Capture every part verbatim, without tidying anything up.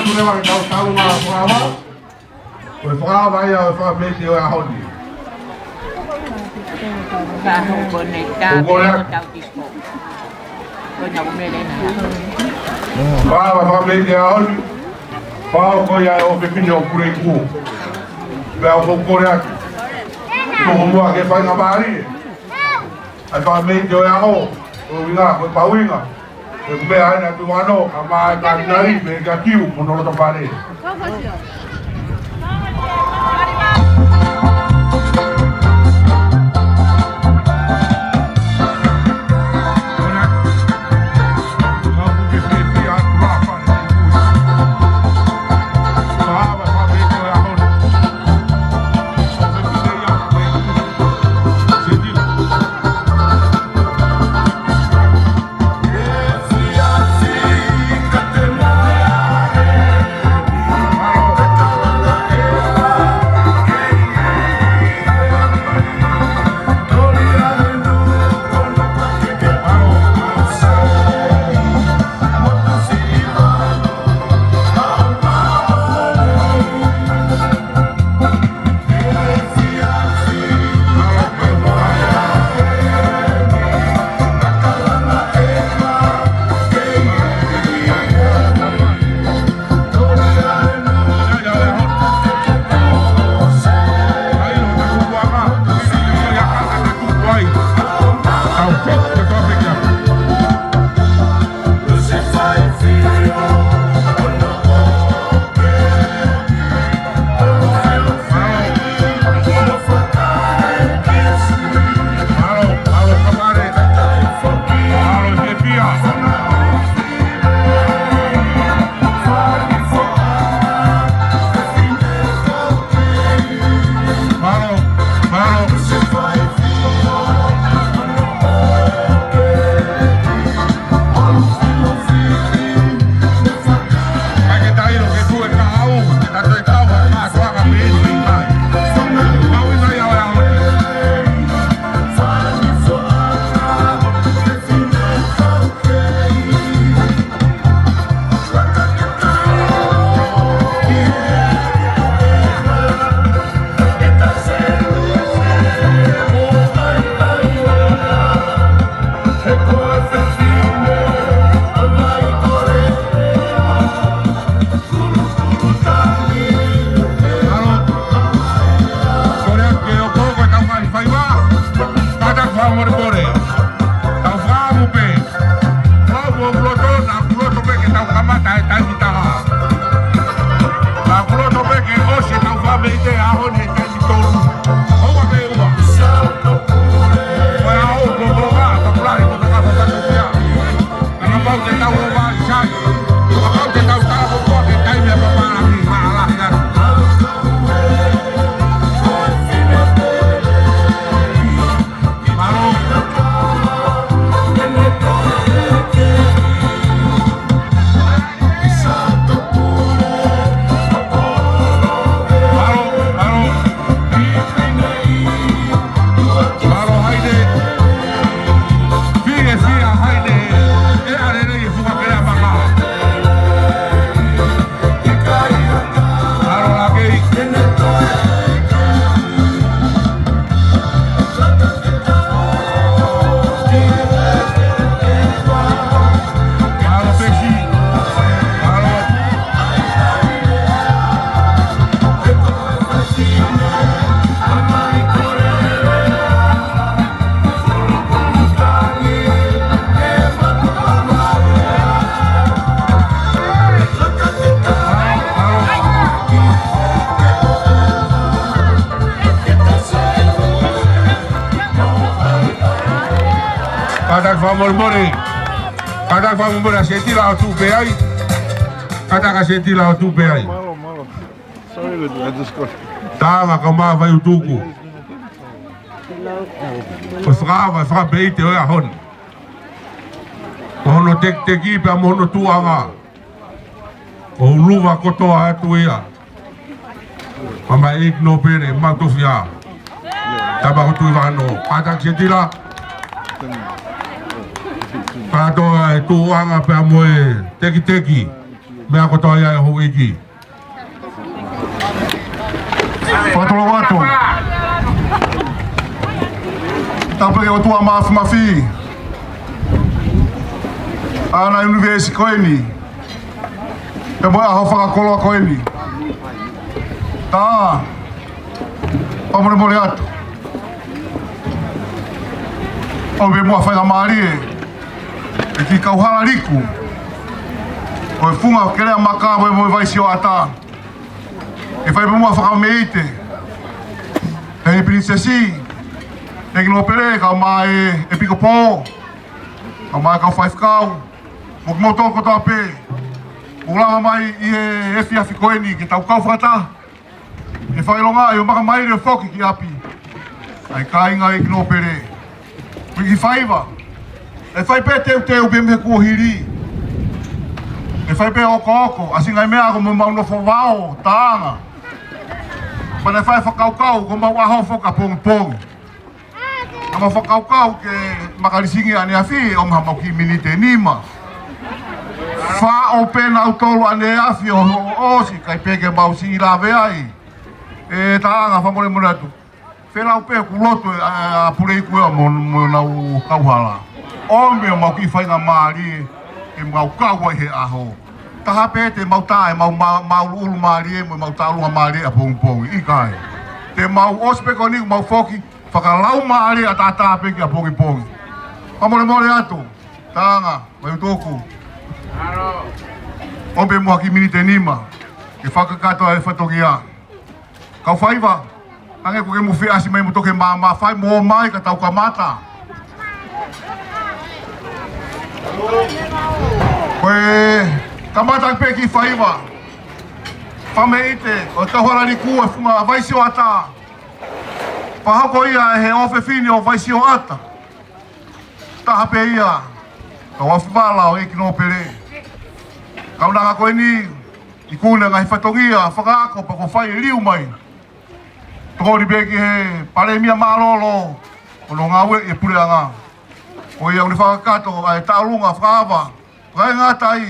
Tule mai ke tau tau ʻa e fakaava. Ko e fakaava ia ʻo e fakameʻite ʻo e ʻaho ni. Ka hoko nei ta, ʻoku kole atu. Tau disko. Ko ena ko mele na. Fakaava fakameʻite ʻo e ʻaho ni. Fakaava ko ia ʻo e fefine ʻo Puleiku. Pea ʻoku kole atu. Ko homua ke fai ngā mālie. ʻA e fakameʻite ʻo e ʻaho, ko e ʻuhinga, ko e pau ʻuhinga. Ko e meʻa ena ʻa e tuʻu ʻanō, ka mai e katinali, pea ka kiu, mo hono loto fale. Tau fakaava pē. Tau fakaava pē. Tau fakaava pē ke tau kamata e taimi taha. Tau fakaava pē ke ʻosi e tau fakameʻite ʻaho ni he taimi tolu. Hoka pē ua. Ko e ʻaho ko e konga, tau pulahi ko e konga ko e konga. Kapau te tau ova sai. Kapau te tau tau ko e taimi ʻa e papālangi maʻalahi atu. Kātaki fakamolemole. Kātaki fakamolemole ʻa Setila ʻo tuʻu pē ai. Kātaki ʻa Setila ʻo tuʻu pē ai. Mālō, mālō. Sorry, I just got Tanga ka mā vai utuku. Ko e fakaava, fakameʻite ʻo e ʻaho ni. Ko hono tekiteki pea mo hono tuʻuʻanga. Ko e ʻuluva kotoa atu ia. Mama ik no pere, mau tofiʻa. Tapa ko tui vano. Kātaki Setila. Kātoa e tuʻuʻanga pea mo e tekiteki. Meʻa kotoa ia ʻe houʻeiki. Fakatulou atu. Tapu ki he ʻOtua Mafimafi. ʻAna ʻunivēsi ko eni. Pea mo e ʻaho fakakoloa ko eni. Tā. Fakamolemole atu. ʻOku pē muʻa faingamālie ʻe kiʻi kauhala liku ʻo e funga kelea maka mo e, mo e vai sioʻata. ʻE fai pē muʻa fakameʻite ʻe he Pilinisesi, ʻEiki Nōpele, kae ʻumaʻā e ʻEpikopō, kae ʻumaʻā e kau faifekau, mo kimoutolu kotoa pē ʻoku lava mai ʻi he efiafi ko eni ke tau kau fakataha ʻi he fakaʻilonga ʻi he makamaile foki ki ʻapi ʻa e kāinga, ʻEiki Nōpele. Ko e kiʻi faiva. ʻE fai pē teuteu pē mei he kuohili. ʻE fai pē okooko, ʻasi ngaahi meʻa ko ʻemau nofo vao, taʻanga. Pea ne fai fakakaukau ko ʻemau ʻaho foki ʻapongipongi. Naʻa mau fakakaukau ke makalisingi ʻaneafi ʻo maha mau kiʻi miniti ʻe nima. Faʻo pē nautolu ʻaneafi ʻo, ʻo, ʻosi, ʻikai pē ke mau siʻi lave ai. ʻE taʻanga, fakamolemole atu. Felau pē ʻoku loto ʻa, ʻa Puleiku ia mo, mo ʻenau kauhala. ʻOmi ʻemau kiʻi faingamālie ke mau kau ai he ʻaho. Taha pē te mau tā ʻemau ma-, māʻuluʻulu mālie mo ʻemau tālunga mālie ʻapongipongi. ʻIkai. Te mau ʻosi pē ko eni mau foki, fakalaumālie ʻataʻatā pē ki ʻapongipongi. Fakamolemole atu. Taʻanga, mai utoku. ʻOmi pē muʻa kiʻi miniti ʻe nima ke fakakakato ʻa e fatongia. Kau faiva, hangē ko ē ʻoku mou fie ʻasi mai mo toke māmā, fai mo mai ka tau kamata. Ko e kamata pē kiʻi faiva. Fakameʻite ʻo e kauhala liku ʻo e funga vai sioʻata. Fakahoko ia ʻe he ʻofefine ʻo vai sioʻata. Taha pē ia, kau afivala ʻo e ʻEiki Nōpele. Kaunanga ko eni, ikuna ngaahi fatongia fakaako pea kuo fai e liu mai. Tokoni pē ki he Palēmia mālōlō, ʻo ne ngāueʻi e puleʻanga. Ko ia ʻoku ne fakakakato ʻa e tālunga fakaava, fakaeʻa ngata ai.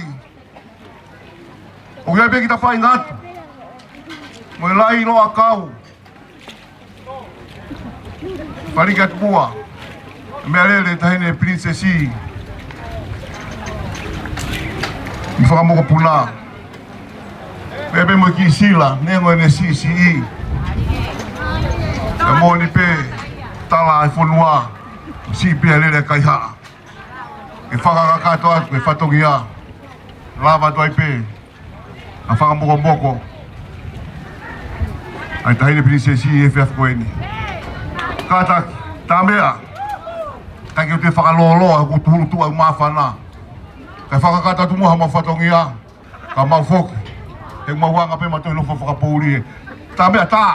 ʻOku ʻi ai pē kita fai ngatu. Mo e lai loa kau. Fali ka tupua. Meʻalele taʻahine Pilinisesi. Mo e fakamokopuna. Pea pē mo e kiʻi sila, neongo ʻene siʻisiʻi. Ka moʻoni pē, tala e fonua. Siʻi pē ʻa e lele kaihaʻa. ʻE fakakakato atu e fatongia. Lava atu ai pē ʻa e fakamokomoko ʻa e taʻahine Pilinisesi ʻi he efiafi ko eni. Kātaki, tā meʻa. Kae ʻikai ke u toe fakalōloa, ʻoku tuʻutuʻu ʻa e māfana. Kae fakakakato atu muʻa haʻamau fatongia, ka mau foki. He mau anga pē mautolu nofo fakapōʻuli ē. Tā meʻa, tā.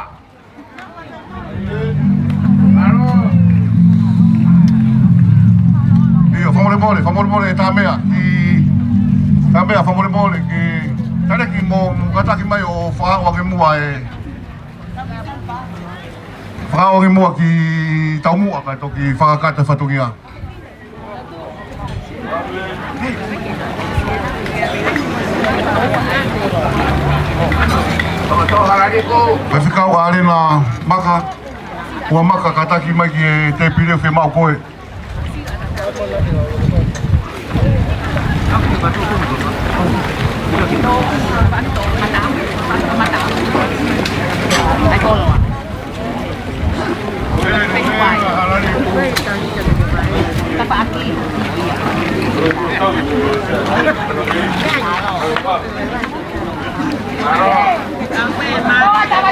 ʻIo, fakamolemole, fakamolemole, tā meʻa, ki, tā meʻa, fakamolemole, ke, tale ki mo, mo kātaki mai ʻo fakaʻoange muʻa e, fakaʻoange muʻa ki taumuʻa, kae toki fakakakato e fatongia. Faifekau ʻAlena Maka, ua Maka kātaki mai ki he tēpile ʻo fiemaʻu koe.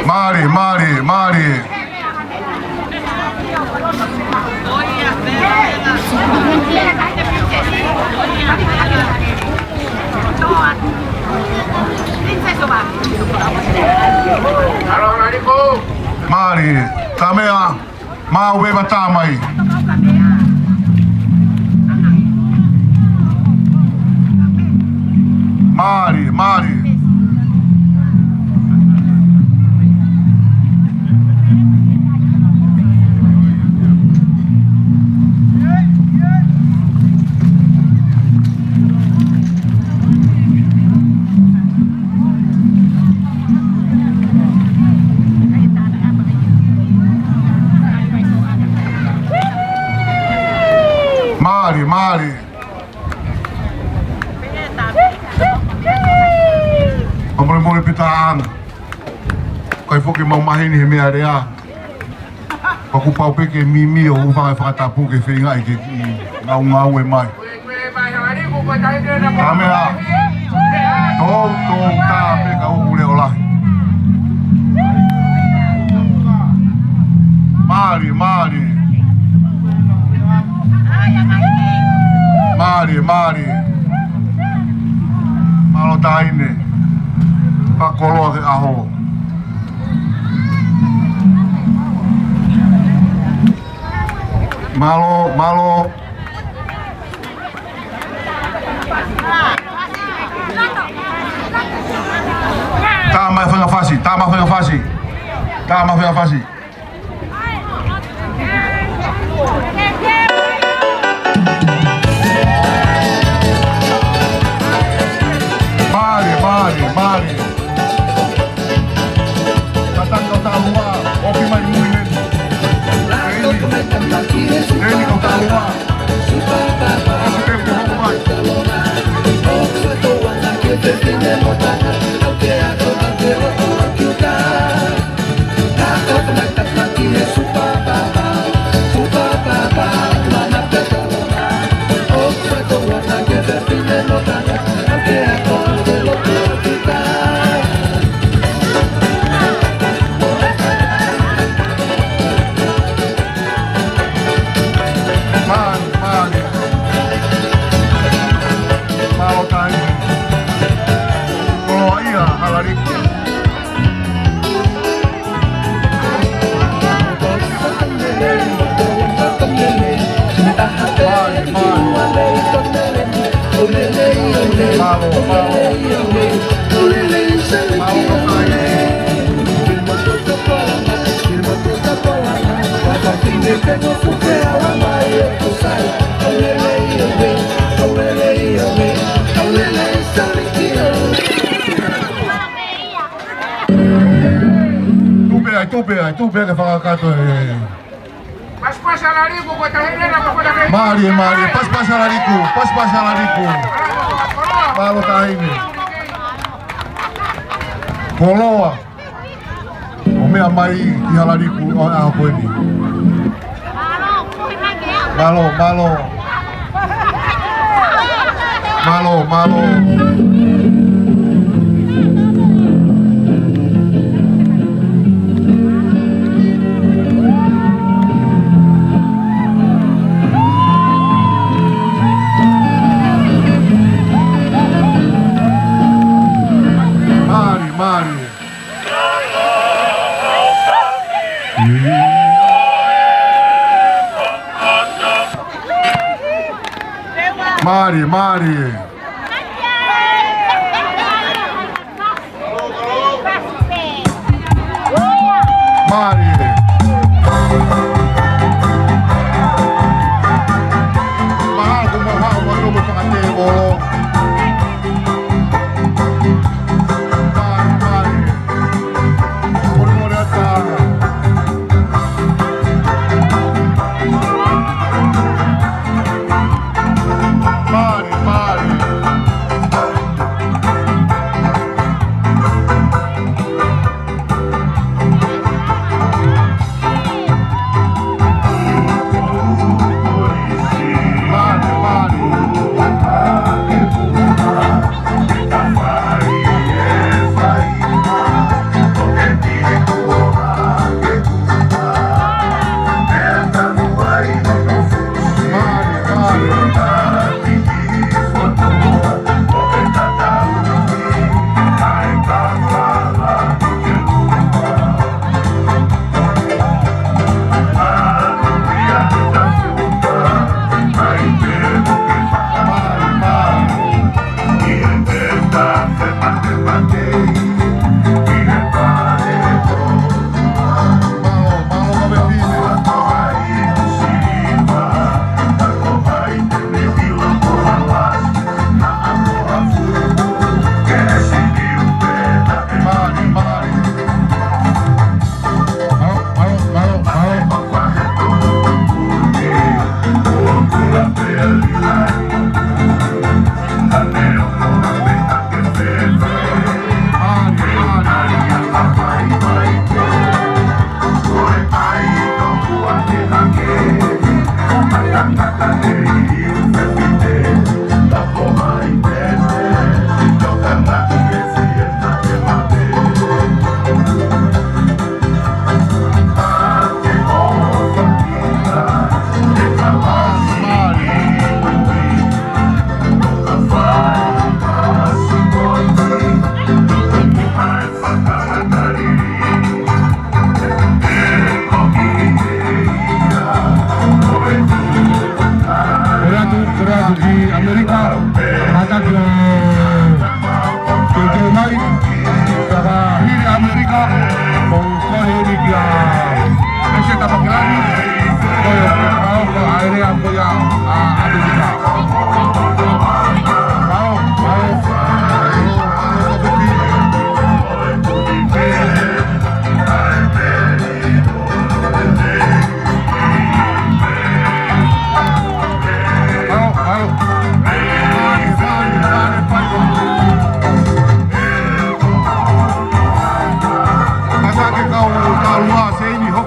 Mālie, mālie, mālie. Mālie, tā meʻa, maʻu e vata mai. Mālie, mālie. Mālie. Fakamolemole pē taʻanga. ʻIkai foki ke mau maheni he meʻa lea. Pea kuo pau pē ke mimi ʻo hūfanga he fakatapu ke feingaʻi ke kiʻi ngaungaue mai. Kamehameha. Toutou tā pē ka ʻoku leʻo lahi. Mālie, mālie. Mālie, mālie. Mālō Taʻahine. Fakakoloa ki he ʻaho. Mālō, mālō. Tā mai faʻahinga fasi, tā mai faʻahinga fasi. Tā mai faʻahinga fasi. Mālie, mālie, mālie. Kātaki ʻo tālua, ʻoki mai mui neni. Teni, teni ʻo tālua. ʻOsi pē kuo hoko mai. Mālie, mālie. Mālō Taʻahine. Koloa ia, Halaliku. Mālie, mālie. Mālō, mālō. Mālō, Taʻahine. Tupe ai, tupe ai, tupe ai ke fakakakato e. Pasipasi Halaliku, ko e taʻahine na ko e taʻahine. Mālie, mālie, pasipasi Halaliku, pasipasi Halaliku. Mālō Taʻahine. Koloa. ʻO meʻa mai ki Halaliku ʻo e ʻaho ko eni. Mālō, mālō. Mālō, mālō. Mālie, mālie. Mālie, mālie. Mālie. Maha ko maha ko no mo fakate olo. Mālie, mālie. Kole kole ata. Mālie, mālie.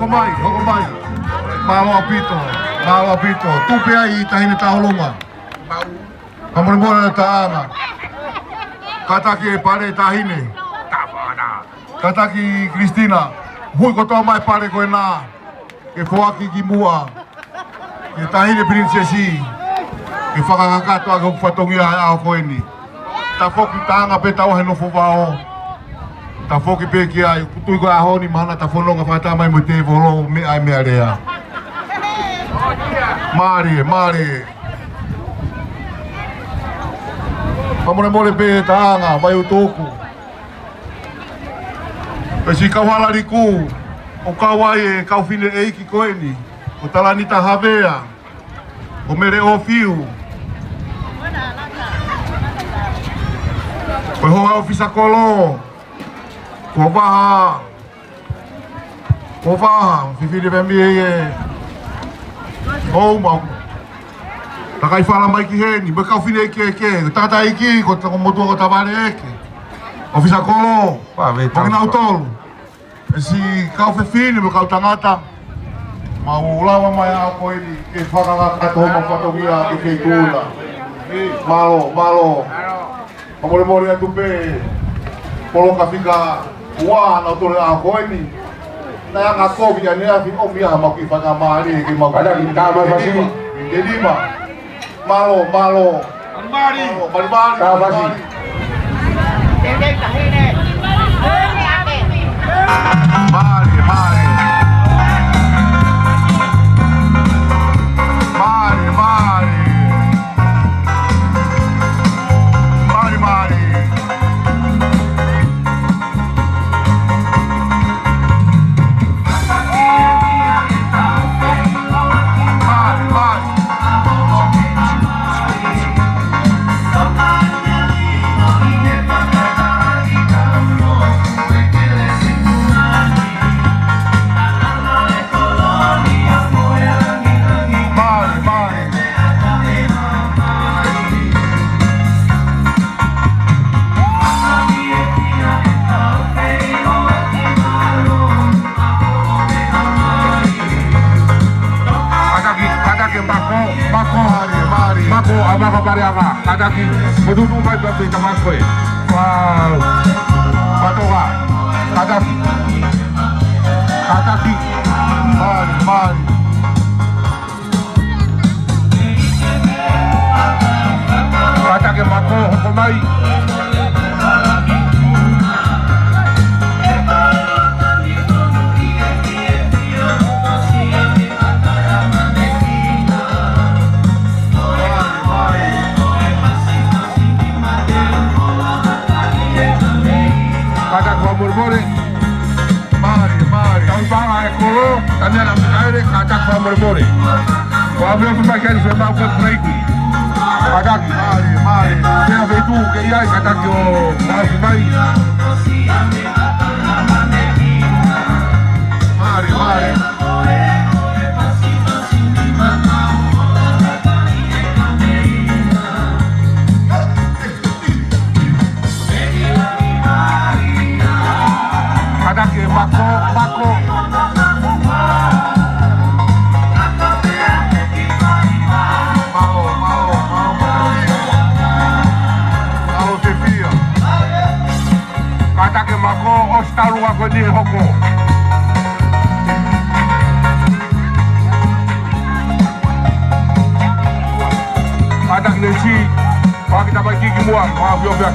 Mai, hoko mai. Mālō ʻaupito, mālō ʻaupito. Tupe ai ʻi Taʻahine Taolunga. Fakamolemole ʻa Taʻanga. Kātaki e pale Taʻahine. Kātaki Christina. Hui kotoa mai pale ko ena. Ke foaki ki muʻa. Ki he Taʻahine Pilinisesi. Ke fakakakato ʻaki hoku fatongia he ʻaho ko eni. Tafoki Taʻanga pē taua he nofo vao. Tafoki pē ki ai, ʻoku tui ko e ʻaho ni mahalo naʻa ta fononga fakataha mai mo e tēvolo, meʻa ʻa e meʻalea. Mālie, mālie. Fakamolemole pē Taʻanga, Vaiutuuku. Pea siʻi kau hala liku, ʻoku kau ai e kau fineʻeiki ko eni, ko Talanita Havea, ko Mele ʻOfiu, ko e hoa ʻofisa kolo, ko Vaha, ko Vaha, fifine pē mei he, ʻo mau. Takai fala mai ki heni, mo e kau fineʻeiki kehekehe, ko Tataiki, ko, ko Motuʻa, ko Tavaleʻeke. ʻOfisa kolo, mo kinautolu. Pea siʻi kau fefine mo e kau tangata, mau lava mai ʻaho ko eni ke fakakakato homau fatongia ki he feituʻu na. Mālō, mālō. Fakamolemole atu pē, poloka fika ua naʻa tau ʻi he ʻaho ko eni. Naʻe anga kovi ʻaneafi ʻomi ʻa mau kiʻi faingamālie ke mau. Kātaki, tā mai fasi. Ke lima. Mālō, mālō. Malimali. Mālō, malimali. Ka fasi. Mālie, mālie. Mālie, mālie. Mālie, mālie. Kātaki, kātaki Mako, Mako. Mālie, mālie. Mako, ʻa Mako Paleanga. Kātaki, mo tutu mai pea pita mai koe. Wow. Patoka. Kātaki. Kātaki. Mālie, mālie. Kātaki Mako, hoko mai. Kātaki fakamolemole. Mālie, mālie. Tau paʻanga e kolo, tania na Mikaele, kātaki fakamolemole. Ko e ʻapi ʻoku fai kai se mau ke preiku. Kātaki. Mālie, mālie. Pea feituʻu ke ʻi ai, kātaki ʻo mafi mai. Mālie, mālie. Kātaki Mako, Mako. Mālō, mālō, mālō, mālō. Mālō Sefia. Kātaki Mako, ʻosi talu ʻa ko eni e hoko. Kātaki Lesi, paki tapai ki muʻa, pea fiofia.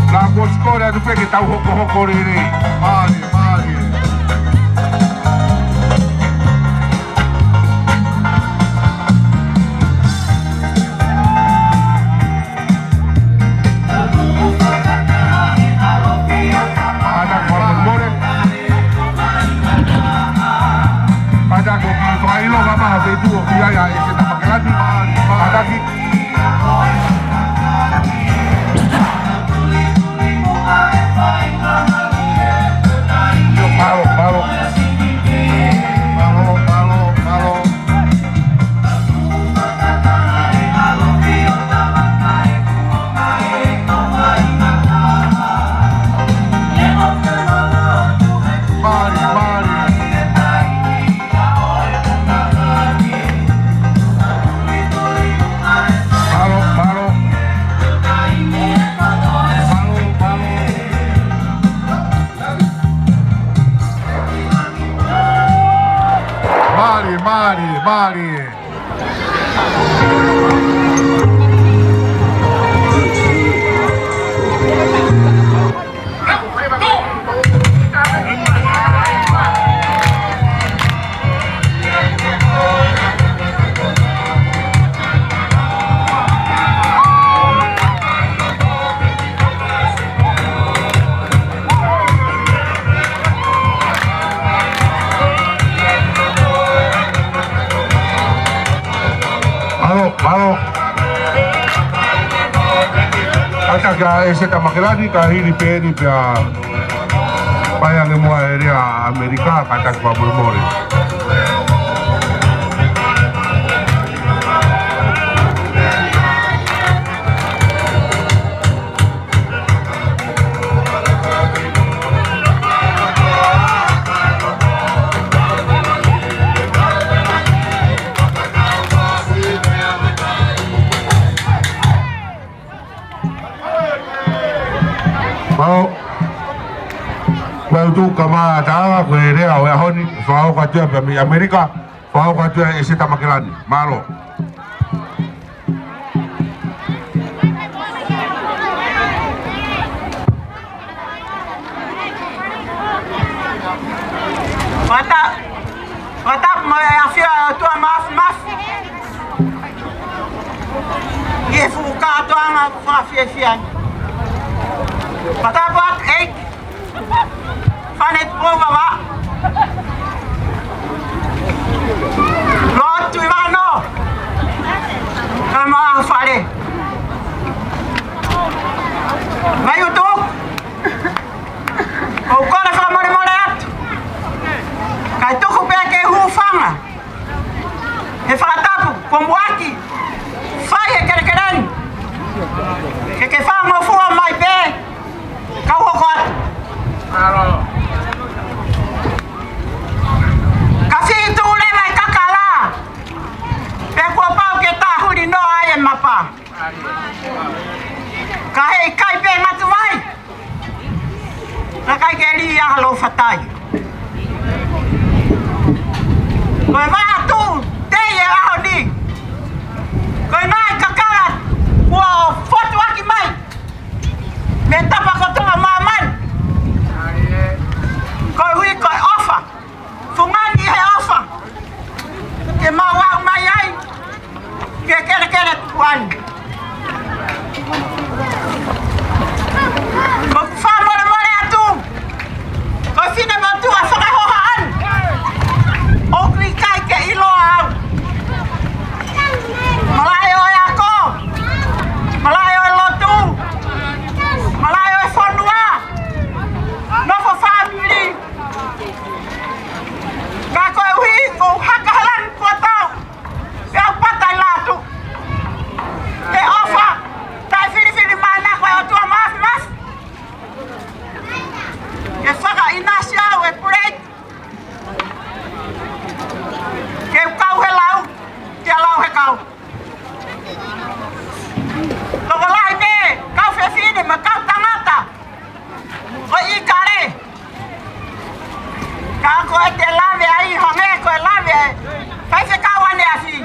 Naʻa kuo sikole atu pē ke tau hokohoko lelei. Mālie, mālie. Kātaki fakamolemole. Kātaki ʻoku fakaʻilonga mai ha feituʻu ʻoku ʻi ai ʻa e se tapakelani. Kātaki. Mālie, mālie. Mālō, mālō. Kātaki ʻa ʻEseta Makelani, ka hili pē eni pea fai ange muʻa e lea ʻa ʻAmelika, kātaki fakamolemole. Mālō. Ko e utu ka mā taʻanga, ko e lea ʻo e ʻaho ni, fakahoko atu ia pea mei ʻAmelika, fakahoko atu ia ʻe ʻEseta Makelani. Mālō. Fakata-, fakatapu mo e ʻafio ʻa e ʻOtua Māfimafi ʻi he fuʻu kātoanga fakafiefia ni. Fakatapu atu ʻEiki Fane Tupoumavao, Lord Tuivakanoa, kae ʻumaʻā e fale. Ngaahi utu, ʻoku ou kole fakamolemole atu, kae tuku pē ke u hūfanga he fakatapu kuo muʻaki fai ʻe he kelekele ni. Ke ke fakangofua mai pē, kau hoko atu. Ka fitu leva e kakala, pea kuo pau ke tā huli noa ai e mapa. Ka heʻikai pē ngatu ai, naʻe ʻikai ke lī ʻa Loʻau Fatai. Ko e vaʻa tuʻu tei e ʻaho ni, ko e ngaahi kakala kuo fotuaki mai mei he tapa kotoa ʻo māmani, koeʻuhi ko e ʻofa. Fungani he ʻofa ke mau aʻu mai ai ki he kelekele tupuʻa ni. ʻOku ou fakamolemole atu, ko e finemotuʻa fakahohaʻa ni, ʻoku ʻikai ke ʻiloa au. Malaʻe ʻo e ako, malaʻe ʻo e lotu, malaʻe ʻo e fonua, nofo fāmili. Ka koeʻuhi ko e haka he langi kuo tau, pea u pata ʻi lātu. He ʻofa taʻefilifilimānako ʻa e ʻOtua Māfimafi ke fakaʻinasi au e puleti, ke u kau he lau, ke lau he kau. Tokolahi pē kau fefine mo e kau tangata ʻo ʻIkale. Ka ko ʻete lave ai, hangē ko e lave ʻa e faifekau ʻaneafi,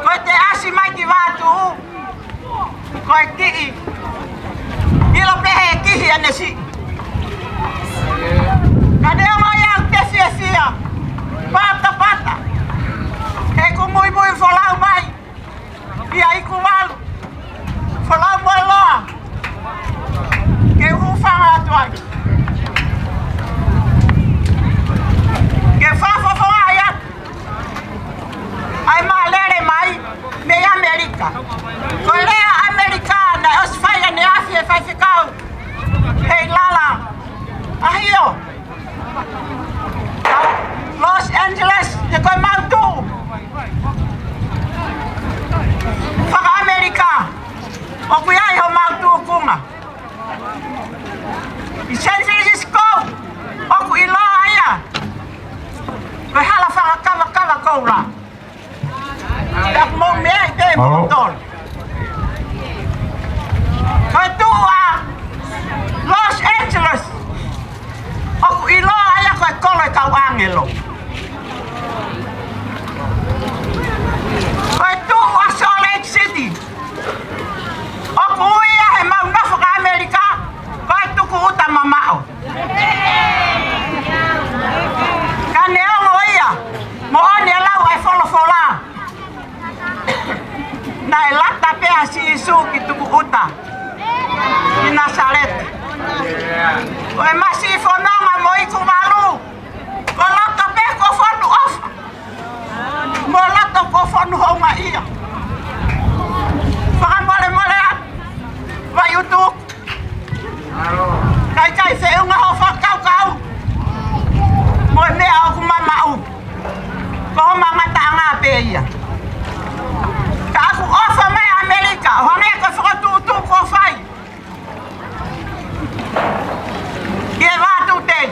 ko ʻete ʻasi mai ki Vatu, ko e kiʻi ʻilo pē he kiʻi ʻanesi. Ka neongo ia ʻoku te fiefia, patapata, he ʻoku muimui folau mai ia ʻi Kuvalu, folau mo e loa, ke u hūfanga atu ai. Ke fakafofongaʻi atu ʻa e mālele mai mei ʻAmelika. Ko e lea ʻAmelika naʻe ʻosi fai ʻaneafi ʻe he faifekau Heilala ʻAhio, Los Angeles, he ko e mau tuʻu faka-ʻAmelika ʻoku ʻi ai homau tūkunga. ʻI San Francisco ʻoku ʻiloa ia ko e hala fakakavakava koula. Pea mou meaʻi pē mo tolu. Ko e tuʻu ʻa Los Angeles ʻoku ʻiloa ia ko e kolo e kau ʻāngelo. Fononga mo Ikuvalu. Ko loto pē ko fonu ʻofa. Mo loto ko fonu houngaʻia. Fakamolemole atu. Vai utu. Kai kai se unga ho fakakaukau. Mo e meʻa ʻoku mamaʻu. Ko ho mangataʻanga pē ia. Ka ʻoku ʻofa mai ʻAmelika, ʻo hangē ko e fokotuʻutuʻu kuo fai ʻi he vātutei.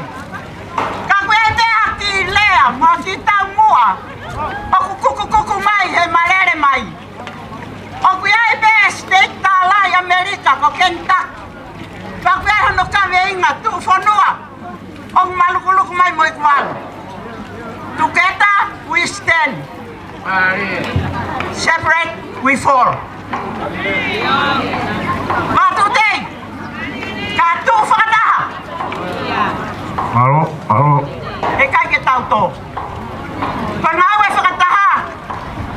Ka ʻoku ʻi ai pē ha kiʻi lea mo ha kiʻi taumuʻa ʻoku kukukuku mai he malele mai. ʻOku ʻi ai pē state tālai ʻAmelika ko Kentucky. Ka ʻoku ʻi ai hono kaveinga tuʻufonua ʻoku malukuluku mai mo Ikuvalu. Together we stand. Separate we fall. Vātutei, ka tuʻu fakataha. Mālō, mālō. ʻE ʻikai ke tau tō. Ko e ngāue fakataha,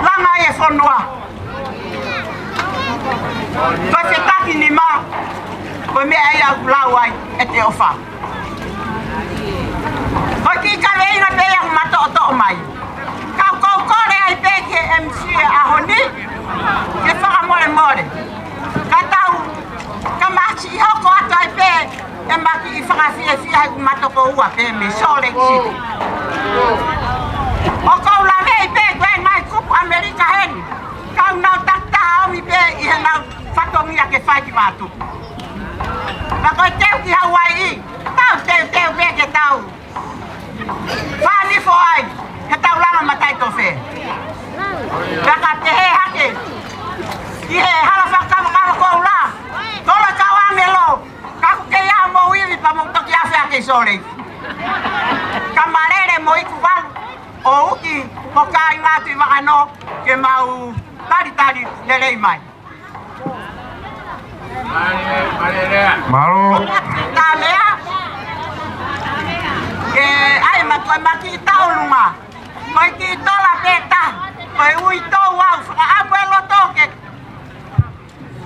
langa e fonua. Ko e fetaki nima, ko e meʻa ia ʻoku lau ai ʻete ʻofa. Ko e kiʻi kaveinga pē ia ʻoku matoʻotoʻo mai. Ka ʻoku ou kole ai pē ki he M C ʻo e ʻaho ni, ke fakamolemole. Ka tau, ka masi hoko atu ai pē, ʻema kiʻi fakafiefia he ʻoku ma tokoua pē mei Salt Lake City. ʻOku ou laveʻi pē ko e ngaahi kupu ʻAmelika heni. Ka ʻoku nau takitaha ʻomi pē ʻi heʻenau fatongia ke fai ki Vatu. Ka ko e teu ki Hauaiʻi, tau teuteu pē ke tau fānifo ai, he tau langa matai tofe. Ka ka te he hake, ʻi he hala fakakavakava koula, tolo kau angelo, ka ʻoku kei ʻi ai homou ivi pea mou toki afe hake ʻi Salt Lake. Ka malele mo Ikuvalu, ʻo uki, mo kāinga Tuʻi Vakano, ke mau talitali lelei mai. Mālō. Ka lea. Ke ai ma ko e ma kiʻi taʻolunga. Ko e kiʻi tola pē taha. Ko e uitou au fakaʻamu e loto ke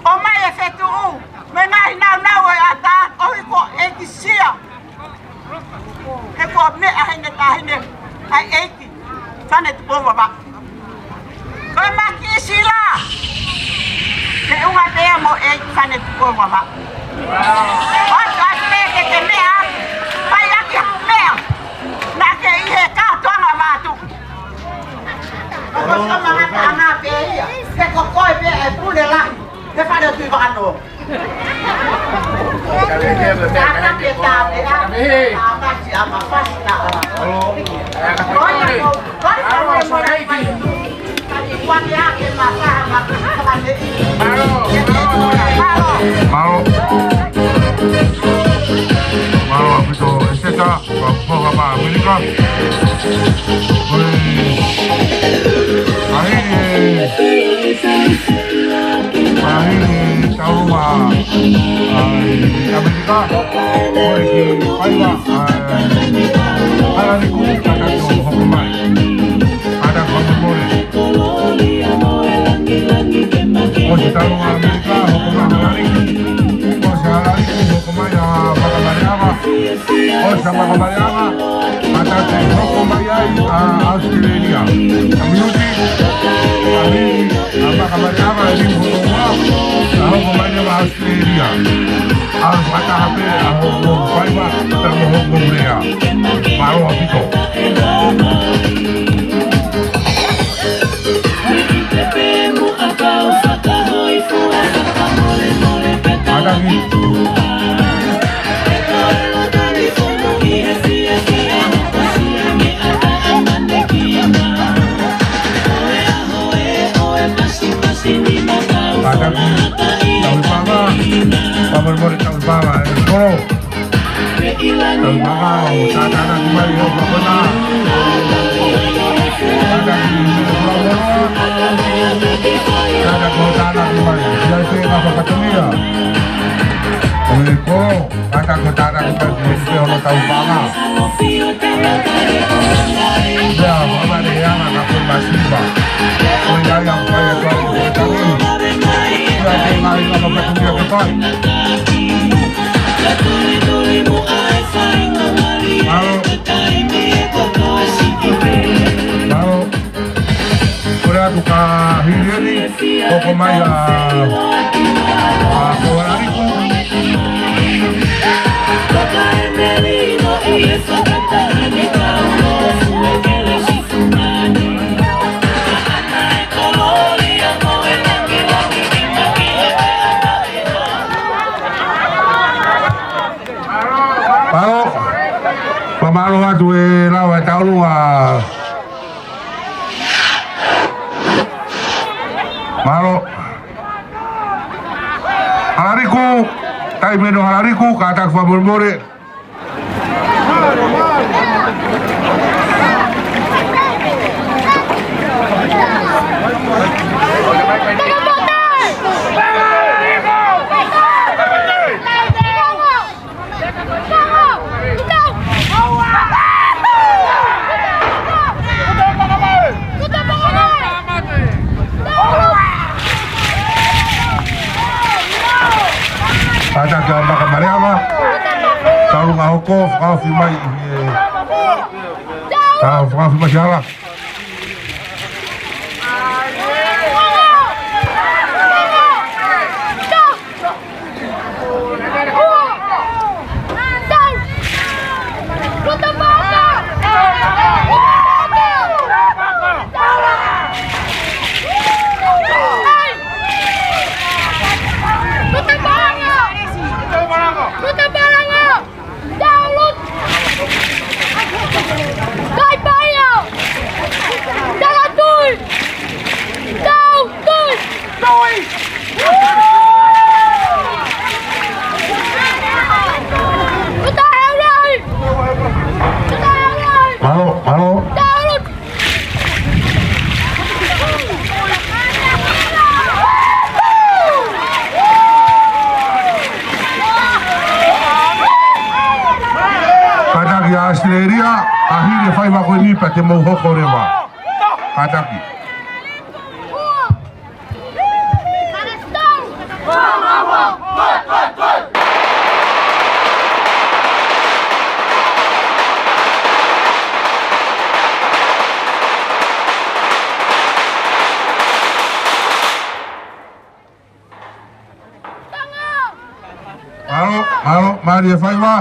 ʻomai e fetuʻu. Mei he ngaahi naunau ʻo e ʻatā. ʻOi ko e kisia. He ko e meʻa hene taʻahine ʻa e ʻEiki Fane Tupou Vavaʻu. Ko e ma kiʻi sila. Ke ʻunga pea mo e ʻEiki Fane Tupou Vavaʻu. ʻOatu atu pē ke ke meʻa. Fai ʻaki ha meʻa. Naʻa ke ʻi he kātoanga Vatu. ʻOku ʻosi ʻo mangataʻanga pē ia. He ko koe pē e pule lahi. He Fale Tuʻi Vakano. Mālō. Mālō ʻaupito, ʻEseta. Ka foka ma Amerika. Ko e ʻahiri, ʻahiri taulua ʻa Amerika. Ko e kiʻi faiva, ʻa, hala niku, ka tau hoko mai. Ka tau hoko mai. ʻOsi taulua Amerika, hoko mai hala niku. ʻOsi hala niku, hoko mai ʻa Makamareava. ʻOsi ʻa Makamareava, ka tau hoko mai ai ʻa Australia. ʻA Miuti, ʻa Miuti, ʻa Makamareava, ʻe limu hoko ua, ka hoko mai ʻa Australia. ʻA fakataha pē ʻa hoku faiva, ka tau hoko mai ʻa. Mālō ʻaupito. Mātaki. Mātaki. Tau pama. Pama mole tau pama. E kolo. Tau pama, ʻo tātānaki mai, ʻo kapona. Tātānaki mai, ʻo kapona. Tātānaki mai, ʻi ai pē ka fakatomia. ʻO e kolo, ka ko tātānaki mai, ʻo e kolo tau pama. Ia, pama ne ana ka ko masiva. ʻO ia ia, pai atu, ʻo tangi. Ia, te ngai ka fakatomia ke pai. Mālō. Mālō. Kole atu ka hili eni, hoko mai ʻa, ʻa Kau Halaliku. Mālō. Fakamālō atu e lava e taʻu ua. Mālō. Halaliku, taimi eni ʻo Halaliku, kātaki fakamolemole. Kātaki ʻa Maka Maleava, talu ka hoko, fakaofi mai, ē, ka fakaofi mai ki hala. Mālō, mālō. Kātaki ʻa ʻAositelēlia, ʻa hili e faiva ko eni pea te mou hoko leva. Kātaki. Mālō, mālō, mālie faiva.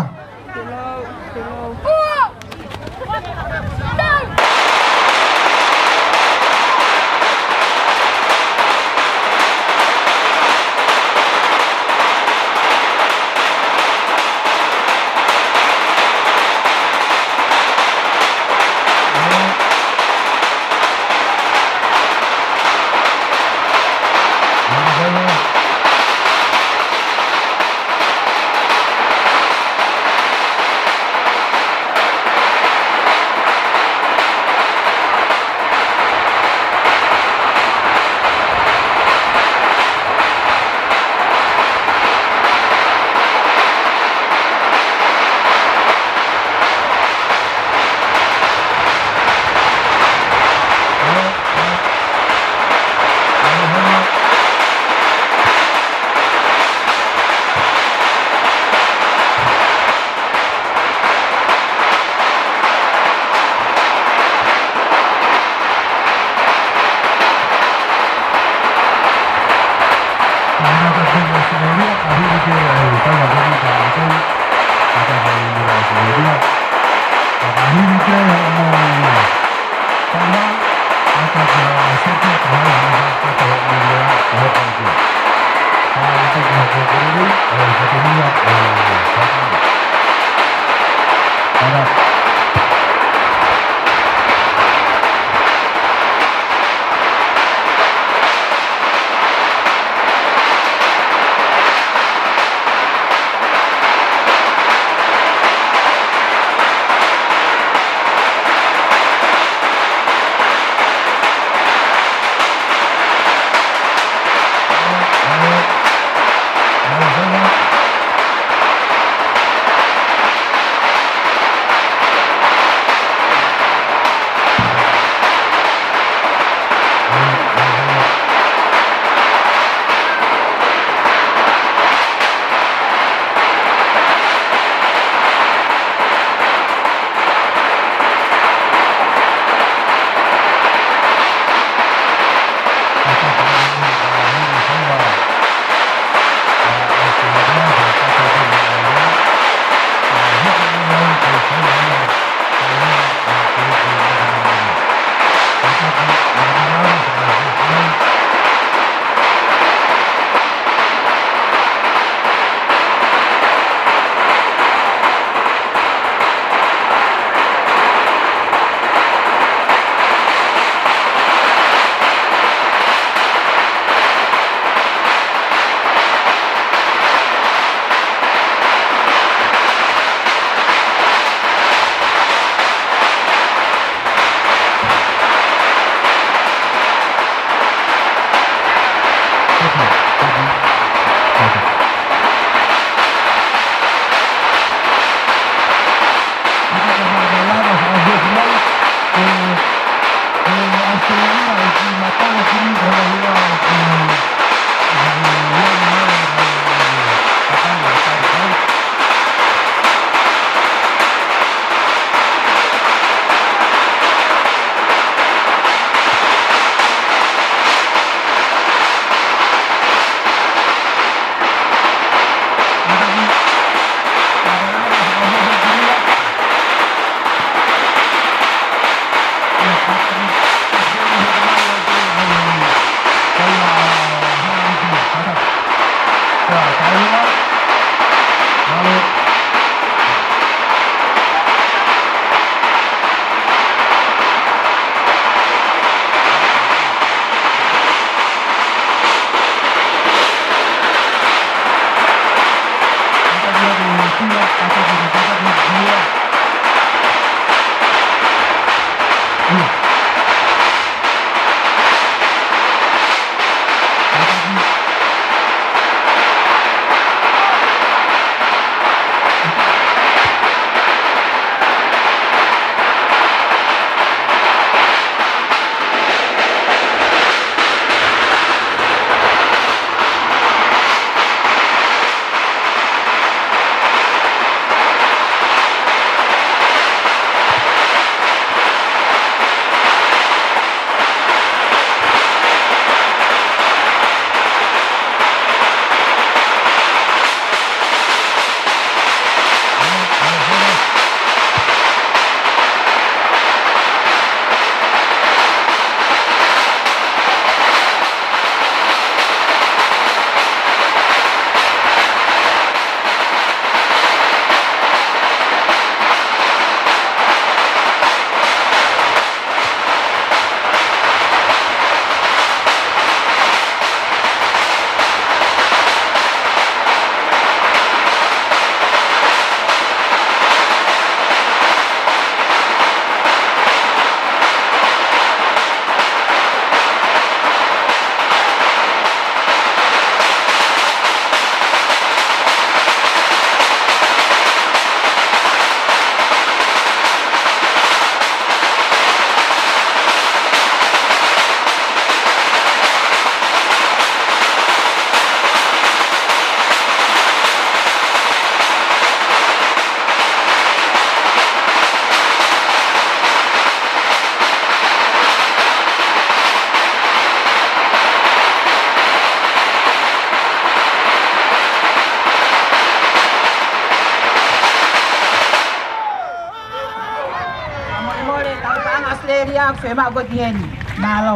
Mole, tau paʻanga Australia, fema ko tiheni. Mālō.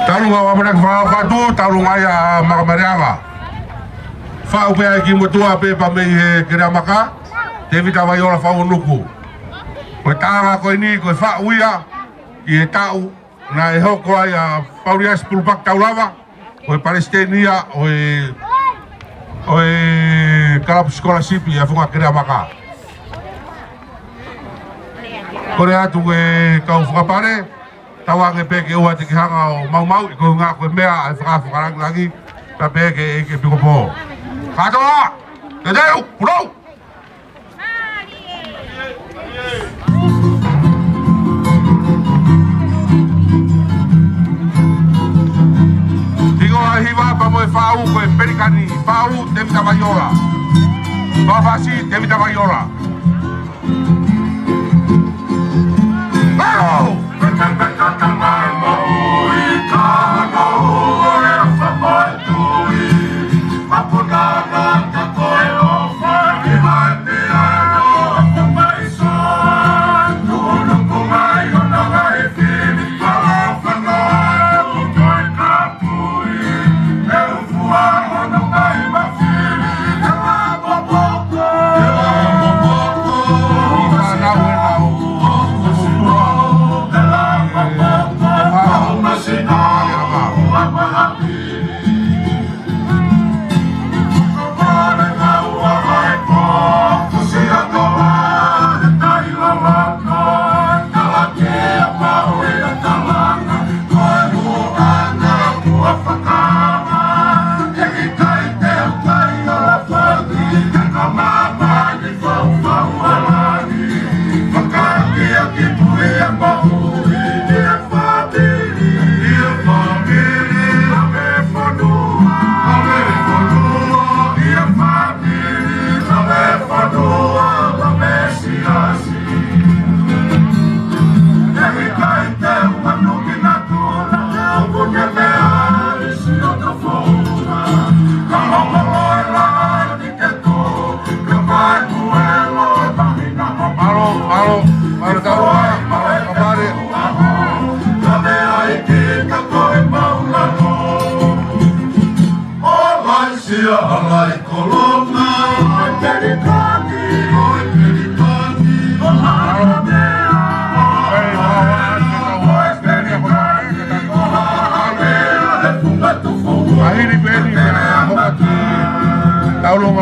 Talu ngā ʻamanaki fakakātoa, talu ngā ia Makamareanga. Faʻu pē ai ki motuʻa pē pea mei he Keleamaka, Tevita Vaiola Faunuku. Ko e taʻanga ko eni, ko e faʻu ia, ʻi he taʻu, naʻe hoko ai ʻa Pauliasi Pulupaki Taulava, ko e palesiteni ia ʻo e, ʻo e kalapu sikolasipi ʻa e Funga Keleamaka. Kole atu e kau fakapale, tauange pē ke ʻoua te ke hanga ʻo maumauʻi ko e ngaahi meʻa ʻa e faka-, fakalāngilangi, ka pehē ki he ʻEiki ʻEpikopō. Kātoa! Teuteu! Pulou! Hingoa ʻo e hiva pea mo e faʻu ko e Pelikani, faʻu Tevita Vaiola. Faʻu fasi Tevita Vaiola. Faʻu!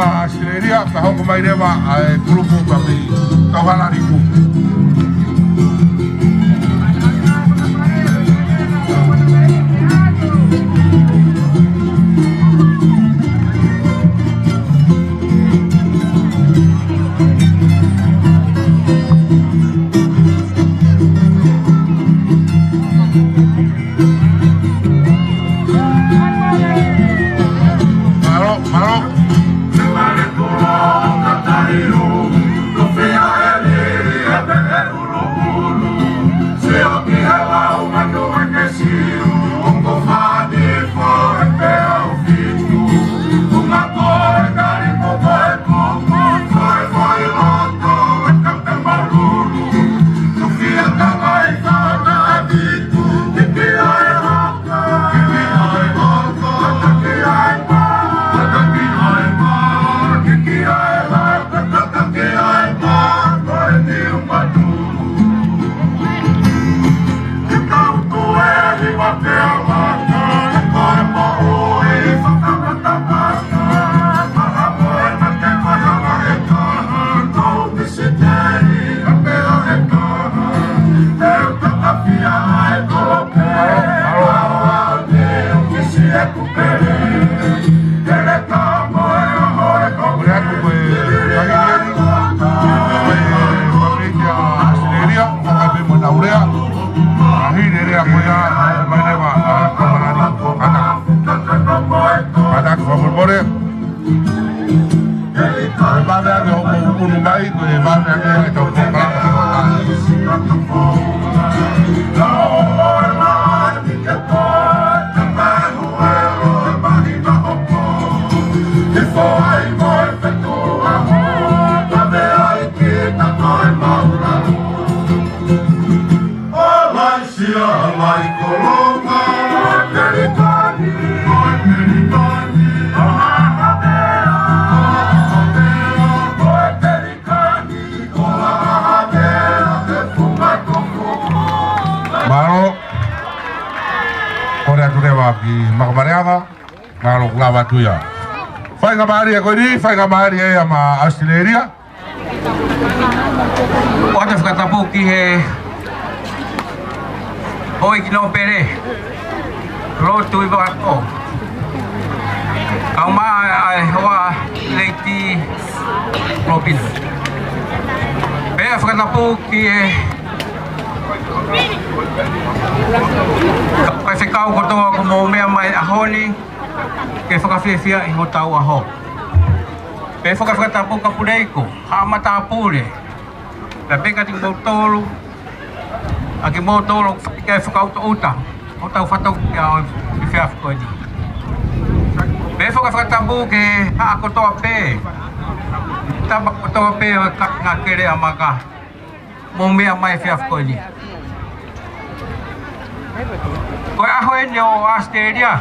ʻAositelēlia, ka hoko mai leva ʻa e kulupu ka mei Kauhala Liku. Mālō, mālō. Kātaki, fakamolemole. Ko e vave ange hoʻomou unu mai, ko e vave ange ʻetau polokalama ʻi he ʻaho ni. Mālō. Kole atu leva ki Makamaleava. Mālō, ʻoku lava atu ia. Faingamālie ko eni, faingamālie ia maʻa ʻAositelēlia. ʻOatu e fakatapu ki he houʻeiki nōpele, Lord Tuʻivakanō, kae ʻumaʻā e hoa Lady Lopina. Pea fakatapu ki he kau faifekau kotoa kuo mou meʻa mai he ʻaho ni, ke fakafiefiaʻi hotau ʻaho. Pea fakafakatapu ki he pule iku, haʻa matāpule. Pea pehē kiate kimoutolu, ʻa kimoutolu ʻoku fai e fakautuutu ʻo tau fakafoki ʻa e efiafi ko eni. Pea fakafakatapu ki he haʻa kotoa pē, tama kotoa pē ʻo e kāinga Keleʻamaka, mou meʻa mai he efiafi ko eni. Ko e ʻaho eni ʻo ʻAositelēlia.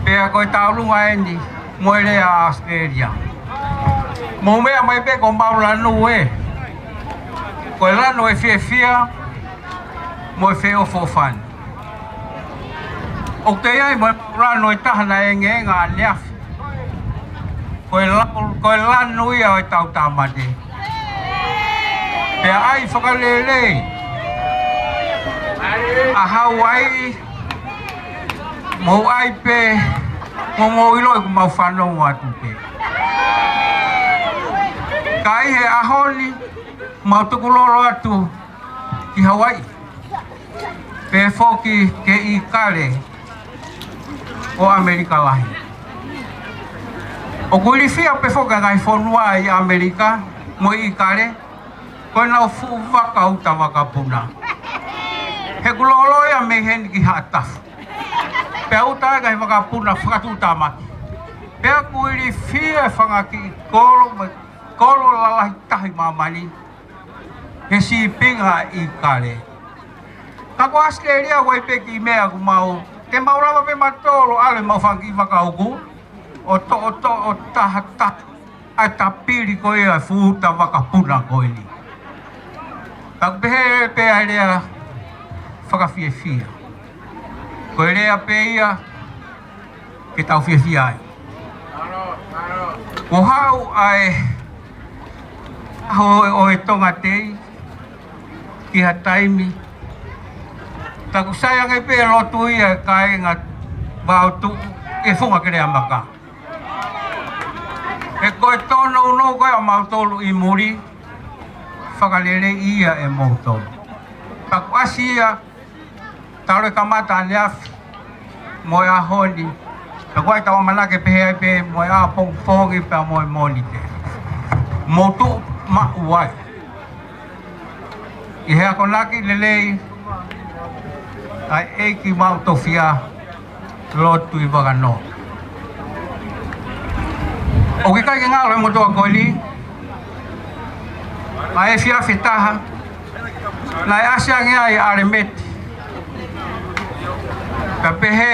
Pea ko e tauʻolunga eni mo e lea ʻa ʻAositelēlia. Mou meʻa mai pē ko homau lanu ē. Ko e lanu ʻo e fiefia mo e feʻofoʻofani. ʻOku ʻi ai mo e lanu ʻe taha naʻe engeenga ʻaneafi. Ko e la-, ko e lanu ia ʻo ʻetau tāmate. Pea ʻai fakalelei ʻa Hauaiʻi, mou ʻai pē, mo mou ʻiloʻi ʻoku mau fanongo atu pē. Ka ʻi he ʻaho ni, mau tukulolo atu ki Hauaiʻi. Pea foki ki he ʻIkale ʻo ʻAmelika Lahi. ʻOku ilifia pē foki e ngaahi fonua ʻi ʻAmelika mo e ʻIkale, ko ʻenau fuʻu vaka uta vakapuna. He ʻoku lōloa ia mei heni ki Haʻatafu. Pea uta ai e ngaahi vakapuna fakatuʻutāmaki. Pea ʻoku ilifia e fanga kiʻi kolo, mo e kolo lalahi taha ʻi māmani he sīpinga ʻIkale. Ka ko ʻAositelēlia ʻoku ʻi ai pē kiʻi meʻa ʻoku mau, ke mau lava pē mautolu ʻo ʻalu ʻemau fanga kiʻi vaka uku, ʻo toʻotoʻo tahataha ʻa e tapili ko ia e fuʻu uta vakapuna ko eni. Ka ʻoku pehē pē ʻa e lea fakafiefia. Ko e lea pē ia ke tau fiefia ai. Ko e haʻu ʻa e ʻaho ʻo e Tonga Day ki ha taimi, taku sai ange pē lotu ia e kāinga Vaotuʻu ʻi he funga Keleʻamaka. He ko e tōnounou ko ē ʻa mautolu ʻi muli, fakaleleiʻi ia ʻe moutolu. Taku ʻasi ia, talu e kamata ʻaneafi mo e ʻaho ni, pea ko e tau ʻamanaki pehē ai pē mo e ʻapongipongi pea mo e Mōnite. Mou tuʻu maʻu ai ʻi he akonaki lelei ʻa e ʻEiki maʻu tofiʻa, Lord Tuʻivakanō. ʻOku ʻikai ke ngalo e motuʻa ko eni, ʻa e efiafi ʻe taha naʻe ʻasi ange ai ʻa ʻAlemeti, ka pehē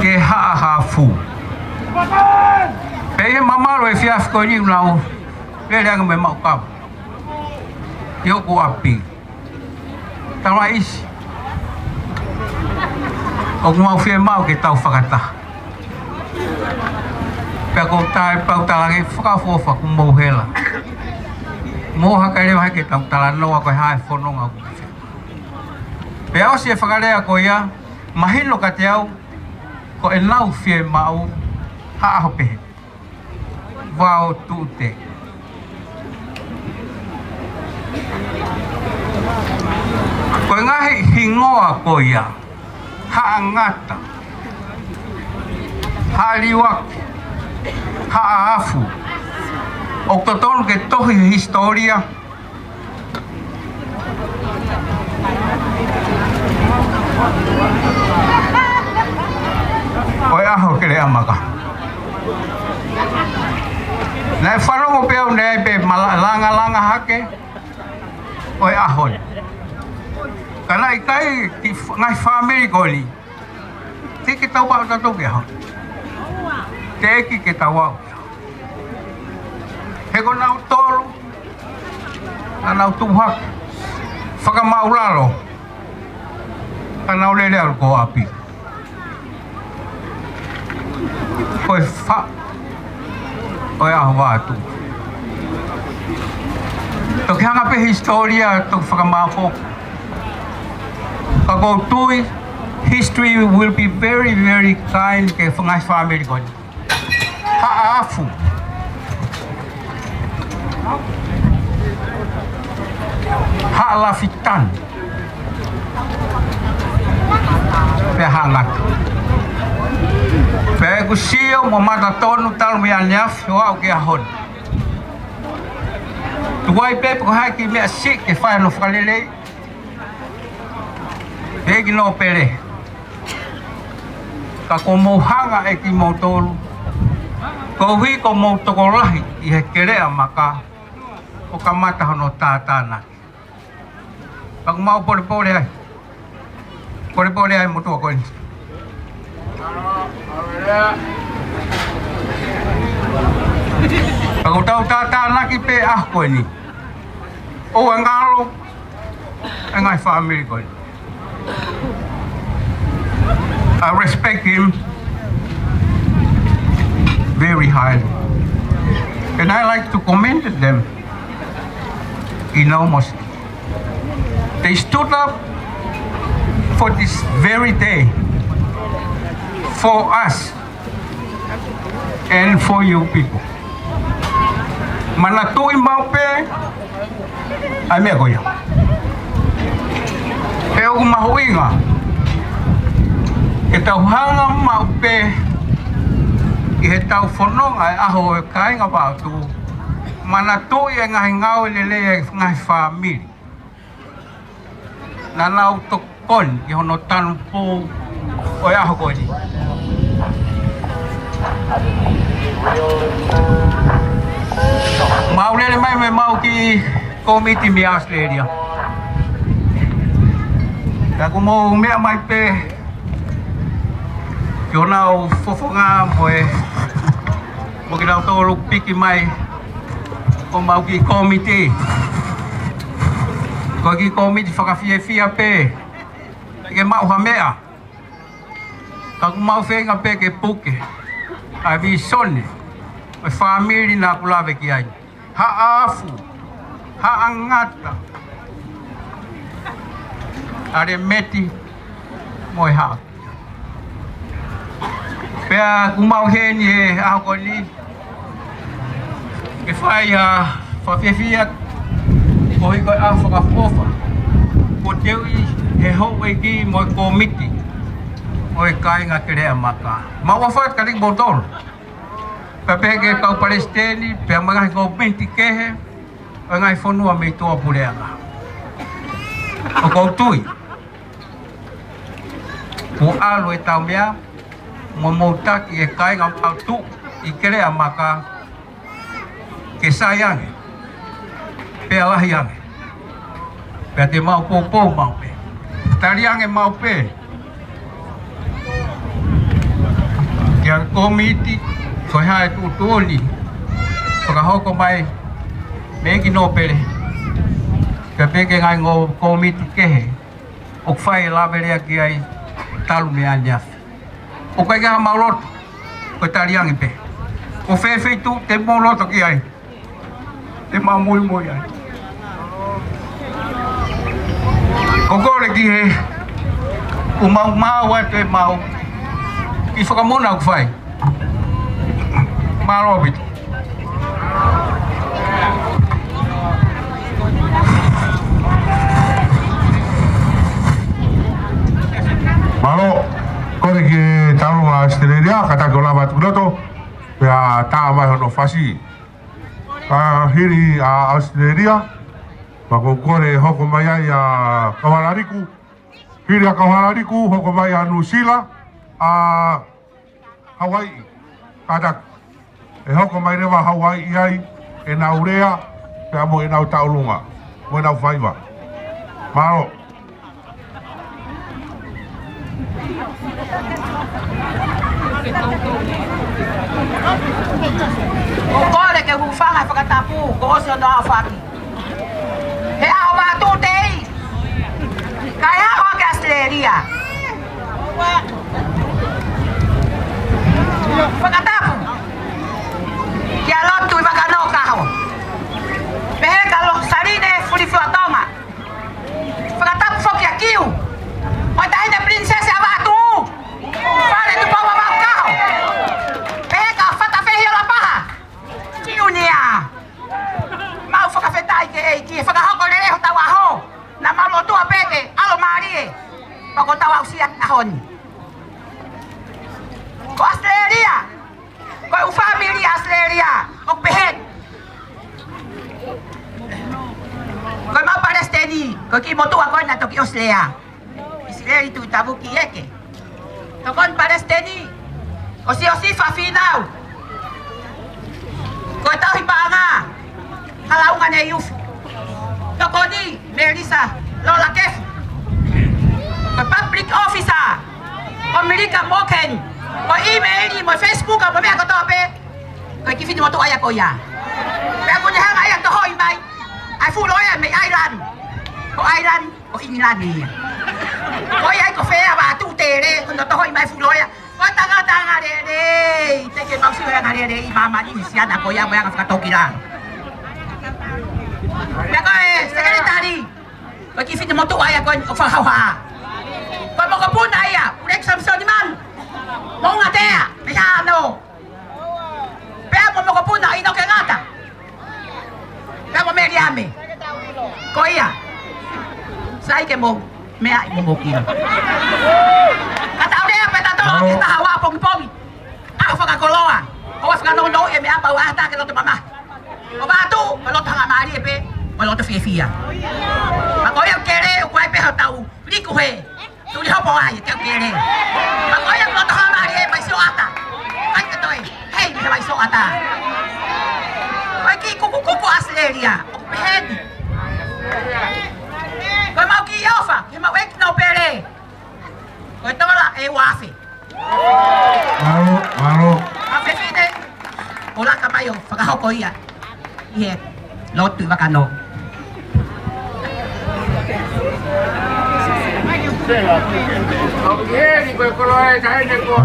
ki he Haʻahafu. Pea ʻi he mamalu e efiafi ko eni ʻoku nau lele ange mo e maʻu kava ʻi hoku ʻapi. Tamaiki, ʻoku mau fiemaʻu ke tau fakataha. Pea ko e taimi pau tala ke fakaʻofoʻofa kuo mou hela. Mou haka leva ke tau talanoa ko e hā e fononga ʻoku fai. Pea ʻosi e fakalea ko ia, mahino kiate au ko ʻenau fiemaʻu ha ʻaho pehē. Vaotuʻu Day. Ko e ngaahi hingoa ko ia, Haʻangata, Haʻaliuaki, Haʻahafu, ʻoku totonu ke tohi he hisitōlia ʻo e ʻaho Keleʻamaka. Naʻe fanongo pē au naʻe pē mala-, langalanga hake ʻo e ʻaho ni. Ka naʻe ʻikai ki f-, ngaahi fāmili ko eni. Teʻeki ke tau aʻu tautolu ki he ʻaho ni. Teʻeki ke tau aʻu. He ko nautolu naʻa nau tuʻu hake, fakamaʻulalo, ka nau lele ʻalu ki ʻapi. Ko e faʻu ʻo e ʻaho Vaotuʻu. Toki hanga pē hisitōlia, toki fakamāfo. Ka ʻoku ou tui, history will be very, very kind ki he ngaahi fāmili ko eni. Haʻahafu. Haʻalafitani. Pea Haʻangata. Pea ʻeku sio mo mata tonu talu mei ʻaneafi ʻo aʻu ki he ʻaho ni. Tuai pē pe ko e hā e kiʻi meʻa siʻi ke fai hono fakalelei, he ʻEiki nōpele. Ka kuo mou hanga ʻe kimoutolu, koeʻuhi ko hoʻomou tokolahi ʻi he Keleʻamaka, ʻo kamata hono tātānaki. Pea ʻoku mau polepole ai. Polepole ai motuʻa ko eni. Pea ʻoku tau tātānaki pē ʻaho ko eni. ʻOua ʻe ngalo e ngaahi fāmili ko eni. I respect him very highly. And I like to commend them enormously. They stood up for this very day, for us, and for you people. Manatuʻi maʻu pē ʻa e meʻa ko ia. He ʻoku mahuʻinga ke tau hanga maʻu pē ʻi heʻetau fononga e ʻaho ʻo e kāinga Vaotuʻu, manatuʻi e ngaahi ngāue lelei e ngaahi fāmili naʻa nau tokoni ki hono tanupou ʻo e ʻaho ko eni. Mau lele mai mei heʻemau kiʻi kōmiti mei ʻAositelēlia. Ka ʻoku mou meʻa mai pē ki honau fofonga mo e, mo kinautolu piki mai ko ʻemau kiʻi kōmiti. Ko e kiʻi kōmiti fakafiefia pē ke maʻu ha meʻa. Ka ʻoku mau feinga pē ke puke ʻa e vīsone ʻo e fāmili naʻa ku lave ki ai. Haʻa Afu, Haʻa Ngata, ʻa Lemeti mo e Haʻa. Pea ʻoku mau ʻi heni he ʻaho ko eni ke fai ha fakafiefia koeʻuhi ko e ʻaho fakaʻofoʻofa kuo teuʻi ʻe he houʻeiki mo e kōmiti ʻo e kāinga Keleʻamaka. Mau ʻofa atu kiate kimoutolu, pea pehē ki he kau palesiteni, pea mo e ngaahi kōmiti kehe ʻo e ngaahi fonua mei tuʻapuleʻanga. ʻOku ou tui kuo ʻalu ʻetau meʻa, mo mou taki e kāinga mautolu ʻi Keleʻamaka ke sai ange, pea lahi ange. Pea te mau poupou maʻu pē, tali ange maʻu pē ki he kōmiti ko e hā e tuʻutuʻuni fakahoko mai mei he ʻEiki Nōpele, pea pehē ki he ngaahi ngaahi kōmiti kehe ʻoku fai e lave lea ki ai talu mei ʻaneafi. ʻOku ʻikai ke ʻi ai haʻamau loto, ko e tali ange pē. Ko fē feituʻu te mou loto ki ai, te mau muimui ai. ʻOku ou kole ki he ʻoku mau maʻu atu ʻemau kiʻi fakamuna ʻoku fai. Mālō ʻaupito. Mālō, kole ki he Talaloa ʻAositelēlia, kātaki ʻo lava atu ki loto, pea tā mai hono fasi. Ka hili ʻa ʻAositelēlia, pea ʻoku ou kole hoko mai ai ʻa Kauhalaliku. Hili ʻa Kauhalaliku, hoko mai ʻa Nuʻusila, ʻa Hauaiʻi, kātaki. ʻE hoko mai leva ʻa Hauaiʻi ai ʻenau lea, pea mo ʻenau tauʻolunga, mo ʻenau faiva. Mālō. ʻOku ou kole ke u hūfanga he fakatapu kuo ʻosi hono aofaki. He ʻaho Vātūtei, kae ʻaho ʻa ʻAositelēlia. Fakatapu kia Lotu ʻi Vakanōkaho. Pehē kia Losaline Fulifuatonga. Fakatapu foki kia Kiu, ko e taʻahine pilinisesi ʻa Vatu, Fale Tupou Vavaʻu Kaho. Pehē kia Fata Fehiolapaha Junior. Mau fakafetaʻi ki he ʻEiki he fakahoko lelei hotau ʻaho. Naʻa mau lotua pē ke ʻalomālie, pea kuo tau aʻusia ʻa e ʻaho ni. Ko ʻAositelēlia, ko e ʻū fāmili ʻAositelēlia ʻoku pehē ni. Ko ʻemau palesiteni, ko e kiʻi motuʻa ko ē naʻe toki ʻosi lea, ʻIsileli Tuʻitavuki Eke. Tokoni palesiteni, ʻo Siosifa Fīnau. Ko e tauhi paʻanga, Halaunga Neiufu. Tokoni, Melissa Lolakefu. Ko e public officer, ko Milika Morgan. Ko e email, mo e Facebook, mo e meʻa kotoa pē, ko e kiʻi fefine motuʻa ia ko ia. Pea ʻoku ne hanga ia ʻo tohoʻi mai ʻa e fuʻu loea mei ʻAilani. Ko ʻAilani, ko ʻIngilani ia. Ko ia ʻoku fea Vātūtele, ko hono tohoʻi mai fuʻu loea. Ko e tangata angalelei, te ke mau sio he angalelei ʻi māmani, he siana ko ia mo e anga fakatōkilalo. Pea ko e sekelitali, ko e kiʻi fefine motuʻa ia ko ē ʻoku fakahauhau. Ko e mokopuna ia, Uleki Samisoni Manu. Moʻungatea, mei Hāno. Pea mo e mokopuna ʻInoke Ngata. Pea mo Meliame. Ko ia. Sai ke mou meaʻi mo mou kilo. Ka tau lea pē tautolu ki he taha ua pongipongi. ʻAho fakakoloa. ʻOua ʻe fakanounou e meʻa pau ʻa e taha ke loto mamahi. ʻO Vatu, ko e loto hangamālie pē, ko e loto fiefia. Ka ko ia ʻoku kele, ʻoku ʻi ai pē hotau liku hē. Tuli hopo ai, ke u kele. Ka ko ia ʻoku loto hangamālie, mai siʻo ʻata. ʻIkai ke toe hei, ke mai siʻo ʻata. Ko e kiʻi kukukuku ʻAositelēlia, ʻoku pehē ni. Ko ʻemau kiʻi ʻofa ki heʻemau ʻEiki Nōpele, ko e tola ʻe ua afe. Mālō, mālō. Ka fefine, ʻo laka mai ʻo fakahoko ia ʻi he lotu ʻi Vakanō.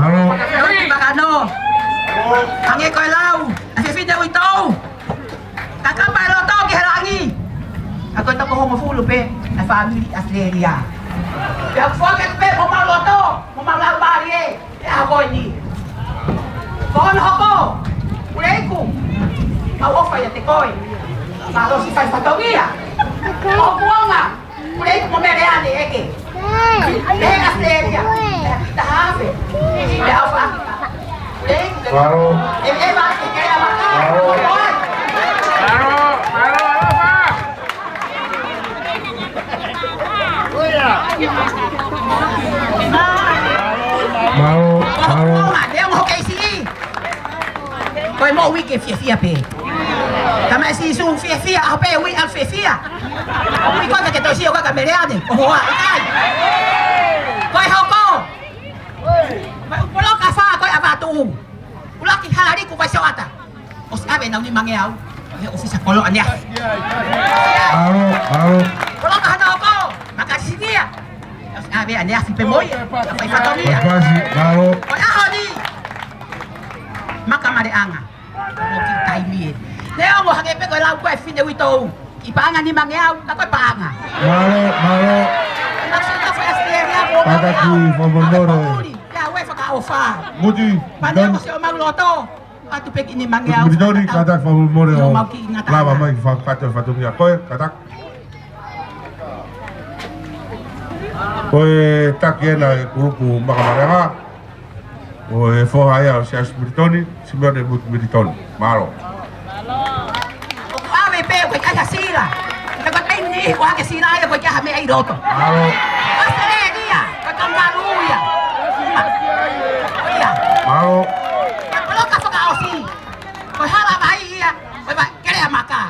Mālō. Lotu ʻi Vakanō. Hangē ko e lau ʻa e fefine uitou, ka kapa e loto ki he langi, ka ko e toko hongofulu pē ʻa e fāmili ʻAositelēlia. Pea ʻoku foaki atu pē homau loto mo homau laumālie he ʻaho ko eni. Ko hono hoko, Puleiku, mau ʻofa ʻiate koe. Mālō siʻi fai fatongia. Ko kuonga, Puleiku mo Meleane ʻEke. Pehē ʻAositelēlia, pehē ʻAfilika Haafe. Pea ʻofa. Puleiku. Mālō. E, e, ma, e, e, ma, Mālō. Mālō, mālō, aloha. Mālō, mālō. Ko e moʻui ke fiefia pē. Tama e Sīsū fiefia, ʻaho pē ui ʻa fiefia. Ui ko ka ke tau sio ka ka Meleane, ʻo hoa, ʻikai. Ko e hoko. Ko e ʻū poloka fā ko ē ʻa Vatu. ʻUluaki Halaliku Vaisoata. ʻOsi ʻave ʻenau nimangeau he ʻōfisa kolo ʻaneafi. Mālō, mālō. Poloka hono hoko, Makasinia. ʻOsi ʻave ʻaneafi pē mo ia, ka fai fatongia. Makasi, mālō. Ko e ʻaho ni, Maka Maleʻanga. Mo ki taimi ē. Neongo hangē pē ko e lau ko ē fefine uitou, ʻi paʻanga nimangeau, ka ko e paʻanga. Mālō, mālō. Nau sio ka fai ʻAositelēlia, mo Kātaki, mālō. Fakamolemole. Pea ue fakaʻofa. Muti, Pane Don. Mo si homau loto. Atu pē ki nimangeau. Muti Doni, kātaki fakamolemole ʻo lava mai ke fakakakato e fatongia ko ē, kātaki. Ko e taki ena e kulupu Maka Maleʻanga, ko e foha ia ʻo Siaosi Militoni, Simeone Muti Militoni. Mālō. ʻOku ʻave pē ko e ʻai ha sila. Ka ko e taimi ni, ko e ʻai ha sila ia ko e ʻai ha meʻa ʻi loto. Mālō. ʻAositelēlia, ko e kangaroo ia. Ia. Mālō. Ko e poloka fakaʻosi. Ko e hala mai ia, ko e vai, Keleʻamaka.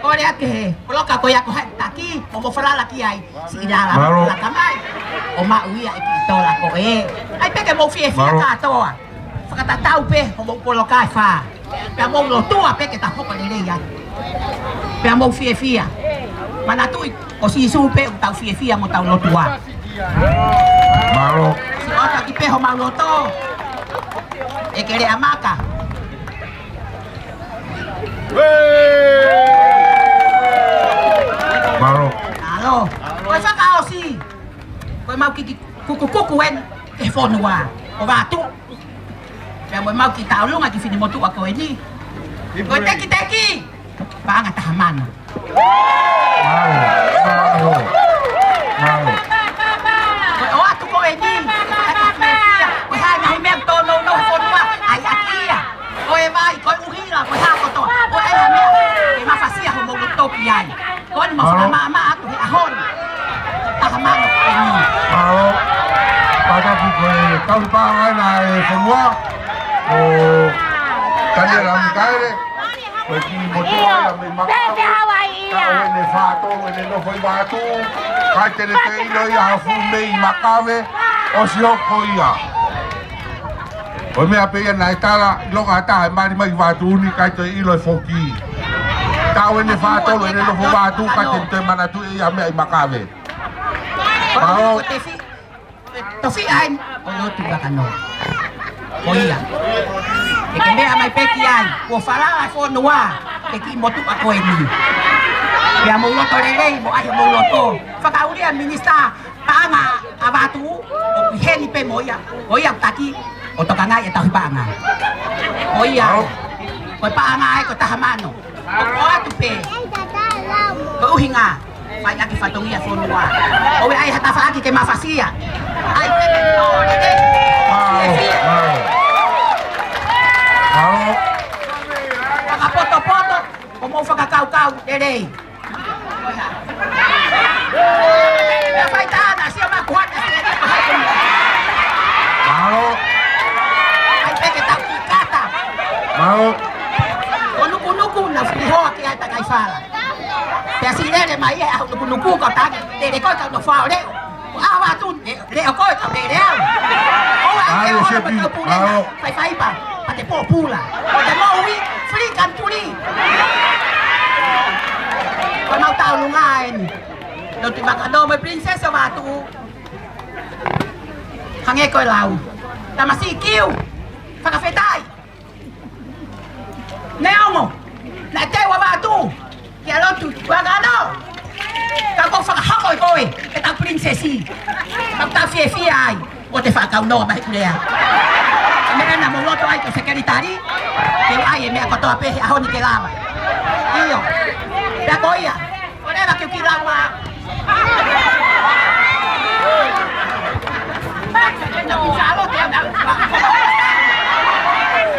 Ko e lea kehe, poloka ko ia ko hai taki, mo mo falala ki ai, siʻi lala, mālō. Laka mai. ʻO maʻu ia e kiʻi tola ko ē. ʻAi pē ke mou fiefia, mālō. Kātoa. Fakatatau pē, ko mou poloka e fā. Pea mou lotua pē ke tau hoko lelei ai. Pea mou fiefia. Manatuʻi, ko Sīsū pē ʻoku tau fiefia mo tau lotua. Mālō. Siʻoto ki pē homau loto. ʻE Keleʻamaka. Mālō. Mālō. Ko e fakaʻosi. Ko e mau kiʻi kukukuku eni ki he fonua ʻo Vatu. Pea mo e mau kiʻi tauʻolunga ki he finemotuʻa ko eni. Ko e tekiteki, paʻanga taha mano. Mālō, mālō, mālō. Ko e ʻoatu ko eni, ko e hā e ngaahi meʻa tōnounou he fonua, ʻai ʻaki ia. Ko e vai, ko e ʻuhila, ko e hā kotoa. Ko e ʻai ha meʻa ke mafasia homou loto ki ai. Ko eni mau, mālō. Fakamāmā atu he ʻaho ni. Taha mano ko eni. Mālō. Kātaki ko e tauhi paʻanga ena e fonua. ʻO Taniela Mikaele. Ko e kiʻi motuʻa ia mei Makawe. Ka ʻoku ne fātolu ʻene nofo ʻi Vatu. ʻIkai te ne toe ʻilo ia ha fuʻu meʻa ʻi Makawe. ʻOsi hoko ia. Ko e meʻa pē ia naʻe tala, ʻilonga ʻe taha ʻe mali mai ki Vatu ni, ʻikai toe ʻilo e foki. Ka ʻoku ne fātolu ʻene nofo Vatu, ʻikai te ne toe manatuʻi ia ha meʻa ʻi Makawe. Mālō. Tofiʻa eni ʻo Lotu Vakanoa. Ko ia. ʻE ke meʻa mai pē ki ai, kuo falala e fonua ki he kiʻi motuʻa ko eni. Pea mou loto lelei, mo ʻai homou loto. Fakaʻulia minisitā paʻanga ʻa Vatu, ʻoku ʻi heni pē mo ia. Ko ia ʻoku taki, ʻo tokangaʻi e tauhi paʻanga. Ko ia. Ko e paʻanga ē ko e taha mano. ʻOatu pē. Ko e ʻuhinga, fai ʻaki fatongia fonua. ʻOua ʻe ʻai ha tafaʻaki ke mafasia. ʻAi pē ke tō lelei. Mālō, mālō. Mālō. Fakapotopoto, ʻo mou fakakaukau lelei. Ko e hā? Pea fai tā na, sio ma kuata se. Mālō. ʻAi pē ke tau ki kata. Mālō. Ko nukunuku na fulihoa ki ai takai fala. Pea si lele mai e ʻaho nukunuku ka taki, lele ko e kau no fao leo. Ko ʻaho atu, le, leo ko e kau lele au. ʻOua ʻe, ʻAle ʻoua sepi, kau pule. Mālō. Fai fai pa, pa te pōpula. Ko te moʻui, free country. Ko e mau tauʻolunga eni. Lotu Vakanoa mo e Princess ʻo Vatu. Hangē ko e lau. Tamasiʻi Kiu. Fakafetaʻi. Neongo naʻe teu ʻa Vatu ki he lotu, ʻa Kakano, ka ʻoku ou fakahoko ʻe koe ʻetau pilinisesi. Ka ʻoku tau fiefia ai ʻo te fakakaunoa mai he kulea. Meʻa naʻa mou loto ai ki he sekelitali ke ʻai e meʻa kotoa pē he ʻaho ni ke lava. ʻIo. Pea ko ia, ʻoua leva ke u kiʻi lau ā.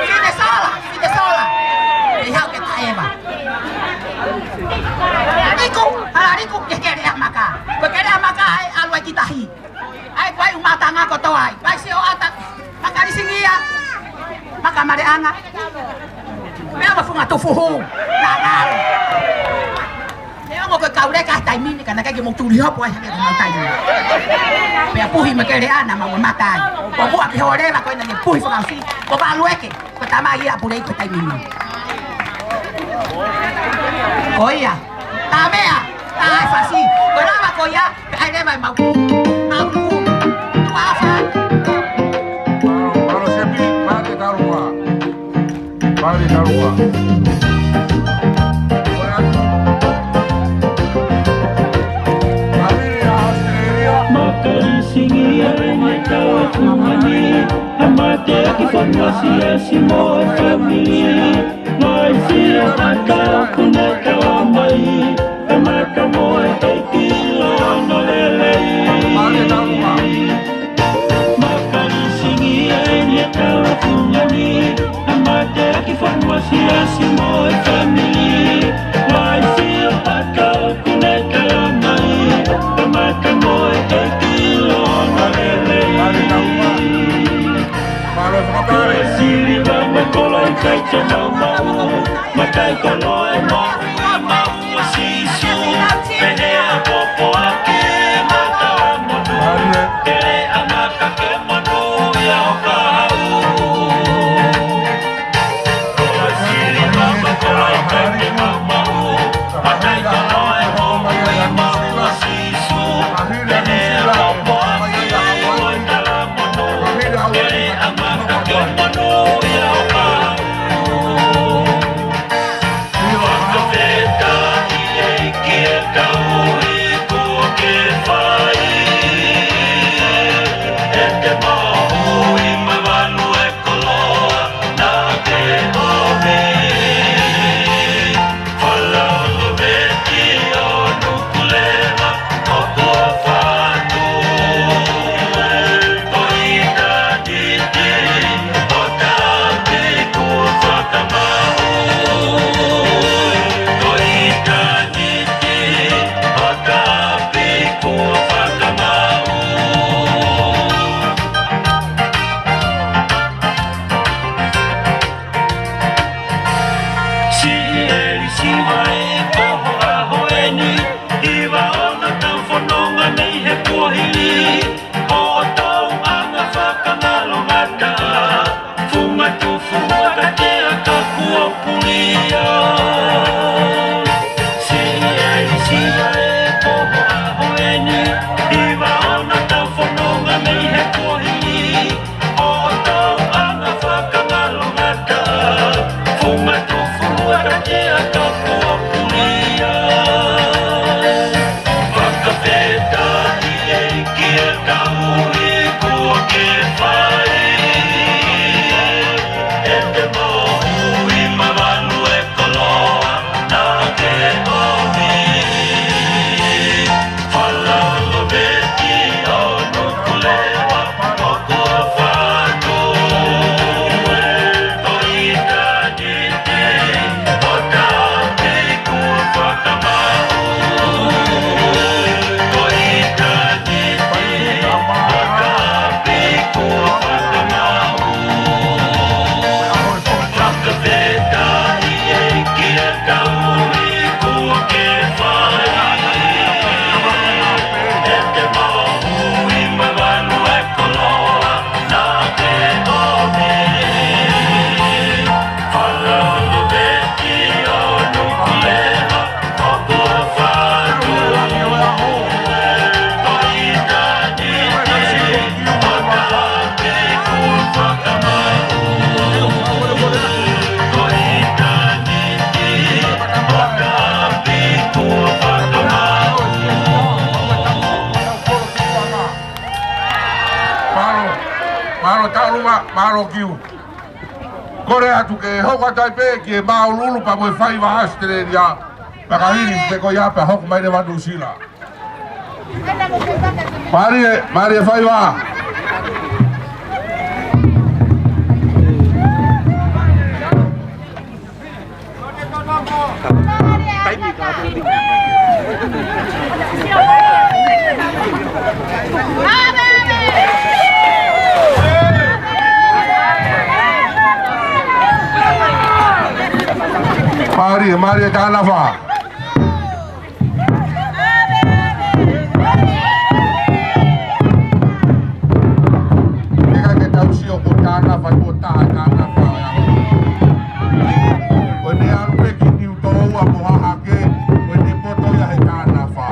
Fine sola, fine sola. ʻE hau ke taʻeva. Liku, hala liku ke kele ʻa maka. Ko kele ʻa maka ʻe ʻalu ai ki tahi. ʻAi ko ai ʻū mātanga kotoa ai. Vai sio ʻata, maka lisingia, maka maleʻanga. Meʻa ma funga tufuhu. Nā, nā. Neongo ko e kauleka he taimi ni, ka naʻe ʻikai ke mou tuli hopo ai hake ko mau taimi. Pea puhi ma kele ʻana ma ma matai. Ko mua ke hō leva ko ena ke puhi fakaʻosi. Ko Valu eke, ko tama ia pule ko taimi ni. Ko ia. Tā meʻa, tā e fasi. Ko lava ko ia, pea ʻai leva e mau. Mau. Tuʻa fa. Mālō, mālō Sepi, mālō Talua. Mālō Talua. Mālō Australia. Makalisingi ai ni kau fungani, ʻa mate ʻaki fonua siasi mo e famili. Mai sio ʻata kune kau mai, e maka mo e ʻEiki ʻoku lelei. Mālō Talua. Makalisingi ai ni kau fungani, ʻa mate ʻaki fonua siasi mo e famili. Vai sio ʻata kune kau mai, e maka mo e ʻEiki ʻoku lelei. Mālō Talua. Mālō Talua. Siliva mo e koloa ʻikai te mau maʻu, matai koloa ʻe mau, mau. Sīsū, pehē ʻa e popo ʻaki mata motu. Kele ʻa maka ke monūʻia ʻo ka hau. Ko e sili mama ko lai kai ke mau mau. Matai ka loa e mo mui mau a Sīsū. Pehē ʻa e popo ʻaki ʻo e tala motu. Kele ʻa maka ke monūʻia ʻo ka hau. Fakafetaʻi ʻEiki e kau iku ke fai. ʻE te moʻui ma Valu e koloa naʻa ke ʻomi. Fala o lo veti o Nukuleva o Kuafatu. Ko ʻitāniti ʻo tāpiku fakamaʻu. Ko ʻitāniti ʻo tāpiku fakamaʻu. Siʻi ʻElisiva ē ko ho ʻaho eni, hiva ʻo e tau fononga mei he kuohili, ʻo tau anga fakangalongata, funga tufuhua ka te aka kuo pulia. Siʻi ʻElisiva ē ko ho ʻaho eni, hiva ʻo e tau fononga mei he kuohili, ʻo tau anga fakangalongata, funga tufuhua ka te aka kuo pulia. Fakafetaʻi ʻEiki e kau iku ke fai. ʻE te moʻui ma Valu e koloa Ma-, mālō Kiu. Kole atu ke hoko atu ai pē ki he māʻulūʻulu pea mo e faiva ʻAositelēlia. Pea ka hili pē ko ia pea hoko mai leva Nuʻusila. Mālie, mālie faiva. Mālie, mālie Tānafa. ʻIkai ke tau sio ko Tānafa, ko Tānafa. Ko ʻene ʻalu pē ki Niutōua mo Hahake, ko ʻene poto ia he Tānafa.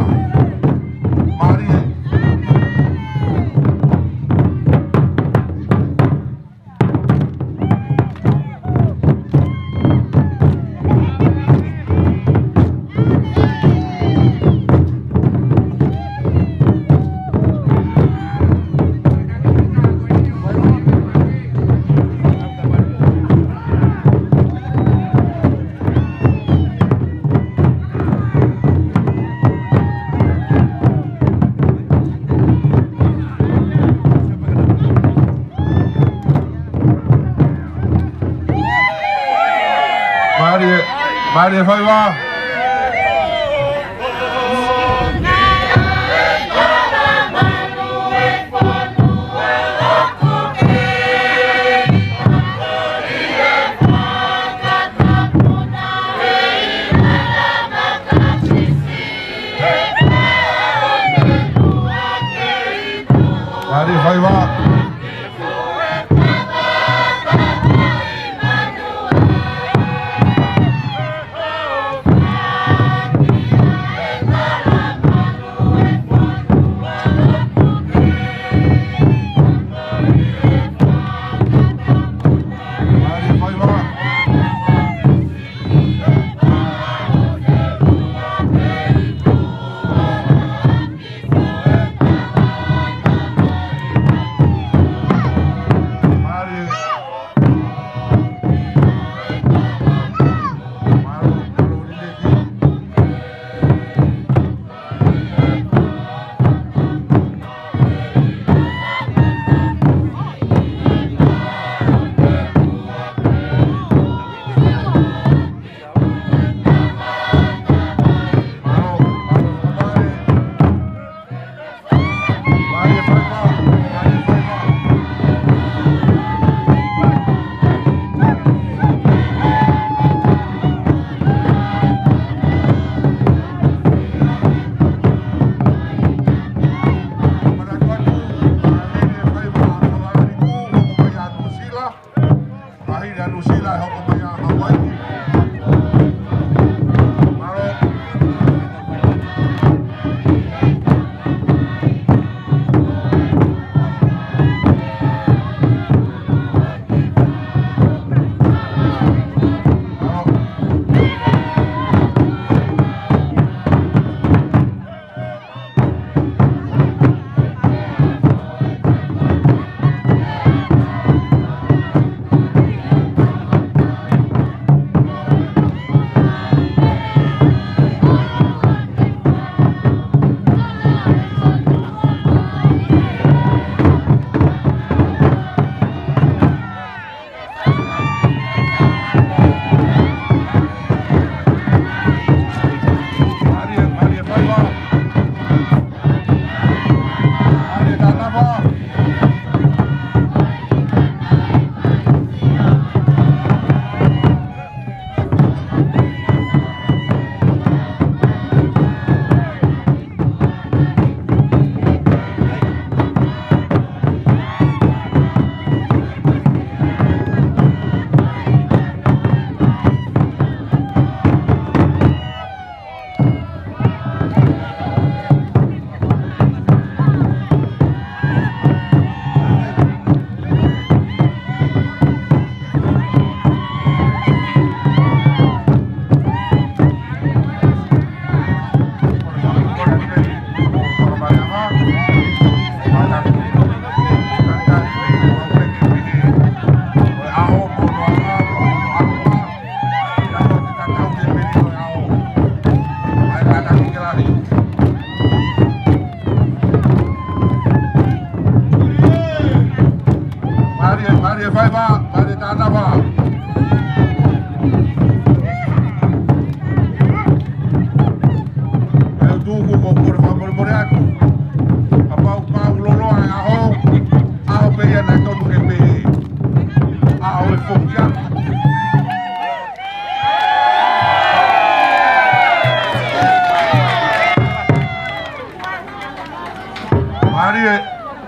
Mālie. Mālie, mālie faiva. Mālie faiva.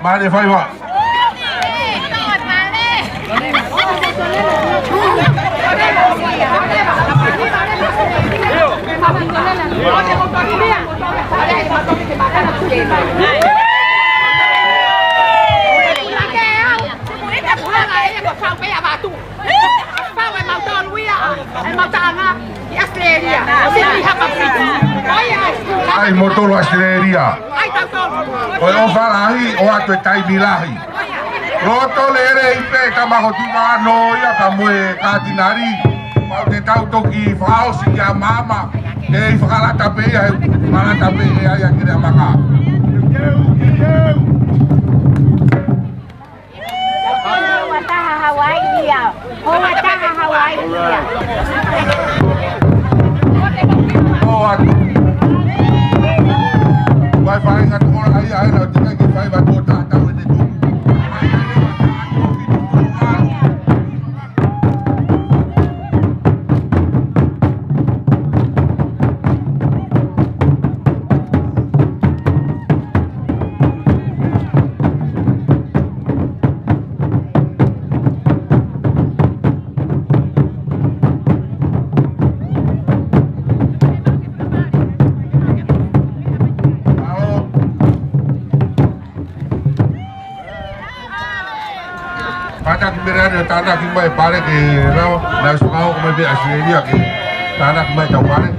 Hale faiva. Fau e mau tolu ia, e mau taʻanga, ki ʻAositelēlia. Sini hapa piti. ʻAi, mo tolu ʻAositelēlia. ʻAi, tau tolu. ʻOi, ʻofa lahi, ʻoatu e taimi lahi. Loto lelei pē, tama ko Tuʻivaʻano ia, pea mo e katinali. Pau te tau toki fakaʻosi kia Maama. Kei fakalata pē ia, he fakalata pē ia, ia ki he maka. Hoa taha Hawaiʻi ia. Hoa taha Hawaiʻi ia. Hoa. Vai fai ngā tō ia, ʻai nā tika ki fai va tō tā tau e te tō. Kātaki mera ane, tānaki mai pale ke rau, nau sukau ko mai pē ʻAositelēlia ke tānaki mai tau pale.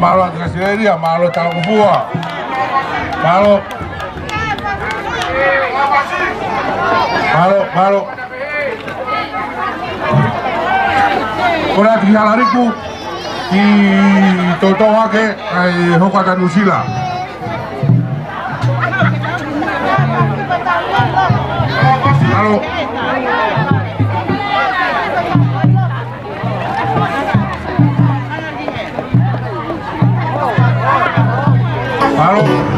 Mālō atu Kasilelia, mālō Talakofua. Mālō. Mālō, mālō. Kole atu ki Halaliku, ki Toto ake, ʻa e hoko atu ʻa Nuʻusila. Mālō. Mālō.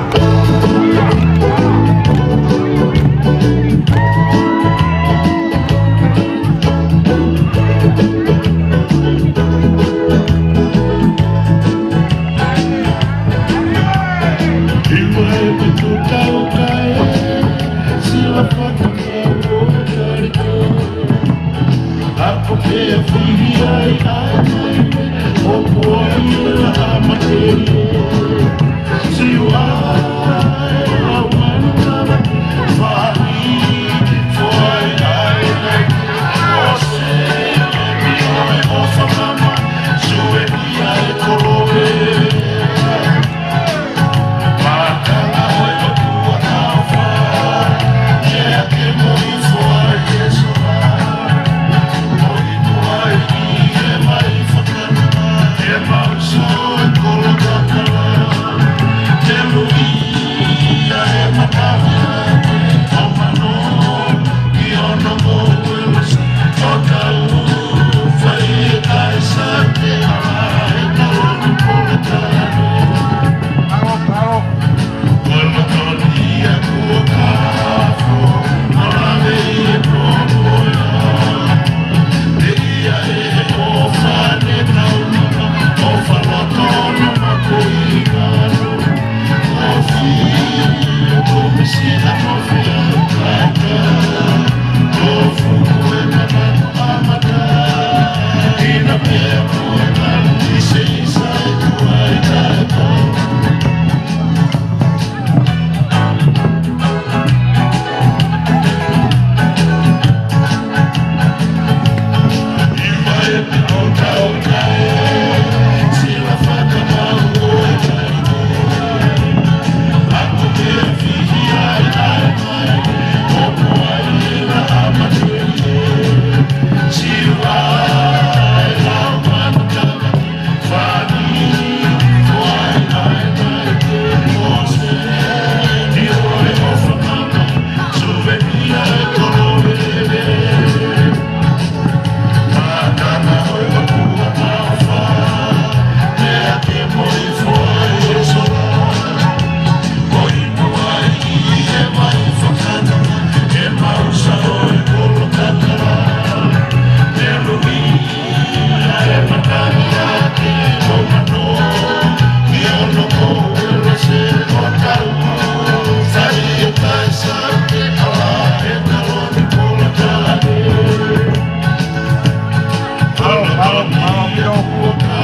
Mālō, mālō, mālō ʻaupito.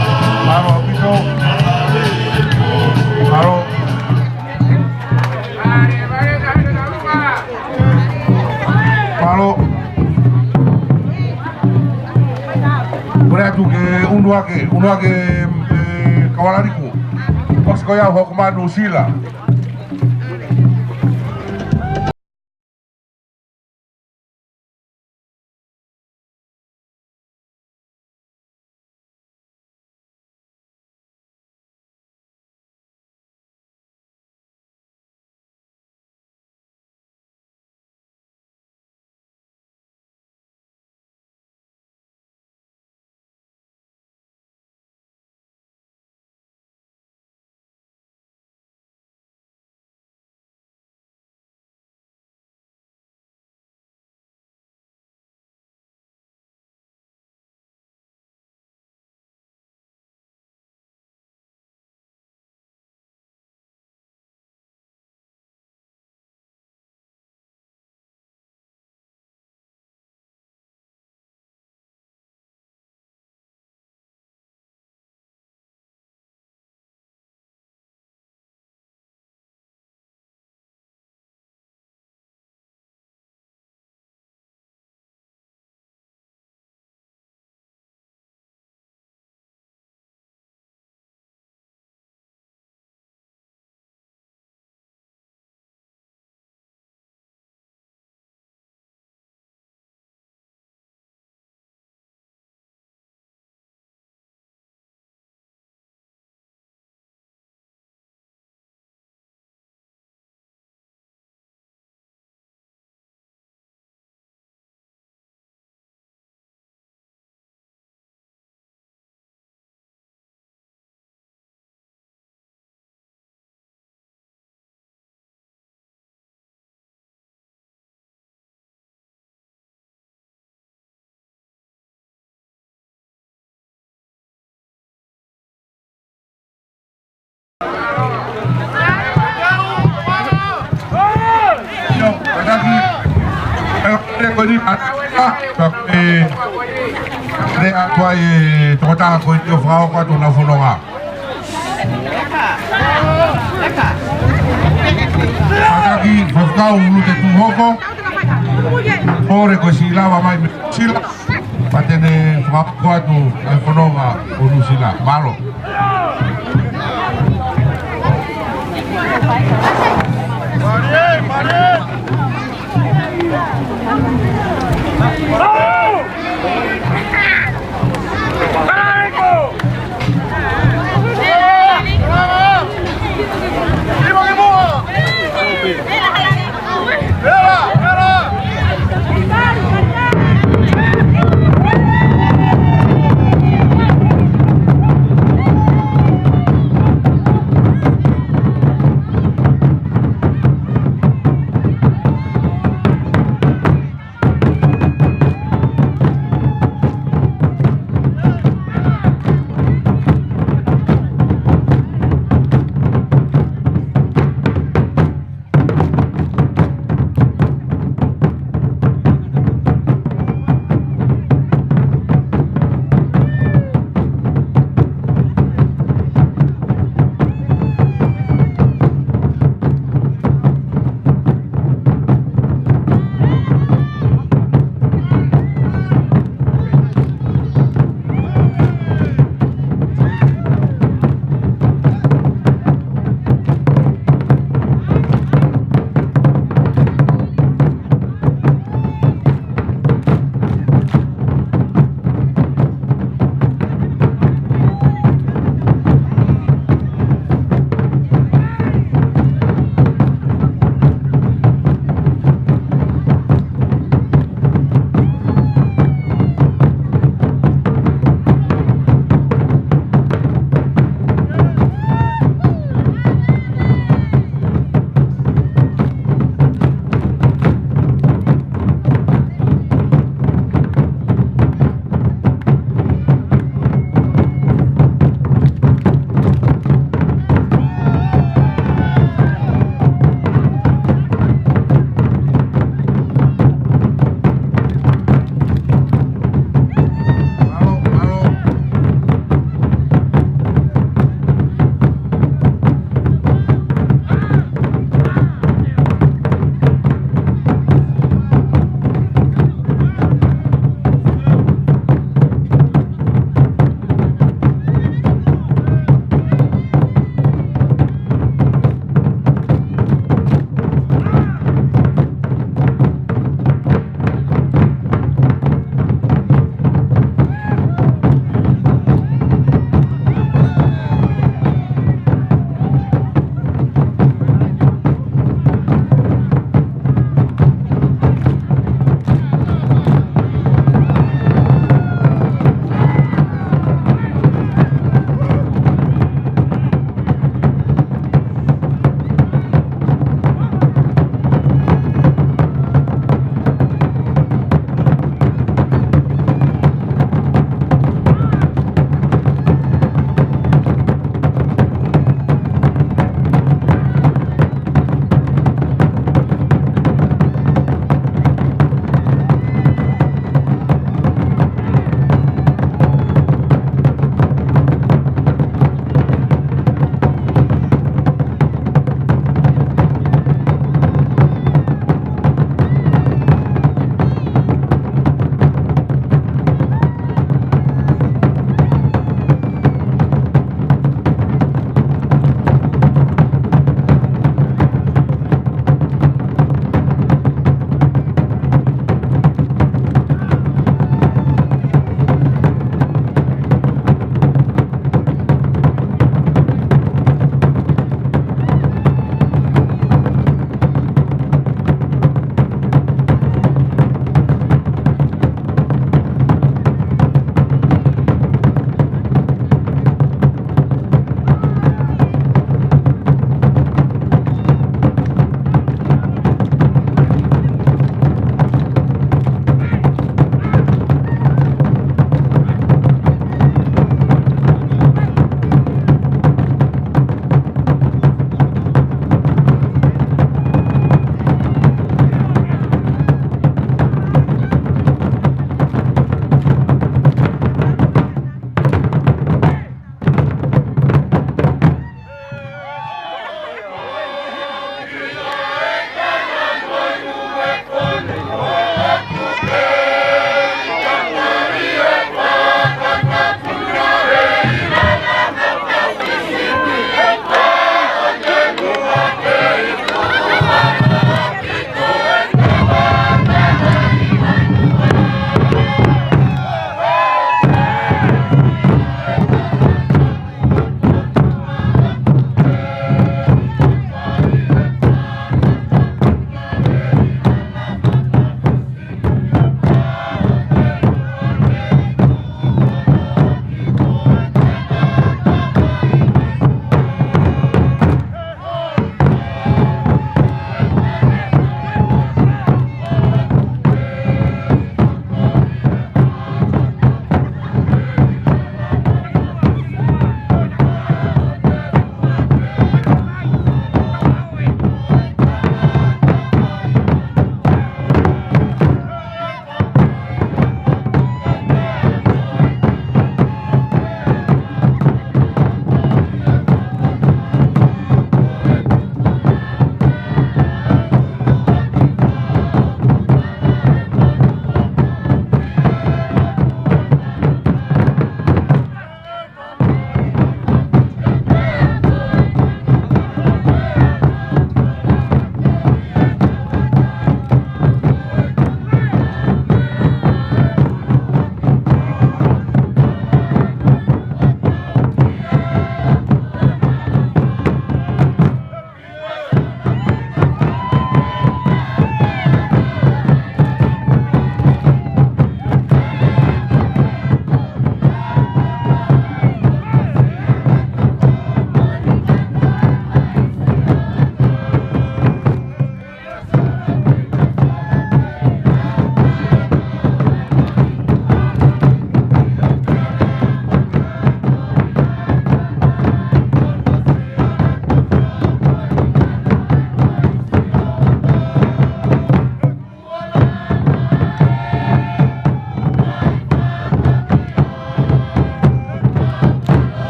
Mālō ʻaupito. Mālō. Mālō. Kole atu ke ʻunu hake, ʻunu hake, ē, kau Halaliku. ʻOsi ko ia ʻo hoko mai Nuʻusila. Ko eni, a, a, ka, ē, lea atu ai e tokotaha ko eni ʻo fakahoko atu ʻena fononga. Kātaki, Faifekau Lute Tūhoko, kole ko e siʻi lava mai mei Nuʻusila, pea te ne fakahoko atu e fononga ʻo Nuʻusila. Mālō.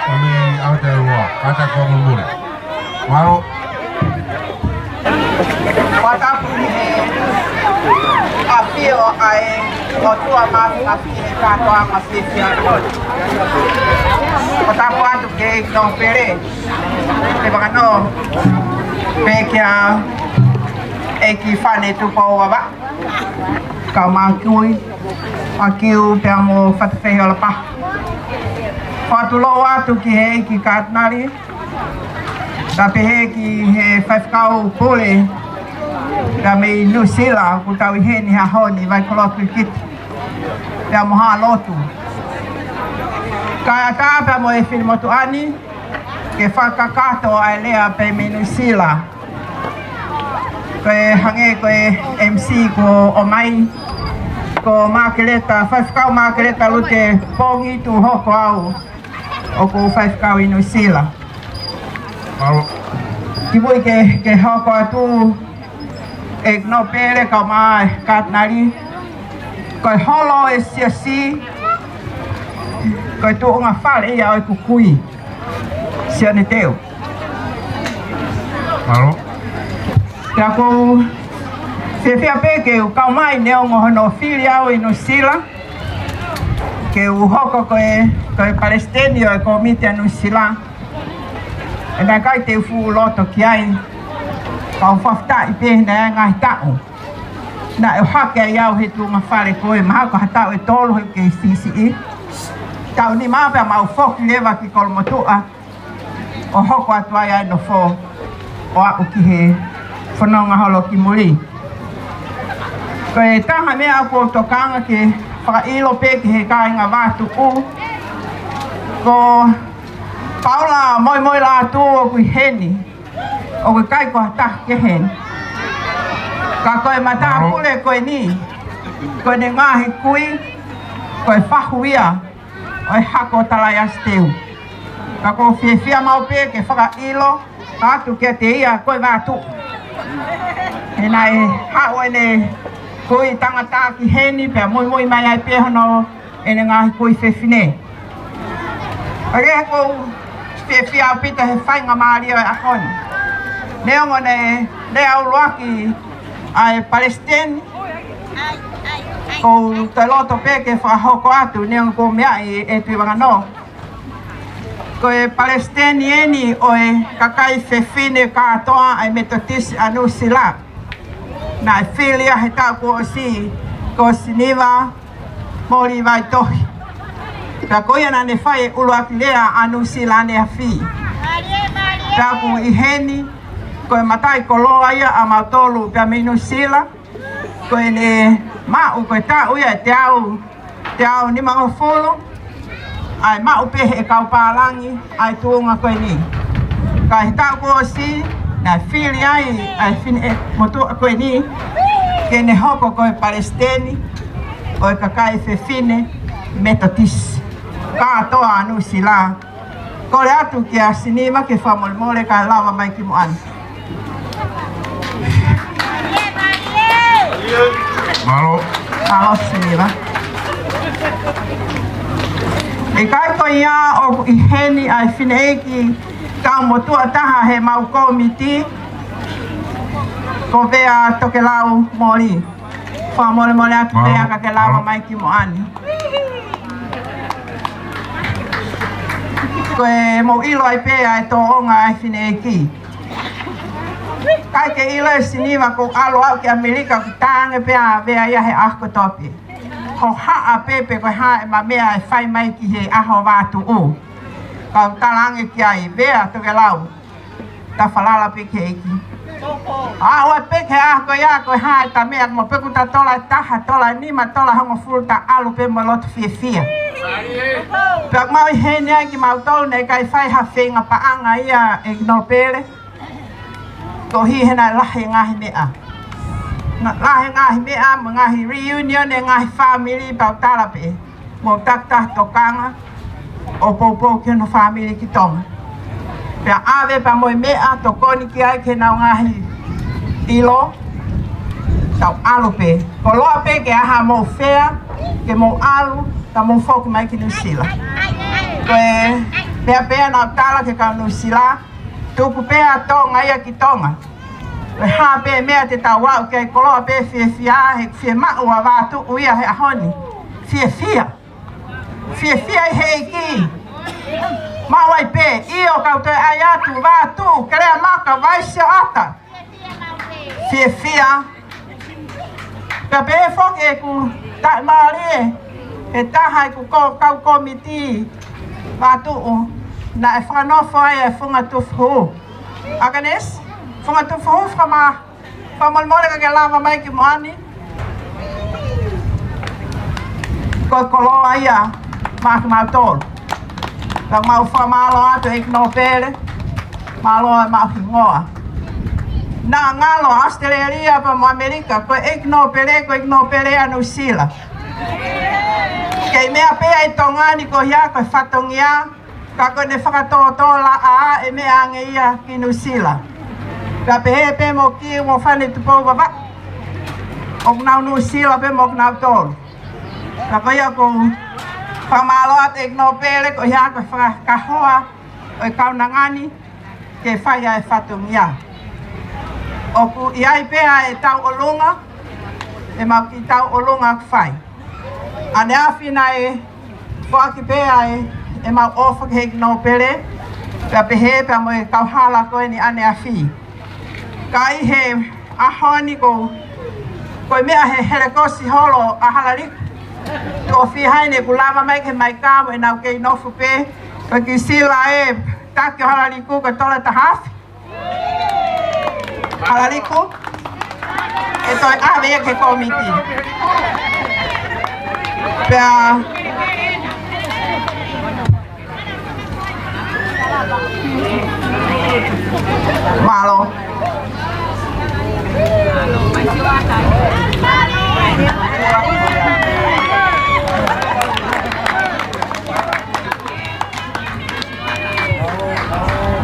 Kami au te ua, kata ko mumure. Mālō. Watapu ni he ʻafio ʻa e ʻOtua Māfimafi he kātoanga fiefia. Watapu atu ke no pele. Te whakano. Pea kia ʻEiki Fane Tupou Vavaʻu. Kau Mākiu, Mākiu pea mo Fatafehi Olopaha. Fakatulou atu ki he ʻEiki Katinali, pea pehē ki he faifekau pule, pea mei Nuʻusila, ʻoku tau ʻi heni he ʻaho ni, Vaikolo Kilikiti, pea mo Haʻa Lotu. Kae ʻatā pea mo e finemotuʻa ni, ke fakakakato ʻa e lea pē mei Nuʻusila. Ko e hangē ko e M C ko ʻomai, ko Makeleta, Faifekau Makeleta Lute Pongitu Hokoau, ʻoku faifekau ʻi Nuʻusila. Mālō. Kimuʻa ke, ke hoko atu, ʻEiki Nōpele kae ʻumaʻā e Katinali, ko e holo e siasi, ko e tuʻunga fale ia ʻo ʻeku kui, Sione Teu. Mālō. Pea ʻoku ou fiefia pē ke u kau mai neongo hono fili au ʻi Nuʻusila, ke u hoko ko e, ko e palesiteni ʻo e kōmiti ʻa Nuʻusila. ʻE naʻe ʻikai te u fuʻu loto ki ai, ka ʻoku ou fakafetaʻi pē he ngaahi taʻu naʻe ʻohake ai au he tuʻunga fale ko ē, mahalo ko ha taʻu ʻe tolu he kei siʻisiʻi. Taʻu nima pea mau foki leva ki Kolomotuʻa, ʻo hoko atu ai ʻa e nofo ʻo aʻu ki he fononga holo ki muli. Ko e taha meʻa ʻoku ou tokanga ke fakaʻilo pē ki he kāinga Vatuʻu, ko Paula Moemoelātū ʻoku ʻi heni, ʻoku ʻikai ko ha taha kehe. Ka ko e matāpule ko eni, ko ʻene ngaahi kui, ko e fahu ia ʻo e hako Talaiasiteu. Ka ʻoku ou fiefia maʻu pē ke fakaʻilo atu kiate ia ko e Vatuʻu. He naʻe haʻu ʻene kui tangata ki heni pea muimui mai ai pē hono ʻene ngaahi kui fefine. Pea ʻoku ou fiefia ʻaupito he faingamālie ʻo e ʻaho ni. Neongo ne, ne ʻuluaki ʻa e palesiteni, ʻoku ou toe loto pē ke fakahoko atu, neongo ʻoku ou meaʻi ʻe Tuʻivakanō. Ko e palesiteni eni ʻo e kakai fefine kātoa ʻa e Metotisi ʻa Nuʻusila. Naʻe fili ia he taʻu kuo ʻosi, ko Siniva Moli Vaitohi. Pea ko ia naʻa ne fai e ʻuluaki lea ʻa Nuʻusila ne afi. Pea ʻoku ʻi heni, ko e mataʻikoloa ia ʻamautolu pea mei Nuʻusila, ko ʻene maʻu, ko e taʻu ia ʻe teau, teau nimangofulu, ʻa e maʻu pē he kau pālangi ʻa e tuʻunga ko eni. Ka he taʻu kuo ʻosi, naʻe fili ai ʻa e finemotuʻa ko eni ke ne hoko ko e palesiteni ʻo e kakai fefine Metotisi kātoa ʻa Nuʻusila. Kole atu kia Siniva ke fakamolemole kae lava mai ki muʻa ni. Mālō. Mālō Siniva. ʻIkai ko ia ʻoku ʻi heni ʻa e fineʻeiki kau motuʻa taha he mau kōmiti, ko Vea Tokelau Moli. Fakamolemole atu Vea ka ke lava mai ki muʻa ni. Ko e mou ʻilo ai pē ʻa e tōʻonga ʻa e fineʻeiki. ʻIkai ke ʻilo ʻe Siniva ʻoku ou ʻalu au ki ʻAmelika ʻoku tange pē ʻa Vea ia he ʻaho kotoa pē. Hohaʻa pē pe ko e hā ʻema meʻa ʻe fai mai ki he ʻaho Vatuʻu. Kau talaange ki ai, Vea Tokelau, ta falala pē ki he ʻEiki. ʻAʻu pē ki he ʻaho ko ia ko e hā ʻeta meʻa, mo pe ʻoku ta tola ʻe taha, tola ʻe nima, tola ʻe hongofulu, ta ʻalu pē mo e loto fiefia. Pea mau ʻi heni ai kimautolu naʻe ʻikai fai ha feinga paʻanga ia ʻEiki Nōpele. Koeʻuhi he naʻe lahi e ngaahi meʻa. Naʻe lahi e ngaahi meʻa, mo e ngaahi reunion e ngaahi fāmili pea u tala pē. Mo takitaha tokanga ʻo poupou ki hono fāmili ki Tonga. Pea ʻave pea mo e meʻa tokoni ki ai ki heʻenau ngaahi ʻilo, tau ʻalu pē. Koloa pē ke ʻaha mou fea, ke mou ʻalu, ta mou foki mai ki Nuʻusila. Ko e Pea pea naʻa tala ke kau Nuʻusila, tuku pē ʻa Tonga ia ki Tonga. ʻE hā pē meʻa te tau aʻu ki ai, koloa pē fiefia, he fiemaʻu ʻa Vātuʻu ia he ʻaho ni. Fiefia. Fiefia ʻi he ʻEiki. Maʻu ai pē, ʻio kau toe ʻai atu, Vātuʻu, Keleamaka, Vaisioʻata. Fiefia. Pea pehē foki ʻeku taʻimālie, he taha ʻeku ko-, kau kōmiti Vātuʻu, naʻe fakanofo ai e Funga Tufuhū. Agnes, Funga Tufuhū, fakama-, fakamolemole ka ke lava mai ki muʻa ni. Ko e koloa ia maʻa kimautolu. Ka mau fakamālō atu ʻEiki Nōpele, mālō e maʻu hingoa. Naʻa ngalo ʻAositelēlia pea mo ʻAmelika, ko e ʻEiki Nōpele, ko e ʻEiki Nōpele ʻa Nuʻusila. Kei meʻa pē ʻa e Tonga ni ko ia ko e fatongia, ka ko ʻene fakatōtōlaʻā e meʻa ange ia ki Nuʻusila. Pea pehē pē mo Kiu mo Fane Tupou Vavaʻu, ʻoku nau Nuʻusila pē mo kinautolu. Ka ko ia ʻoku ou fakamālō atu ʻEiki Nōpele, ko ia ko e fakakahoa ʻo e kaunanga ni ke fai ʻa e fatongia. ʻOku ʻi ai pē ʻa e tauʻolunga, ʻemau kiʻi tauʻolunga ʻoku fai. ʻAneafi naʻe foaki pē ʻa e, ʻemau ʻofa ki he ʻEiki Nōpele, pea pehē pea mo e kauhala ko eni ʻaneafi. Ka ʻi he ʻaho ni ko, ko e meʻa he helekosi holo ʻa Halaliku. Tuʻo fiha eni ʻeku lava mai ke mai ka mo ʻenau kei nofo pē. Ko e kiʻi sila e taki ʻo Halaliku ko e tola tahafi. Halaliku. ʻE toe ʻave ia ki he kōmiti. Pea Mālō.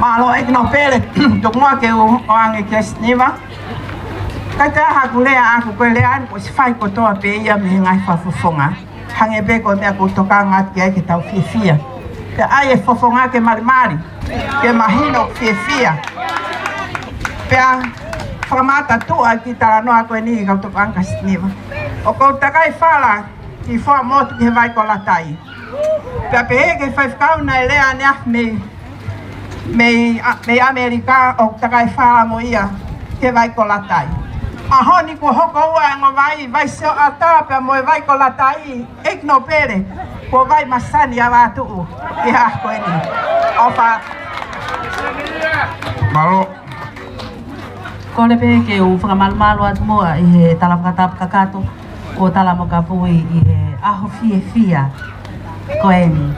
Mālō ʻEiki Nōpele, tuku muʻa ke u ʻoange kia Siniva. Ka ʻi ai haʻaku lea ʻaʻaku ko e lea eni kuo ʻosi fai kotoa pē ia mei he ngaahi fakafofonga. Hangē pē ko e meʻa ʻoku ou tokanga atu ki ai ke tau fiefia. Pea ʻai e fofonga ke malimali, ke mahino ʻoku fiefia. Pea fakamātuʻa e kiʻi talanoa ko eni kau tokanga Siniva. ʻOku ou takai fala ki Fuaʻamotu ki he vai ko Latai. Pea pehē ki he faifekau naʻe lea ʻaneafi mei mei, ʻa, mei ʻAmelika ʻoku takai fala mo ia ki he vai ko Latai. ʻAho ni kuo hoko ua e ongo vai, Vaisioʻata pea mo e vai ko Latai, ʻEiki Nōpele, kuo vai masani ʻa Vātuʻu ʻi he ʻaho ko eni. ʻOfa. Mālō. Kole pē ke u fakamalumalu atu muʻa ʻi he tala fakatapu kakato ʻo Tala mo Kapui ʻi he ʻaho fiefia ko eni.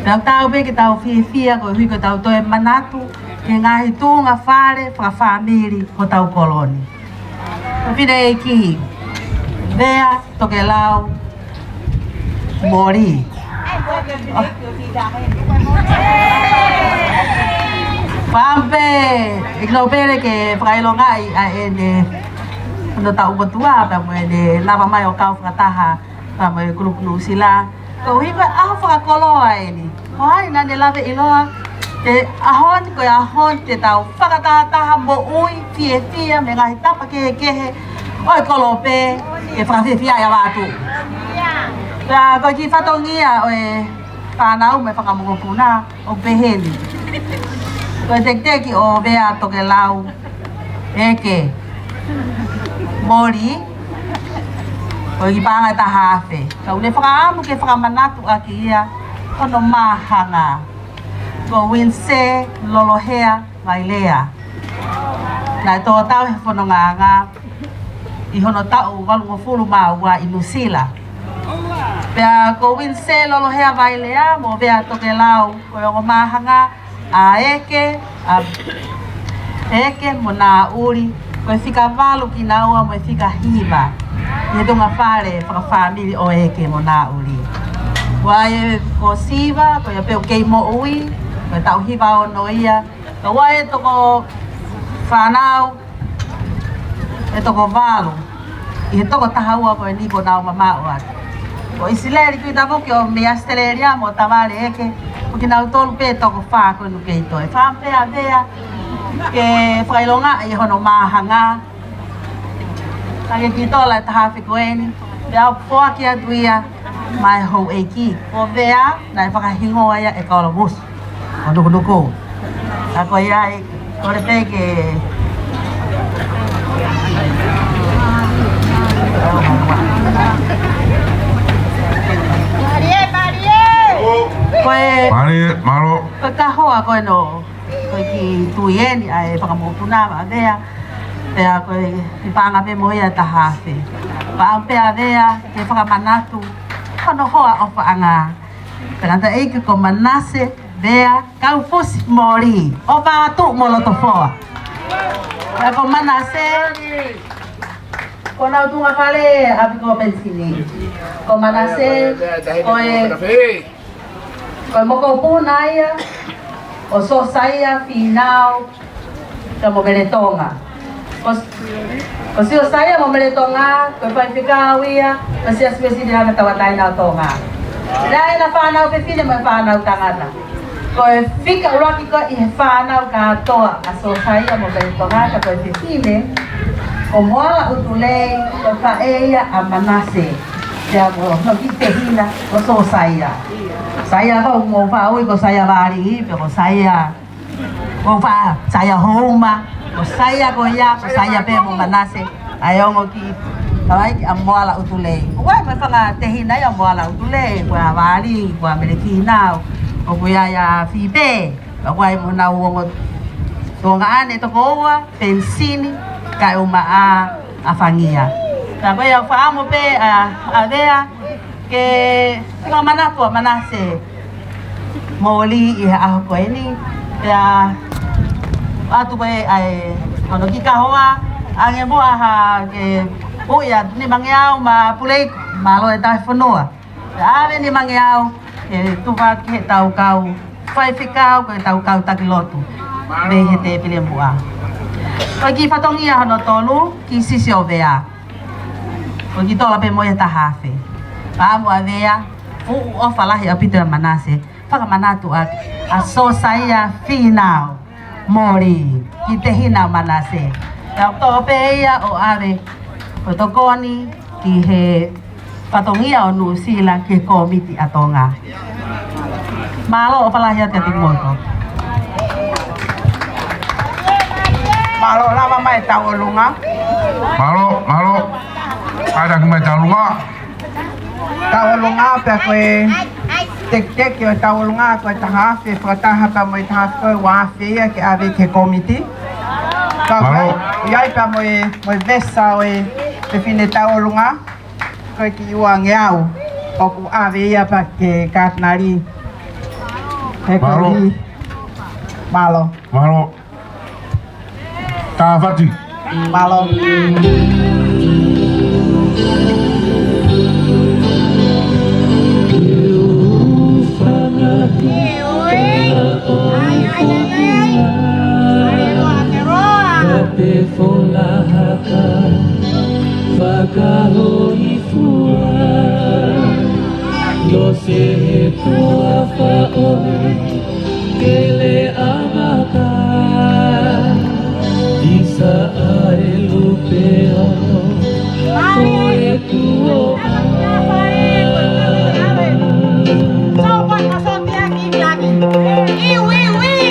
Tau tau pē ke tau fiefia koeʻuhi ko ʻetau toe manatu ki he ngaahi tuʻunga fale fakafāmili hotau kolo ni. Ko e fefine ʻeiki, Vea Tokelau Moli. Pampe, ʻEiki Nōpele ke fakaʻilongaʻi ʻa ʻene, hono taʻu motuʻa, pea mo ʻene lava mai ʻo kau fakataha pea mo e kulupu Nuʻusila. Koeʻuhi ko e ʻaho fakakoloa eni. Ko hai naʻa ne lave ʻiloa, ko e ʻaho ni, ko e ʻaho ni te tau fakatahataha moʻui fiefia mei he ngaahi tapa kehekehe ʻo e kolope, ke fakafiefia ai ʻa Vātuʻu. Pea ko e kiʻi fatongia ʻo e fānau mo e fanga mokopuna ʻoku pehē ni. Ko e tekiteki ʻo Vea Tokelau ʻEke Moli, ko e kiʻi paʻanga ʻe taha afe. Ka ʻoku ne fakaʻamu ke fakamanatu ʻaki ia hono māhanga. Ko Uinise Lolohea Vailea. Naʻe tō tau he fonongaʻanga ʻi hono taʻu valungofulu mā ua ʻi Nuʻusila. Pea ko Uinise Lolohea Vailea mo Vea Tokelau ko e ongo māhanga ʻa ʻEke, ʻa ʻEke mo Naʻuli, ko e fika valu kinaua mo e fika hiva ʻi he tuʻunga fale fakafāmili ʻo ʻEke mo Naʻuli. Ko ia ko Siva, ko ia pē ʻoku kei moʻui, ko e taʻu hiva ono ia. Ka ʻoku ʻi ai e toko fānau ʻe toko valu ʻi he toko taha ua ko eni kuo nau mamaʻo atu. Ko ʻIsileli Tuʻitavuki ʻo mei ʻAositelēlia mo Tavale ʻEke, Ko kinautolu pē toko fā ko ē ʻoku kei toe. Fakaʻamu pē ʻa Vea ke fakaʻilongaʻi hono māhanga. Hangē ko e tola ʻe taha afe ko eni, pea ʻoku foaki atu ia maʻa e houʻeiki. Ko Vea naʻe fakahingoa ia ʻe Kolomusu ʻo Nukunuku. Ka ko ia ai, kole pē ke Malie, malie. Ko e Malie, mālō. Ko e kahoa ko ē ʻoku, ko e kiʻi tui eni ʻa e fakamokopuna ʻa Vea. Pea ko e kiʻi paʻanga pē mo ia ʻe taha afe. Paʻanga pē ʻa Vea ke fakamanatu hono hoa ʻofaʻanga. Tangataʻeiki ko Manase Vea Kaufusi Moli ʻo Vatu mo Lotofoa. Pea ko Manase, ko honau tuʻunga fale ʻapi ko Penisini. Ko Manase, ko e, ko e mokopuna ia ʻo Siosaia Fīnau Moʻomeletoga. Ko, ko Siosaia Moʻomeletoga, ko e faifekau ia ʻo e Siasi Uēsiliana Tauʻatāina ʻo Tonga. Naʻe ʻi ai ʻena fānau fefine mo e fānau tangata. Ko e fika ʻuluaki ko ē ʻi he fānau kātoa ʻa Siosaia Moʻomeletoga, ka ko e fefine ko Moala ʻUtulei, ko e faʻē ia ʻa Manase. Pea mo hono kiʻi tehina ko Siosaia. Siosaia, ko hoʻomou faʻa ui ko Saia Vālī, pe ko Saia, ko fa, Saia Houma, ko Saia ko ia, ko Saia pē mo Manase. ʻA e ongo kiʻi tamaiki ʻa Moala ʻUtulei. ʻOku ʻi ai mo e fanga tehina ia ʻo Moala ʻUtulei, ko ʻa Vālī, ko ʻa Mele Fīnau, ʻoku ʻi ai ʻa Fipe, ʻoku ʻi ai mo honau ongo tuongaʻane toko ua, Penisini, kae ʻumaʻā ʻa Fangia. Ka ko ia ʻoku fakaʻamu pē ʻa, ʻa Vea ke fakamanatu ʻa Manase Moli ʻi he ʻaho ko eni. Pea ʻoatu pē ʻa e, hono kiʻi kahoa, ʻange muʻa ha kiʻi uʻi ʻa Nimangeau mo Puleiku, mālō e tauhi fonua. Pea ʻave Nimangeau, ʻe tufa ki heʻetau kau faifekau, ko ʻetau kau taki lotu mei he tēpile muʻa. Ko e kiʻi fatongia hono tolu, kiʻi sisi ʻo Vea. Ko e kiʻi tola pē mo ia ʻe taha afe. Paʻanga ʻa Vea, fuʻu ʻofa lahi ʻaupito ʻia Manase, fakamanatu ʻa, ʻa Siosaia Fīnau Moli, kiʻi tehina ʻo Manase. Pea ʻoku toʻo pē ia ʻo ʻave ko e tokoni ki he fatongia ʻo Nuʻusila ki he kōmiti ʻa Tonga. Mālō, ʻofa lahi atu kiate kimoutolu. Mālō, lava mai tauʻolunga. Mālō, mālō. Kātaki mai tauʻolunga. Tauʻolunga pea ko e tekiteki ʻo e tauʻolunga ko e taha afe, fakataha pea mo e taha afe ko ē ʻoku ʻave ki he kōmiti. Ka ko e, mālō. ʻI ai pea mo e, mo e vesa ʻo e fefine tauʻolunga, ko e kiʻi uangeau ʻoku ʻave ia pea ki he katinali. He ko e, mālō. Mālō. Mālō. Tāfati. Mālō. Te fola haka, fakahoifua, no se he tua faʻohi, kele amaka, tisa ai lupe ono, ko e kuo. Iu, iu, iu.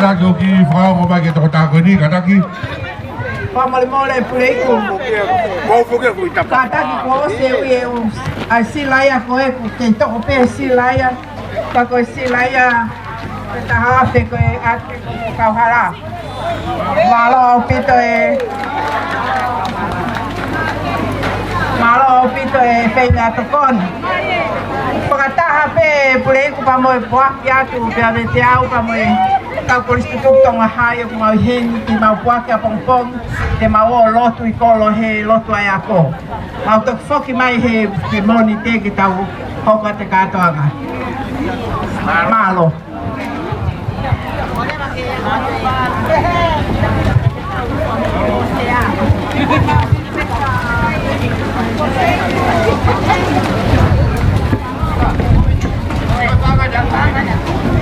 Kātaki ʻoku fakaongo mai ki he tokotaha ko eni, kātaki. Fakamolemole Puleiku. Kātaki kuo ʻosi e ui e ʻū ʻa e silaia ko ē kuo kei toʻo pē silaia. Ka ko e silaia ʻe taha pē ko e ʻa e kauhala. Mālō ʻaupito e, mālō ʻaupito e feinga tokoni. Fakataha pē Puleiku pea mo e poaki atu pea mo e teau pea mo e kau kolisi tutupu Tonga Hai ʻoku mau ʻi heni ke mau poaki ʻapongipongi, te mau ō lotu ʻi kolo he lotu ʻa e ako. Mau toki foki mai he, he Mōnite ke tau hoko atu e kātoanga. Mālō.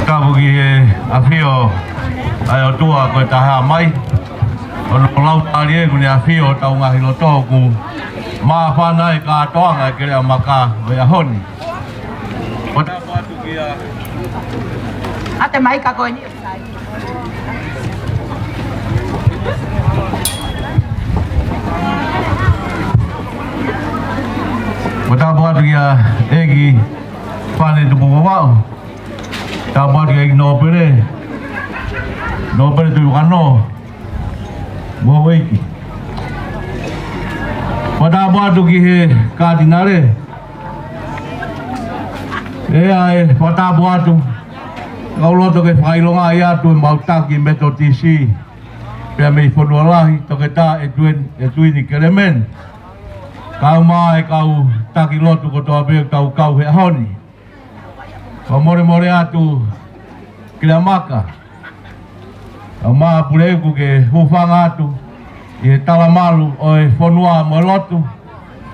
Tapu ki he ʻafio ʻa e ʻOtua ko e Taha Mai. ʻO hono lau tali ʻeku ne ʻafio ʻi hotau ngaahi loto ʻoku māfana e kātoanga e Keleʻa Maka ʻo e ʻaho ni. Ko e tapu atu kia. ʻAte mai ka ko eni. Ko e tapu atu kia ʻEiki Fane Tupou Vavaʻu. Tapu atu kia ʻEiki Nōpele. Nōpele Tuʻivakanō. Mo e ʻEiki. Ko e tapu atu ki he Katinale. ʻE ʻai, ko e tapu atu. Kau loto ke fakaʻilongaʻi atu ʻemau taki Metotisi pea mei Fonua Lahi, Toketā ʻEtueni, ʻEtueni Kelemeni. Kae ʻumaʻā e kau taki lotu kotoa pē ʻoku tau kau he ʻaho ni. Fakamolemole atu Keleʻa Maka. ʻA e Puleiku ke hūfanga atu ʻi he talamalu ʻo e fonua mo e lotu,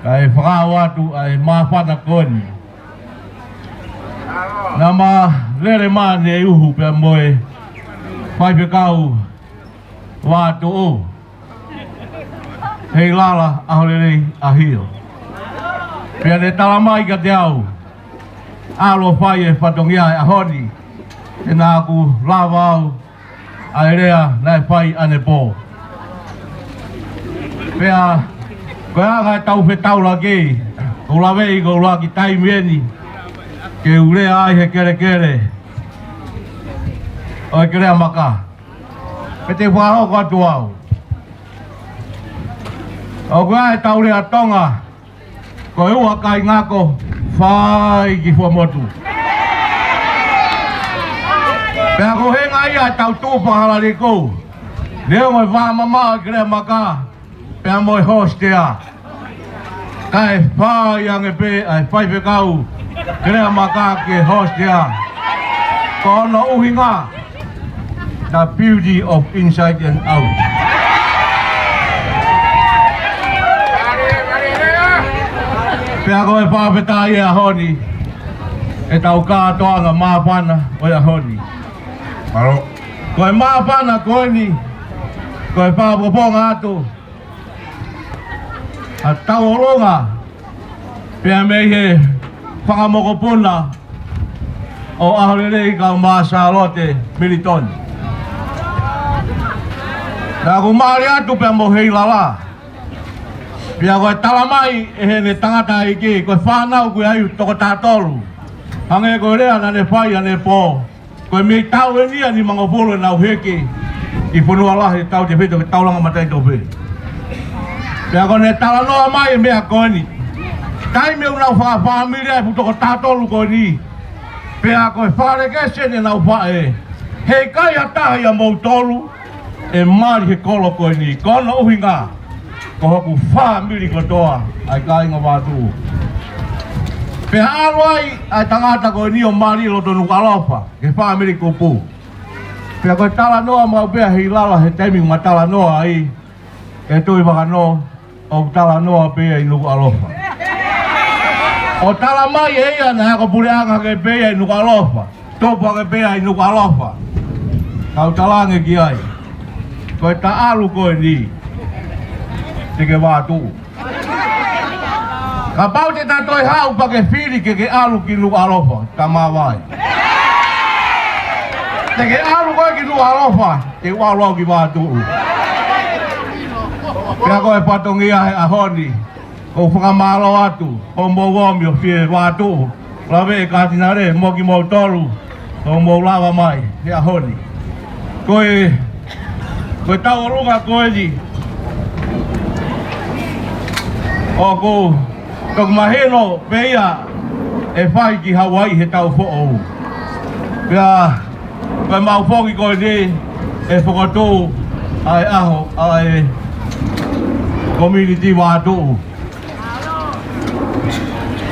kae fakaʻau atu ʻa e māfana ko eni. Naʻa ma lele mai ne uhu pea mo e faifekau Vātuʻu. Heilala ʻAholelei ʻAhio. Pea ne tala mai kiate au, ʻalu ʻo fai e fatongia e ʻaho ni, he naʻa ku lava au ʻa e lea naʻe fai ʻanepō. Pea ko e anga e tau fetaulaki, ʻoku ou laveʻi ko e ʻuluaki taimi eni ke u lea ai he kelekele ʻo e Keleʻa Maka. Pea te u fakahoko atu au. ʻOku ʻi ai e tau lea Tonga, ko e ua kai ngako, fai ki Fuaʻamotu. Pea ko e ʻuhinga ia e tau tuʻu fakahalaliko. Neongo e vā mamaʻo e Keleʻa Maka, pea mo e hostea. Kae fai ange pē ʻa e faifekau Keleʻa Maka ke hostea. Ko hono ʻuhinga, the beauty of inside and out. Pea ko e fakafetaʻi e ʻaho ni, e tau kātoanga māfana ʻo e ʻaho ni. Mālō. Ko e māfana ko eni, ko e fakapoponga atu ʻa e tauʻolunga, pea mei he fanga mokopuna ʻo ʻAholelei kae ʻumaʻā Sālote Militoni. Naʻa ku mali atu pea mo Heilala. Pea ko e tala mai ʻe heʻene tangataʻeiki, ko e fānau ko ia ʻoku toko taha tolu. Hangē ko e lea naʻa ne fai ʻanepō. Ko e meʻi taʻu eni ʻa e nimangofulu ʻenau hiki ʻi Fonua Lahi he taʻu tefito ki he taulanga mataʻitofe. Pea ko ʻene talanoa mai e meʻa ko eni. Taimi ʻoku nau fakafāmili ai e fuʻu toko taha tolu ko eni. Pea ko e fale kesi ʻenau faʻē. Heʻikai ha taha ia moutolu ʻe mali he kolo ko eni. Ko hono ʻuhinga, ko hoku fāmili kotoa ʻa e kāinga Vātuʻu. Pea ʻalu ai ʻa e tangata ko eni ʻo mali loto Nukuʻalofa, ki he fāmili kupu. Pea ko e talanoa maʻu pē ʻa Heilala he taimi ʻoku ma talanoa ai, ʻe Tuʻivakanō, ʻoku talanoa pē ia ʻi Nukuʻalofa. ʻO tala mai ʻe ia naʻe ako puleʻanga hake pē ia ʻi Nukuʻalofa. Tupu hake pē ia ʻi Nukuʻalofa. Kau talaange ki ai, ko e taʻalu ko eni, te ke Vātuʻu. Kapau te ta toe haʻu pea ke fili ke ke ʻalu ki Nukuʻalofa, ta māvae. Te ke ʻalu koe Nukuʻalofa, te u ʻalu au ki Vatuʻu. Pea ko e fatongia he ʻaho ni, ʻoku ou fakamālō atu, ʻo mou ʻomi ʻo fie Vatuʻu, lave e Katinale, mo kimoutolu, ʻo mou lava mai, he ʻaho ni. Ko e, ko e tauʻolunga ko eni, ʻoku toki mahino pē ia ʻe fai ki Hauaiʻi he taʻu foʻou. Pea, ko e mau foki ko eni ʻe fokotuʻu ʻa e ʻaho, ʻa e community Vatuʻu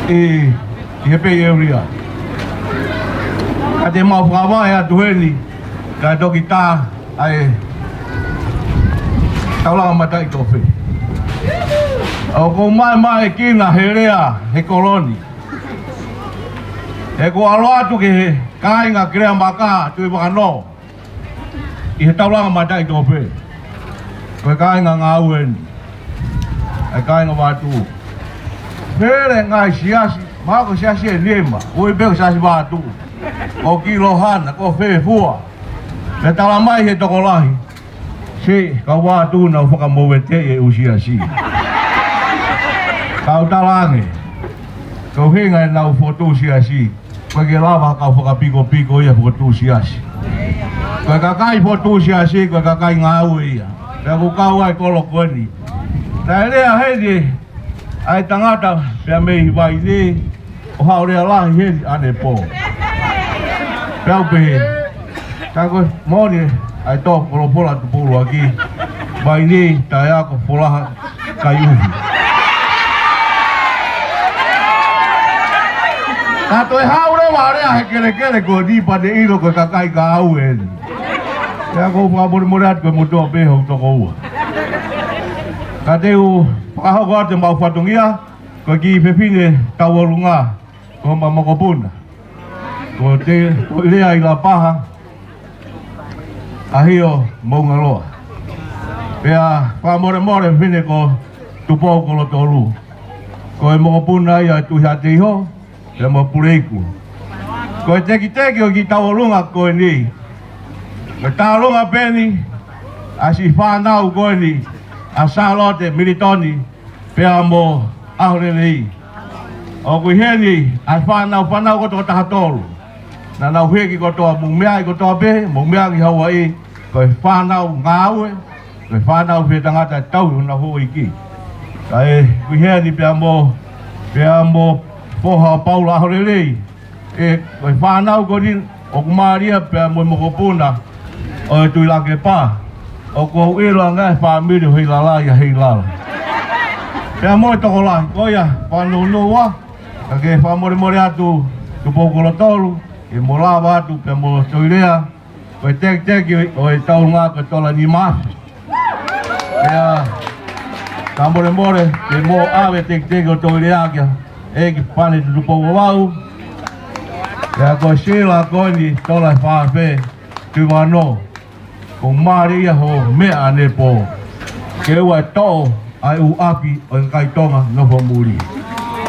ʻi, ʻi he Bay Area. Ka te mau fakavaʻe atu heni, ka toki tā ʻa e taulanga mataʻitofe. ʻOku ou maʻemaʻekina he lea he kolo ni. He ʻoku ou ʻalu atu ki he kāinga Keleamaka, Tuʻi Vakanō, ʻi he taulanga mataʻitofe. Ko e kāinga ngāue eni. ʻA e kāinga Vatuʻu. Pele ngaahi siasi, mahalo ko e siasi ʻe nima, ui pē ko e siasi Vatuʻu. Ko Kilohana, ko Fefua. Pea tala mai he tokolahi, siʻi kau Vatuʻu naʻa nau fakamoveteʻi e ʻū siasi. Kau talaange, ko e ʻuhinga ʻenau fokotuʻu siasi, ʻoku ʻikai ke lava ha kau fakapikopiko ia fokotuʻu siasi. Ko e kakai fokotuʻu siasi, ko e kakai ngāue ia. Pea ʻoku kau ai e kolo ko eni. Naʻe lea heni ʻa e tangata pea mei Vainī, ʻo haʻu lea lahi heni ʻanepō. Pea u pehē, ka ko e moʻoni ʻa e tō folofola Tupou ʻUluaki, Vainī, Taeako, Folaha, Kaiuhi. Ka toe haʻu leva ʻo lea he kelekele ko eni pea te ʻilo ko e kakai ngāue eni. Pea ʻoku ou fakamolemole atu ko e motuʻa pē hoku tokoua. Ka te u fakahoko atu ʻemau fatongia, ko e kiʻi fefine tauʻolunga, ko homau mokopuna. Ko Te, ko Lea ʻi Lapaha, ʻAhio Moʻungaloa. Pea fakamolemole fefine ko Tupou Kolotolu. Ko e mokopuna ia ʻo Tuʻi Haʻateiho, pea mo Puleiku. Ko e tekiteki ʻo e kiʻi tauʻolunga ko eni. Ko e tauʻolunga pē eni, ʻa siʻi fānau ko eni, ʻa Sālote, Militoni, pea mo ʻAholelei. ʻOku ʻi heni ʻa e fānau, fānau kotoa taha tolu. Naʻa nau hiki kotoa, mou meaʻi kotoa pē, mou meaʻi ki Hauaiʻi, ko e fānau ngāue, ko e fānau fie tangata tau na hōʻiki. Kae ʻoku ʻi heni pea mo, pea mo foha ʻo Paula, ʻAholelei. ʻE, ko e fānau ko eni ʻoku mālie pea mo e mokopuna ʻo e Tuʻilakepa. ʻOku ou ʻilo ange e fāmili ʻo Heilala ia Heilala. Pea mo e tokolahi, ko ia, fanongo ā, ka ke fakamolemole atu Tupou Kolotolu, ke mo lava atu pea mo Toilea, ko e tekiteki ʻo e tauʻolunga ko e tola nima afe. Pea, fakamolemole, ke mo ʻave e tekiteki ʻo Toilea kia ʻEiki Pane Tupou Vavau. Pea ko Sila ko eni tola fā afe, Tuʻi Vakanō. Ko e mālie ia hoʻo meʻa ʻanepō. Ke ʻoua ʻe toʻo ʻa e ʻū ʻapi ʻo e kakai Tonga nofo muli.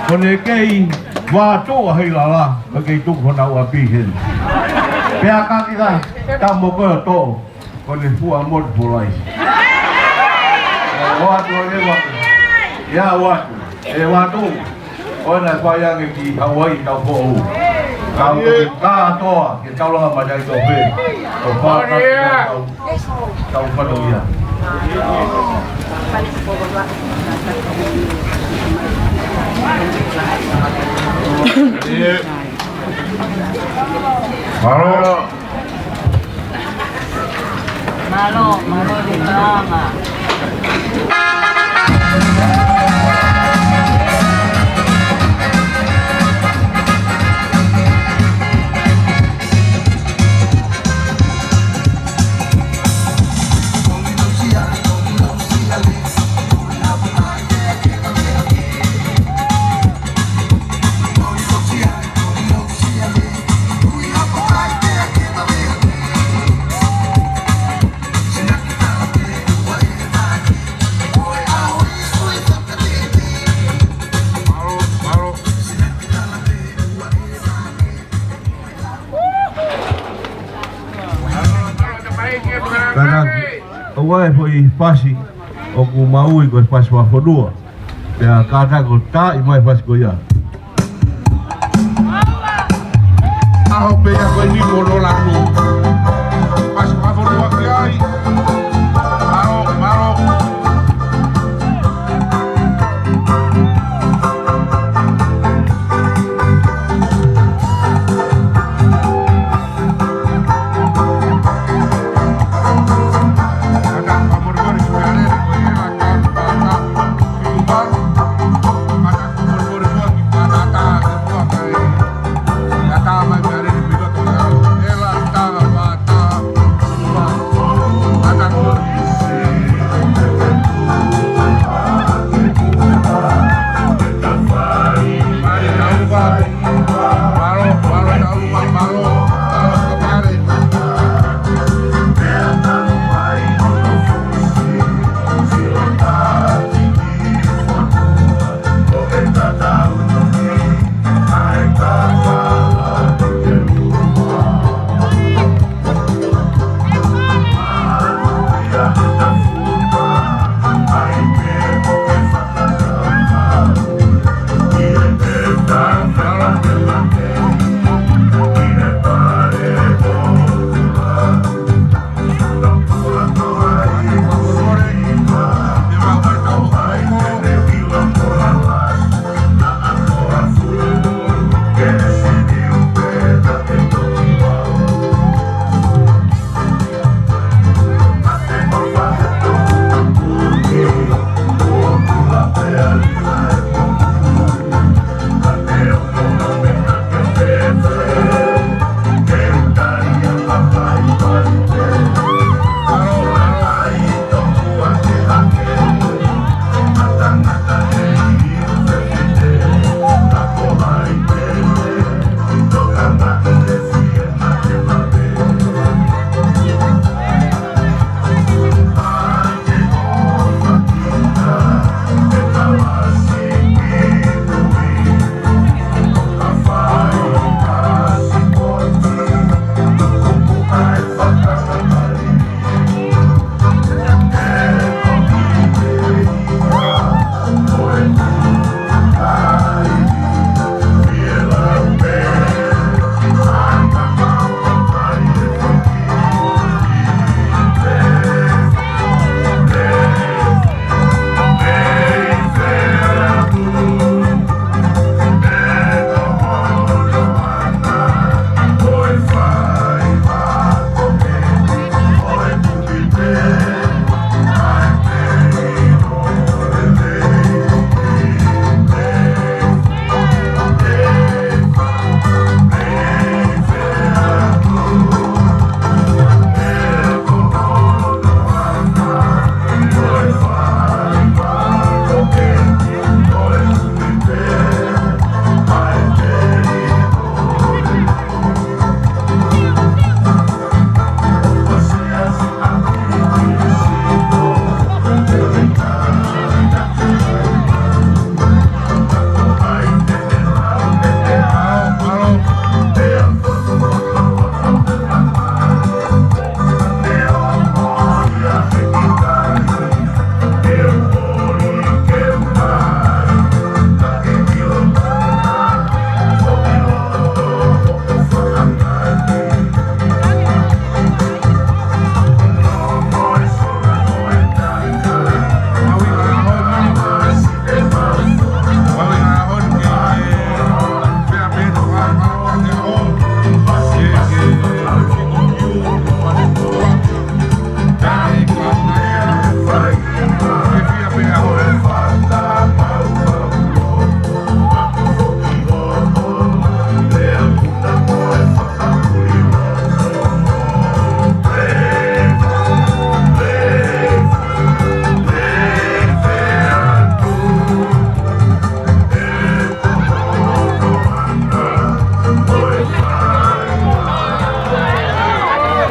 Ko ʻene kei Vatuʻu ʻa Heilala, ʻoku kei tuku honau ʻapi heni. Pea ka kiʻi tau mo koe ʻo toʻo, ko ʻene fua motu polai. ʻOatu ʻene Vatuʻu. ʻIa ʻoatu. ʻE Vatuʻu. ʻOua naʻa fai ange ki Hauaiʻi taʻu foʻou. Ka u kātoa ke taulanga mataʻitofe. ʻO fākaki tau, tau fatongia. Mālō. Mālō, mālō e tama. Kātaki, ʻoku ʻi ai e foʻi fasi ʻoku maʻu ko e fasi fakafonua. Pea kātaki ʻo taaʻi mai e fasi ko ia. ʻAho pē ia ko eni ko Lolaku. Fasi fakafonua ki ai. Mālō, mālō.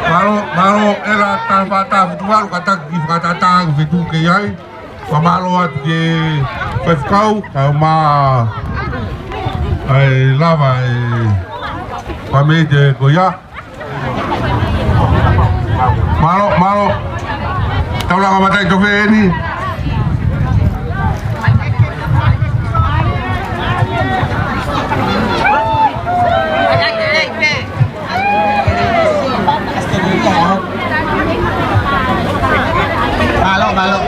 Mālō, mālō, ʻEla Talafata Futuvalu, kātaki ki he fakatātā ʻoku fetuʻu ki ai. Fakamālō atu ki he faifekau, kae ʻumaʻā e lava e pāmete ko ia. Mālō, mālō. Taulanga mataʻitofe eni. Mālō, mālō.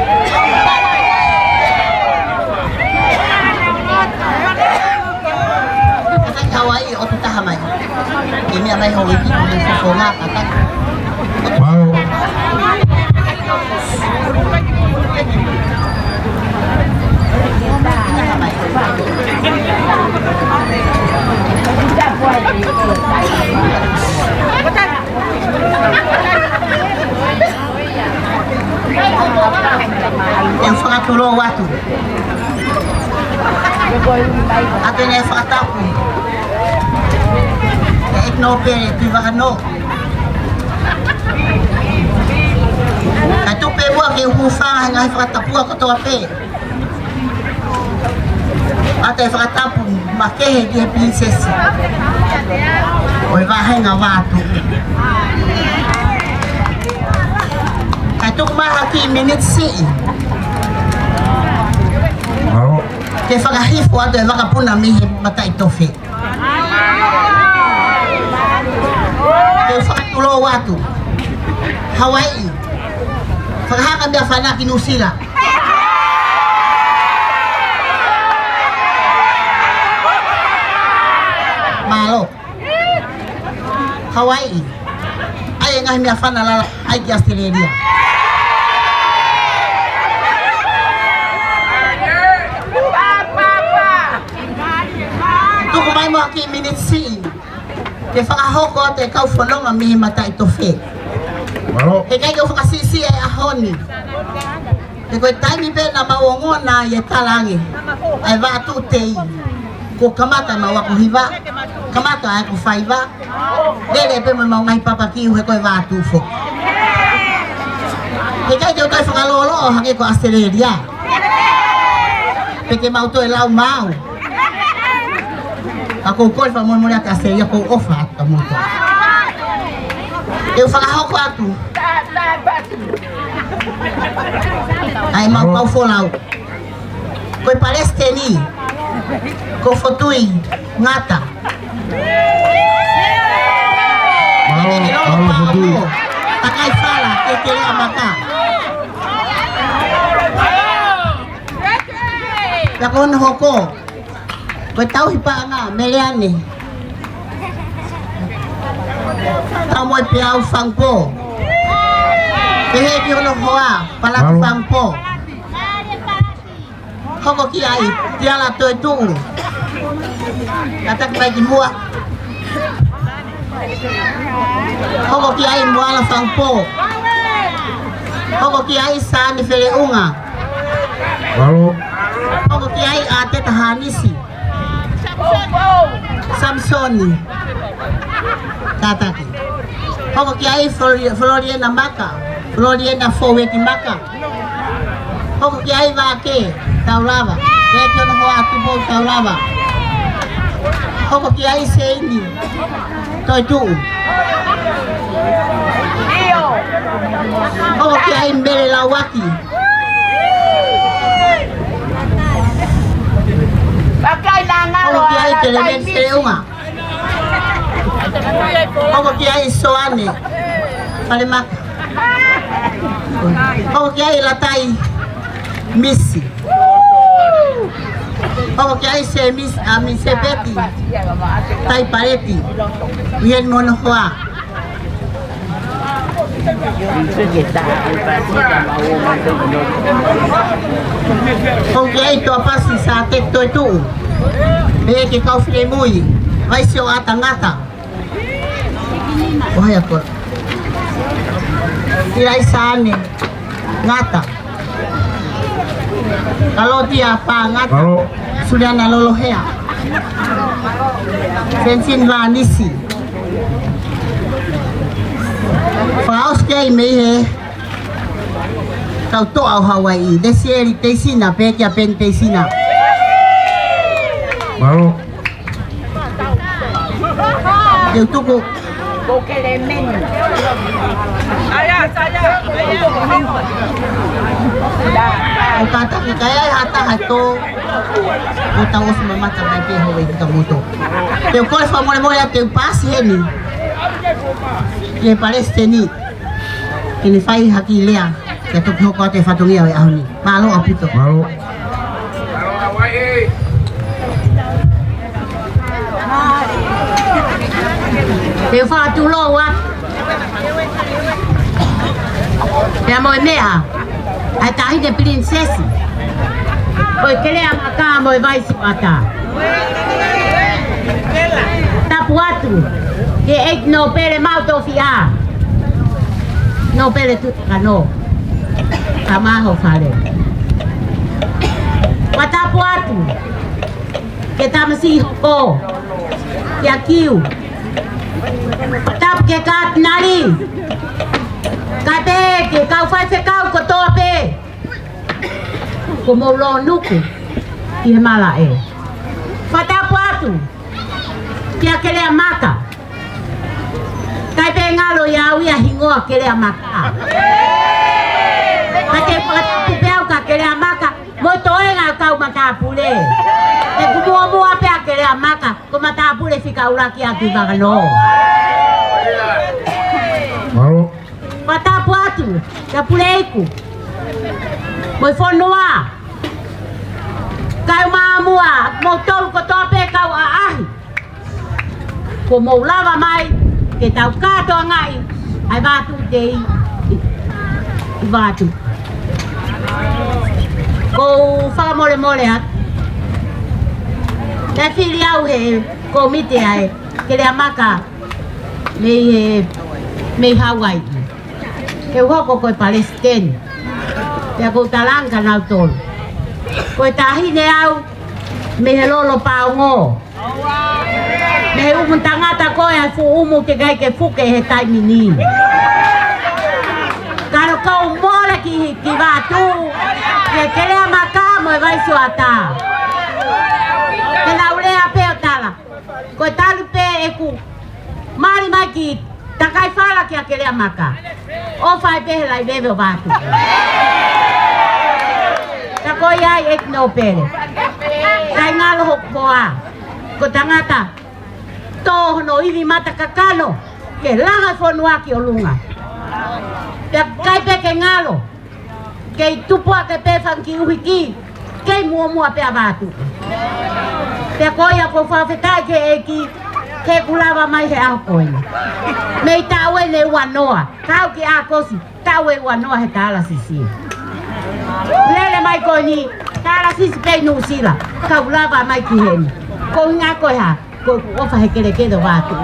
Kātaki Hawaiʻi ʻo tu taha mai. Ke meʻa mai hou iti ko me fofonga kātaki. Mālō. ʻE fakatulou atu. ʻA ʻene fakatapu. ʻE ʻEkinope Tuʻivakanō. Kae tuku pē muʻa ke u hūfanga he ngaahi fakatapu kotoa pē. ʻA ʻete fakatapu makehe ki he Pilinisesi ʻo e Vāhenga Vatu. Kae tuku mai ha kiʻi miniti siʻi ke fakahifo atu e vakapuna mei he mataʻitofe. Ke fakatulou atu. Hawaiʻi. Fakahā e meʻafana ki Nuʻusila. Mālō. Hawaiʻi. ʻAi e ngaahi meʻafana lalahi ki ʻAositelēlia. Tuku mai muʻa ha kiʻi miniti siʻi ke fakahoko atu e kau fononga mei he mataʻitofe. Mālō. He ʻikai ke u fakasiʻisiʻi e ʻaho ni. He ko e taimi pē naʻa mau ongona ai e talaange ʻa e Vatu Tei. Kuo kamata ʻemau ako hiva, kamata ʻa e ako faiva. Lele pē mo ʻemau ngaahi papakiu he ko e Vatu foki. He ʻikai ke u toe fakalōloa hangē ko ʻAositelēlia. Pe ke mau toe lau maau. Ka ʻoku ou kole fakamolemole atu ʻa ʻAositelēlia, ʻoku ou ʻofa atu kia moutolu. ʻE u fakahoko atu ʻa ʻemau kau folau. Ko e Palesiteni, ko Fotui Ngata. Mālō, mālō, Fotui. Takai Fala, Keteleʻa Maka. Pea ko hono hoko, ko e Tauhi Paʻanga, Meleane Taumoepeau Fangupō. Pehē ki hono hoa, Palaki Fangupō. Hoko ki ai, Tiala Toetuʻu. Kātaki mai ki muʻa. Hoko ki ai, Moala Fangupō. Hoko ki ai, Sane Feleʻunga. Hoko ki ai, ʻAteta Hanisi. Samisoni. Kātaki. Hoko ki ai, Flori-, Floriana Maka. Floriana Foueti Maka. Hoko ki ai, Vake Taulava. Pehē ki hono hoa, Tupou Taulava. Hoko ki ai, Seini Toetuʻu. Hoko ki ai, Mele Lauaki. Hoko ki ai, Kelemeni Feleʻunga. Hoko ki ai, Soane Falemaka. Hoko ki ai, Latai Misi. Hoko ki ai, Semisi, ʻa Misepeti Taipaleti. Uieni mo hono hoa. Hoko ki ai, Tuapasi Sate Toetuʻu. Pehē ki he kau finemui, Vaisi ʻo ʻAta Ngata. ʻO hai ako? Tilai Sane Ngata. Kalotia Pā Ngata. Mālō. Suliana Lolohea. Fensini Vanisi. Fakaʻosi ki ai mei he kau toʻa ʻo Hawaiʻi. Lesieli Teisina, pehē kia Peni Teisina. Mālō. Te u tuku. Ko Kelemeni. ʻO kātaki ka ʻi ai ha taha ʻe tō, ʻo tau ʻosi mamata mai pē houʻeiki ka moto. Te u kole fakamolemole atu te u paasi heni ki he palesiteni ke ne fai ha kiʻi lea, ke toki hoko atu e fatongia ʻo e ʻaho ni. Mālō ʻaupito. Mālō. Te u fakatulou atu pea mo e meʻa ʻa e Taʻahine Pilinisesi ʻo e Keleamaka mo e Vaisi Vata. Tapu atu ki he ʻEiki Nōpele Maʻu Tofiʻa, Nōpele Tuʻi Kano, ka maho fale. Ua tapu atu ki he tamasiʻi hoko, ki he kiu. Tapu ki he katinali, kae pehē ki he kau faifekau kotoa pē kuo mou lōnuku ki he malaʻe. Fakatapu atu kia Keleamaka. Kae pehē ngalo ia au ia hingoa Keleamaka. Ka te u fakatapu pē au kia Keleamaka mo e toenga ʻo e kau matāpule. He kuo muʻomuʻa pē ʻa Keleamaka ko e matāpule fika ʻuluaki ʻa Tuʻi Vaka Nō. Mālō. Fakatapu atu kia Puleiku mo e fonua, kau māmuʻa, moutolu kotoa pē kau ʻaʻahi kuo mou lava mai ke tau kātoangaʻi ʻa e Vā Tuʻi Tei ʻi, ʻi Vatu. ʻOku ou fakamolemole atu, te u fili au he kōmiti ʻa e Keleamaka mei he, mei Hauaiʻi. Te u hoko ko e palesiteni. Pea ʻoku ou talaange kia nautolu, ko e taʻahine au mei he lolo paongo, mei he ʻumu tangata ko ē ʻa e fuʻu ʻumu teʻeki ai ke fuke he taimi ni. Ka naʻa ku mole ki, ki Vatu, ki he Keleamaka mo e Vaisi Vata. Ke nau lea pē ʻo tala, ko e talu pē ʻeku mali mai ki Takaifala kia Keleamaka, ʻofa ai pē he laiveve ʻo Vatu. Ka ko ia ai ʻEiki Nōpele, kae ngalo hoku hoa, ko e tangata tō hono ivi mata kakano ke langa e fonua ki ʻolunga. Pea ʻikai pē ke ngalo, kei tupu ake pē fanga kiʻi ʻuhiki, kei muʻomuʻa pē ʻa Vatu. Pea ko ia ʻoku ou fakafetaʻi ki he ʻEiki, he kuo lava mai he ʻaho ko eni. Mei taʻu eni ʻe ua noa, kau ki ʻAokosi, taʻu ʻe ua noa he tālasisi. Lele mai ko eni, tālasisi pē ʻi Nuʻusila, kau lava mai ki heni. Ko e ʻuhinga ko e hā? Ko ʻeku ʻofa he kelekele ʻo Vatu.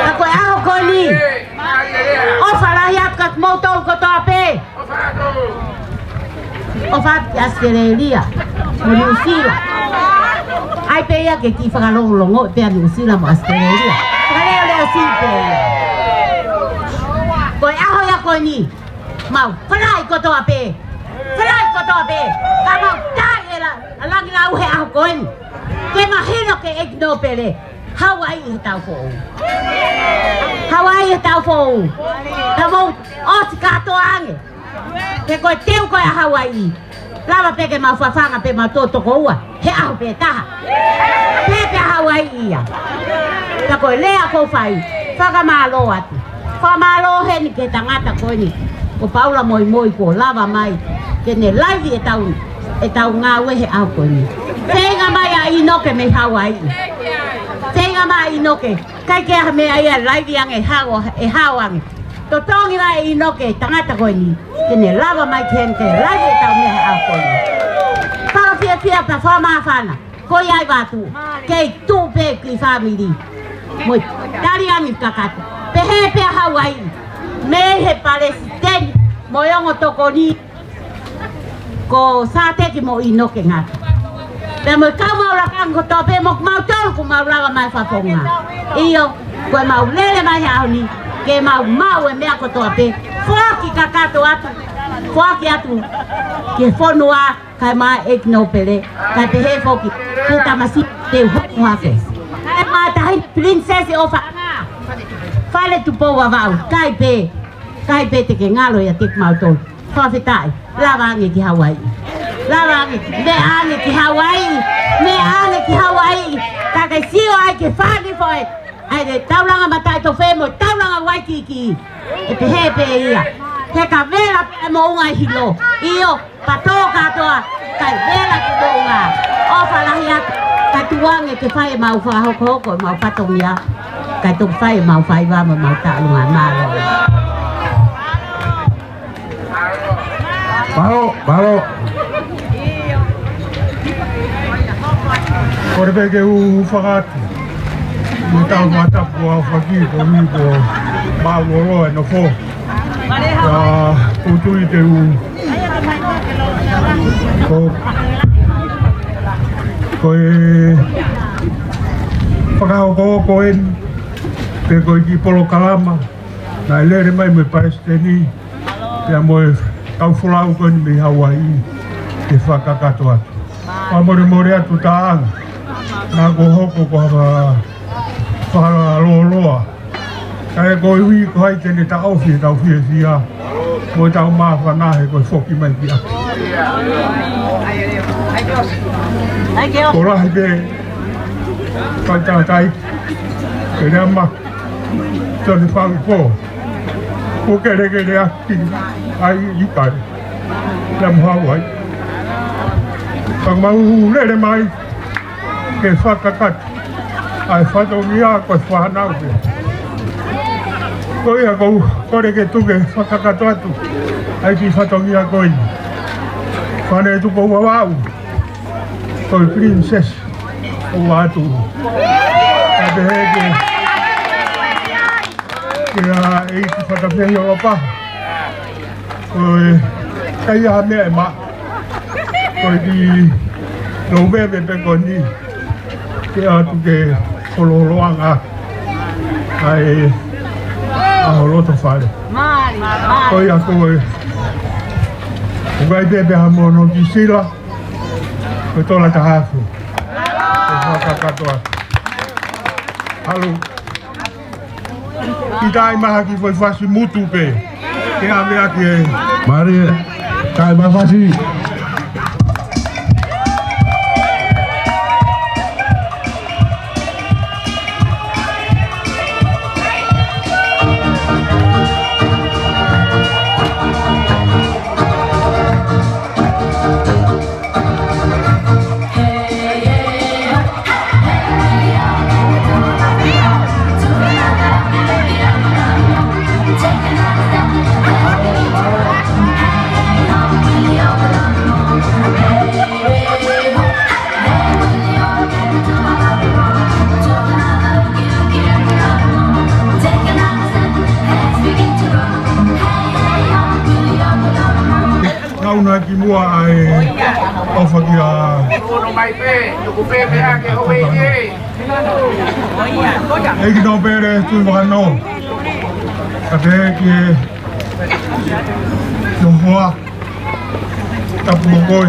Ka ko e ʻaho ko eni, ʻofa lahi atu kia kimoutolu kotoa pē. ʻOfa atu ki ʻAositelēlia mo Nuʻusila. ʻAi pē ia ke kiʻi fakalongolongo pē ʻa Nuʻusila mo ʻAositelēlia. Fakaleʻoleʻo siʻi pē ia. Ko e ʻaho ia ko eni, mau falaʻi kotoa pē. Falaʻi kotoa pē. Ka mau tali e la-, langilangi he ʻaho ko eni. Ke mahino ki he ʻEiki Nōpele, Hauaiʻi he taʻu foʻou. Hauaiʻi he taʻu foʻou. Ka mou ʻosi kātoa ange. He ko e teu ko ē ʻa Hauaiʻi, lava pē ke mau fafanga pē mau tō toko ua he ʻaho pē taha. Pehē pē ʻa Hauaiʻi ia. Ka ko e lea ʻoku ou fai, fakamālō atu. Fakamālō heni ki he tangata ko eni, ko Paula Moimoi, kuo lava mai ke ne laivi ʻetau, ʻetau ngāue he ʻaho ko eni. Feinga mai ʻa ʻInoke mei Hauaiʻi. Feinga mai ʻa ʻInoke. ʻIkai ke ʻi ai ha meʻa ia, laivi ange, hao, ʻe hao ange. Totongi mai ʻa ʻInoke, tangata ko eni, ke ne lava mai ki heni ke laivi ʻetau meʻa he ʻaho ko eni. Fakafiefia pea fakamāfana. Ko ia ai Vatu, kei tuʻu pē ki he fāmili. Mo e tali ange kakato. Pehē pē ʻa Hauaiʻi, mei he palesiteni mo e ongo tokoni, ko Sāteki mo ʻInoke Ngata. Pea mo e kau maʻu lakanga kotoa pē mo kimautolu kuo mau lava mai fakafofonga. ʻIo, ko e mau lele mai he ʻaho ni, ke mau maʻu e meʻa kotoa pē. Foaki kakato atu, foaki atu ki he fonua, kae ʻumaʻā ʻEiki Nōpele, kae pehē foki ki he tamasiʻi te u hoko hake. Kae ʻumaʻā Taʻahine Pilinisesi ʻOfa, Fale Tupou Vavaʻu, ʻikai pē. ʻikai pē te ke ngalo ʻiate kimautolu. Fakafetaʻi, lava ange ki Hauaiʻi. Lava ange, meʻa ange ki Hauaiʻi, meʻa ange ki Hauaiʻi. Ka ke sio ai ki he fānau foʻi, ʻa e taulanga Mataʻitofe mo e taulanga Waikiki. ʻE pehē pē ia. He ka vela pē moʻunga ʻi Hilo. ʻIo, patō kātoa, kae vela ki moʻunga. ʻOfa lahi atu, ka tuku ange ke fai ʻemau fakahokohoko ʻemau fatongia. Kae toki fai ʻemau faiva mo ʻemau taʻalunga, mālō. Mālō, mālō. Kole pē ke u hūfanga atu mo e tau fakatapu ʻa e ʻofaki, koeʻuhi ko e mālōlō e nofo. Ka ʻoku ou tui te u, ko, ko e fakahokohoko eni, pe ko e kiʻi polokalama naʻe lele mai mei he palesiteni, pea mo e kau folau ko eni mei Hauaiʻi, ke fakakakato atu. Fakamolemole atu taʻanga, naʻa ku hoko ko ha fakalōloa. Kae koeʻuhi ko hai te ne taʻofi ʻetau fiefia mo ʻetau māfana he ko e foki mai ki ʻapi. Ko lahi pē, kai tātai, ke lea ma Tony Faupo. Ko kelekele ʻaki ai ʻikai. Ia mo Hauaiʻi. Ka mau lele mai ke fakakakato ʻa e fatongia ko e fānau pē. Ko ia ʻoku ou kole ke tuku ke fakakakato atu ʻa e kiʻi fatongia ko eni. Fānau tuku ua vaʻu. Ko e princess ʻo Vaʻatu. Ka pehē ke, ke ʻa e ʻEiki Fatafehi ʻo Lopaha. Ko e kai ʻa e meʻa ʻe ma. Ko e kiʻi lou veve pē ko eni. Ke ʻatu ke holoholoʻanga ʻa e ʻaho loto fale. Ko ia ko e. ʻOku ʻi ai pē pē ha mono ki Sila. Ko e tola taha afe. Ko e fakakakato atu. Halu. Kiʻi tai maha ki foʻi fasi mutu pē. Ke ʻave ʻaki e. Mālie. Tai maha fasi. Nau na ki muʻa ʻa e ʻofa kia. Ono mai pē, tuku pē meʻa ke hou e ke. ʻEiki Nōpele Tuʻivakanō. Ka pehē ki he Nofoa. Tapu mo koe.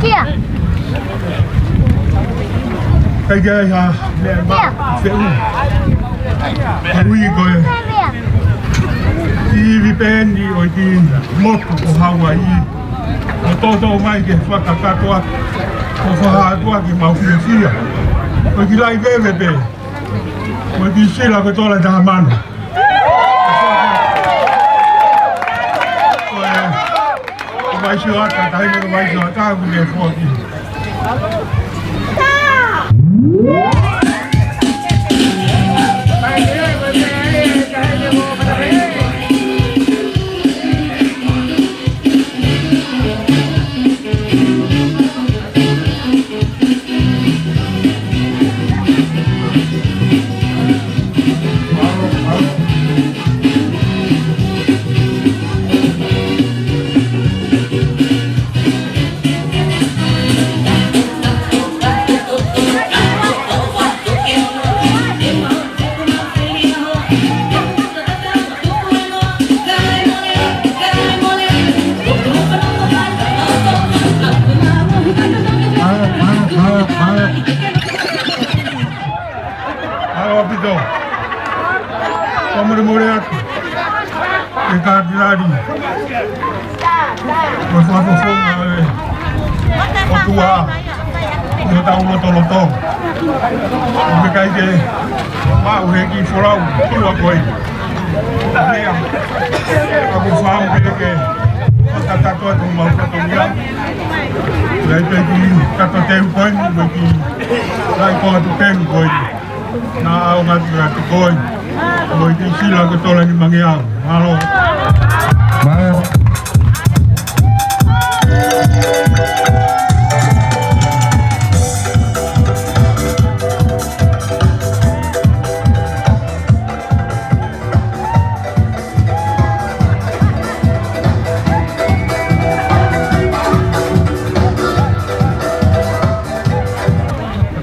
Kia. ʻIkai ke ʻi ai ha meʻa ma feʻu. Koeʻuhi ko e kiʻi ivi pē eni ʻo e kiʻi motu ko Hauaiʻi. ʻO toutou mai ke fakakakato atu. ʻO fakahā atu ʻaki ʻemau fiefia. Ko e kiʻi lai veve pē. Ko e kiʻi Sila ko e tola taha mano. Ko e, ko e vai sio ata, tahi me ko e vai sio ata, ko e foki. Mālō ʻaupito. Fakamolemole atu. Ke kātilali. Ko e fakafofonga ʻo e ʻOtua ʻi hotau lotolotonga. ʻOku ʻikai ke maʻu he kiʻi folau tua ko ē. Meʻa, ʻoku ou fakaʻamu pē ke fakatato atu homau fatongia. ʻOku ʻi ai pē kiʻi kato teu ko ē, mo e kiʻi laʻi ko atu teu ko ē. Naʻa ʻaonga atu ʻa Tokoi, mo e kiʻi sila ko e tola nimangeau. Mālō. Mālō.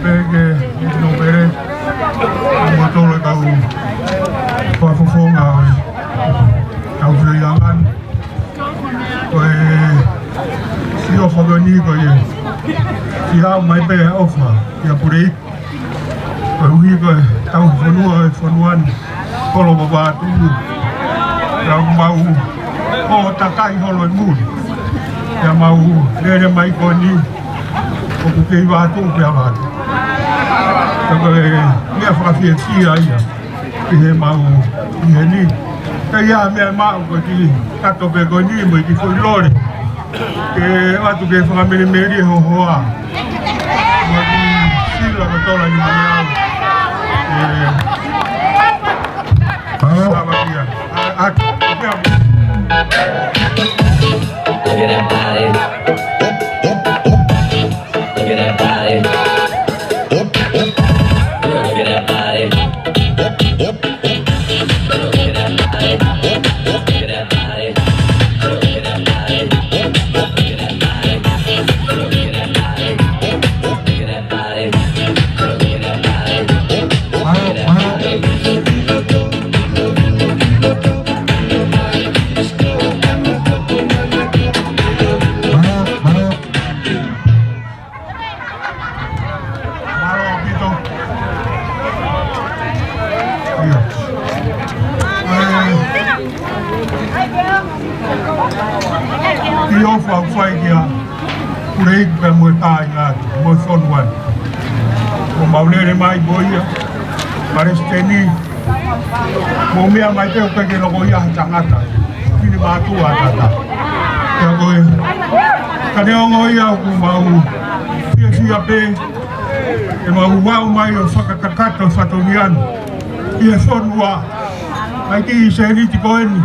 Pehē ki he nōpele, mo e tolo kau fakafofonga ʻo e kau faiʻanga ni. Ko e siʻi ʻofa ko eni ko e siʻi haʻu mai pē ʻofa ʻia Puleiku. Koeʻuhi ko e tauhi fonua ʻo e fonua ni, kolo ko Vavaʻu. Pea mau ō takai holo ʻi muli. Pea mau lele mai ko eni, ʻoku kei Vavaʻu pē ʻa Vavaʻu. Pea ko e meʻa fakafiefia ia ʻi heʻemau ʻi heni. Ka ʻi ai ha meʻa ʻe maʻu ko e kiʻi kato pē ko eni mo e kiʻi foʻi lole. Ke ʻoatu ke fakamelemeleʻi ho hoa. Mo e kiʻi sila ko e tola nimangeau. ʻE. Halo. Lava kia. ʻA, ʻa, kia. Look at that body. Look at that body. Look at that body. Mālō ʻaupito. ʻIo. ʻE, kiʻi ʻofa ʻoku fai kia Puleiku pea mo e kāinga atu, mo e fonua ni. ʻOku mau lele mai mo ia, Palesiteni, mo meʻa mai pē ʻoku ʻikai ke loko ia ha tangata. Pini mātuʻa tata. Pea ko e, ka neongo ia ʻoku mau fiefia pē, ʻemau aʻu mai ʻo fakakakato fatongia ni ʻi he fonua. ʻAi ki he sēniti ko eni,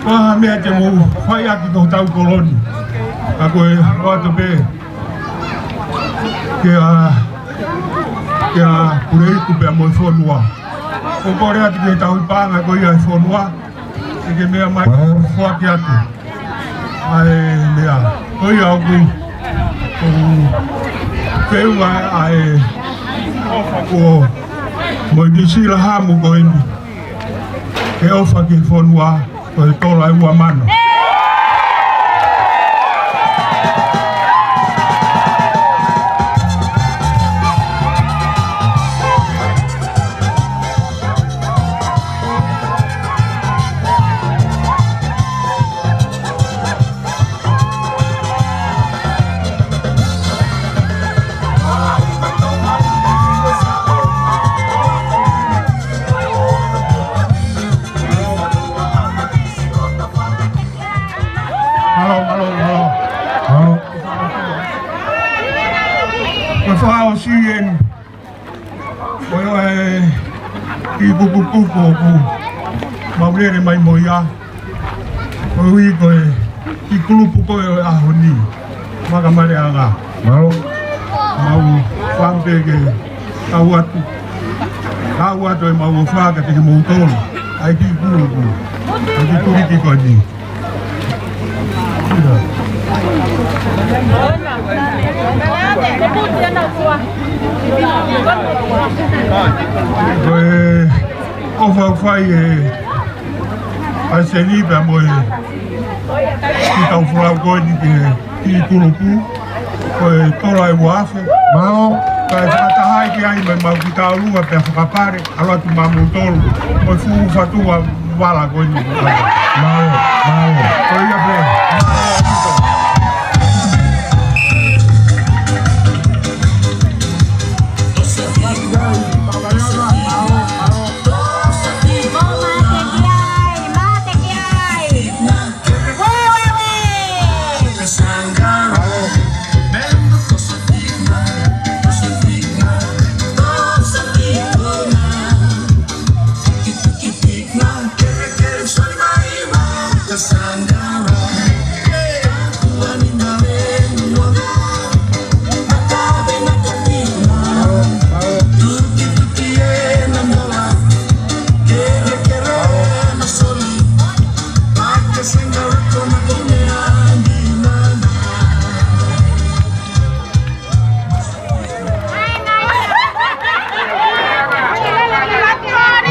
ko e hā ha meʻa te mou fai ʻaki ki hotau kolo ni. Ka ko e ʻoatu pē kia, kia Puleiku pea mo e fonua. ʻOku kole atu ke tau paʻanga ko ia ʻa e fonua. ʻIkai ke meʻa mai, foaki atu ʻa e meʻa. Ko ia ʻoku, ʻoku feʻunga ʻa e ʻofa ko ē mo e kiʻi sila hamu ko eni. Ke ʻofa ki he fonua. Ko e tola ʻe ua mano. Mālō, mālō, mālō. Mālō. Ko e fakaʻosi eni. Ko e kiʻi kupukupu ʻoku mau lele mai mo ia. Koeʻuhi ko e kiʻi kulupu ko ē ʻo e ʻaho ni. Makamale anga. Mālō. Mau fakaʻamu pē ke kau atu. Kau atu ʻemau ʻofa kiate kimoutolu. ʻAi kiʻi kulupu. ʻAi kiʻi kuliki ko eni. Ko e ʻofa ʻoku fai ʻe Palesiteni pea mo e kiʻi kau folau ko eni ki he kiʻi kulupu. Ko e tola ʻe ua afe. Mālō. Kae fakatahaʻi ki ai mo ʻemau kiʻi taulua pea fakapale. ʻAlu atu maʻamoutolu. Ko e fuʻu fatua. Vala ko eni. Mālō, mālō. Ko ia pē.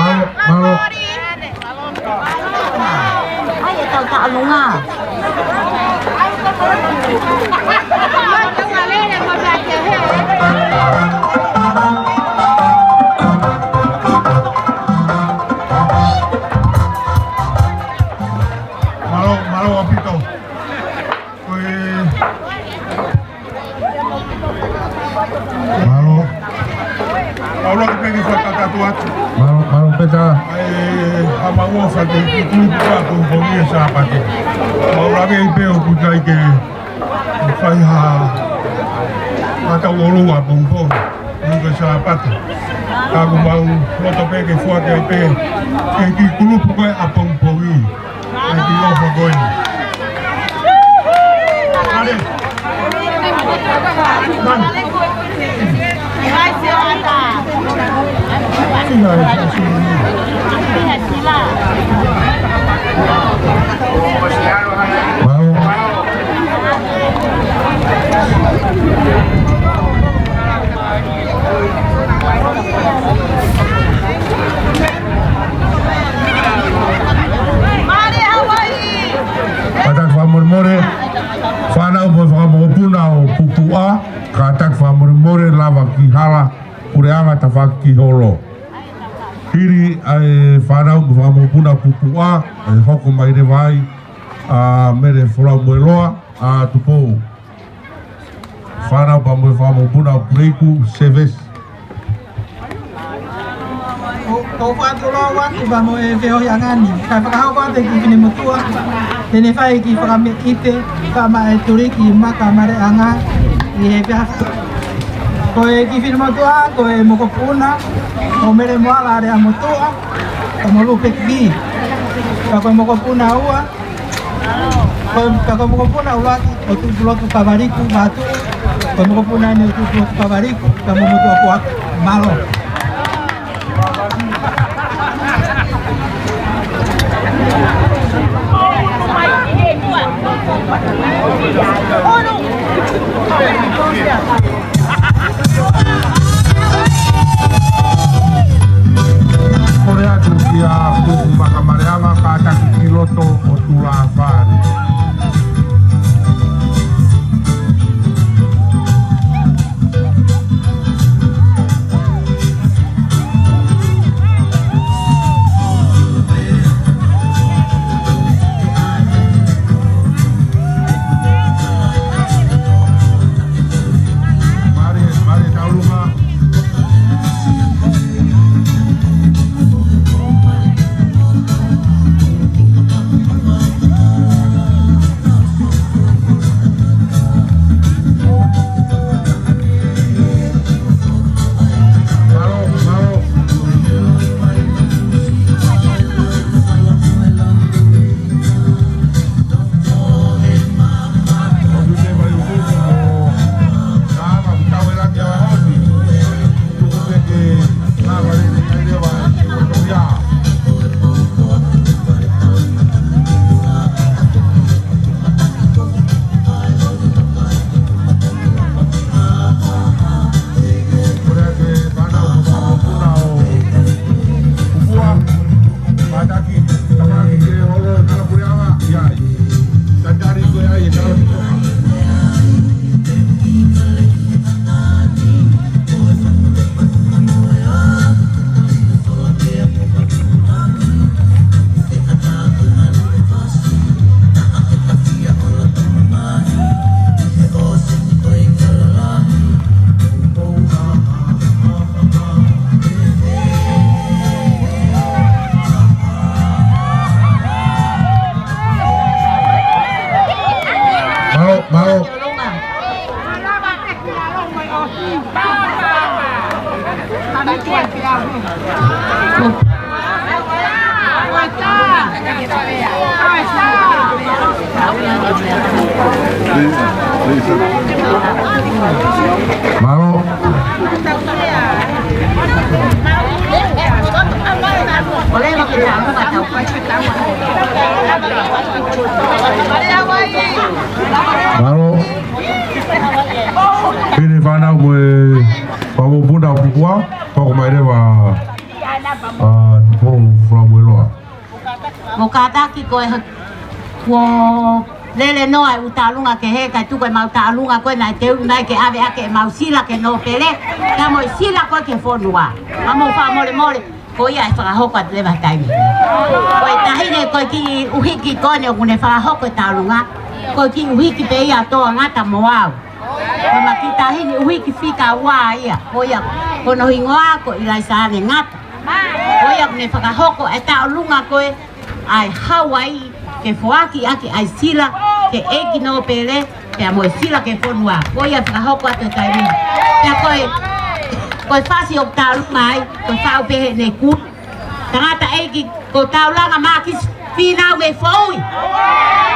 Mālō, mālō. Ai, e tau taʻalonga. Mālō, mālō ʻaupito. Ko e Mālō. Mālō ke pehē fakakakato atu. Mālō, mālō Peta. ʻAi, ʻamanaki ʻofa ki he kulupu ko ē ʻapongipongi he Sāpate. Mālō ke ʻi ai pē ʻoku ʻikai ke fai ha, ha tau ʻolunga ʻapongipongi ʻi he Sāpate. Ka ʻoku mau loto pē ke foaki ai pē ki he kulupu ko ē ʻapongipongi. ʻAi ki ʻofa ko eni. ʻAle. Manu. Mau. Kātaki fakamolemole, fānau mo e fanga mokopuna ʻo Pupuʻa, kātaki fakamolemole, lava ki hala, puleʻanga tafaʻaki ki holo. Hili ʻa e fānau mo e fanga mokopuna Pupuʻa, ʻe hoko mai leva ai ʻa Mele Folau mo e Loa, ʻa Tupou. Fānau pea mo e fanga mokopuna ʻo Puleiku, Sevesi. Ko, ko e fakatulou atu pea mo e feohiʻanga ni. Kae fakahoko atu e kiʻi finemotuʻa te ne fai e kiʻi fakameʻite, kae ʻai e tuli ki he maka maleʻanga ʻi he pea. Ko e kiʻi finemotuʻa, ko e mokopuna ʻo Mele Moala ʻAleamotuʻa, ʻo Molu Peki. Pea ko e mokopuna ua, Ko e, pea ko e mokopuna ʻuluaki ʻo Tuʻipulotu Kavaliku Vatu. Ko e mokopuna eni ʻo Tuʻipulotu Kavaliku, pea mo e motuʻa kuak. Mālō. Kole atu kia Kuku Makamaleʻanga, kātaki ki loto ʻo tulafale. Mālō. Mālō. Mālō. Pili fānau mo e fakamoʻui puna ʻo Pukua, poko mai leva, ʻa, Tupou Fulamueloa. Mou kātaki ko e ha-, kuo lele noa e ʻū tālunga kehe kae tuku ʻemau tālunga ko ē naʻe teu mai ke ʻave ʻaki ʻemau sila ke nōpele. Ka mo e sila ko ē ki he fonua. Ka mou fakamolemole, ko ia ʻe fakahoko atu leva he taimi. Ko e taʻahine ko ē kiʻi ʻuhiki ko eni ʻoku ne fakahoko e tālunga. Ko e kiʻi ʻuhiki pē ia ʻa Toa Ngata mo au. Ko ʻema kiʻi taʻahine ʻuhiki fika ua ia. Ko ia, ko hono hingoa ko ʻIlaisaane Ngata. Ko ia ʻoku ne fakahoko e tālunga ko ē ʻa e Hauaiʻi ke foaki ʻaki ʻa e sila ki he ʻeiki nōpele, pea mo e sila ki he fonua. Ko ia fakahoko atu he taimi ni. Pea ko e, ko e fasi ʻoku tālunga ai, ko e faʻu pē heʻene kui. Tangataʻeiki ko Taulanga Mākisi Fīnau mei Foʻui.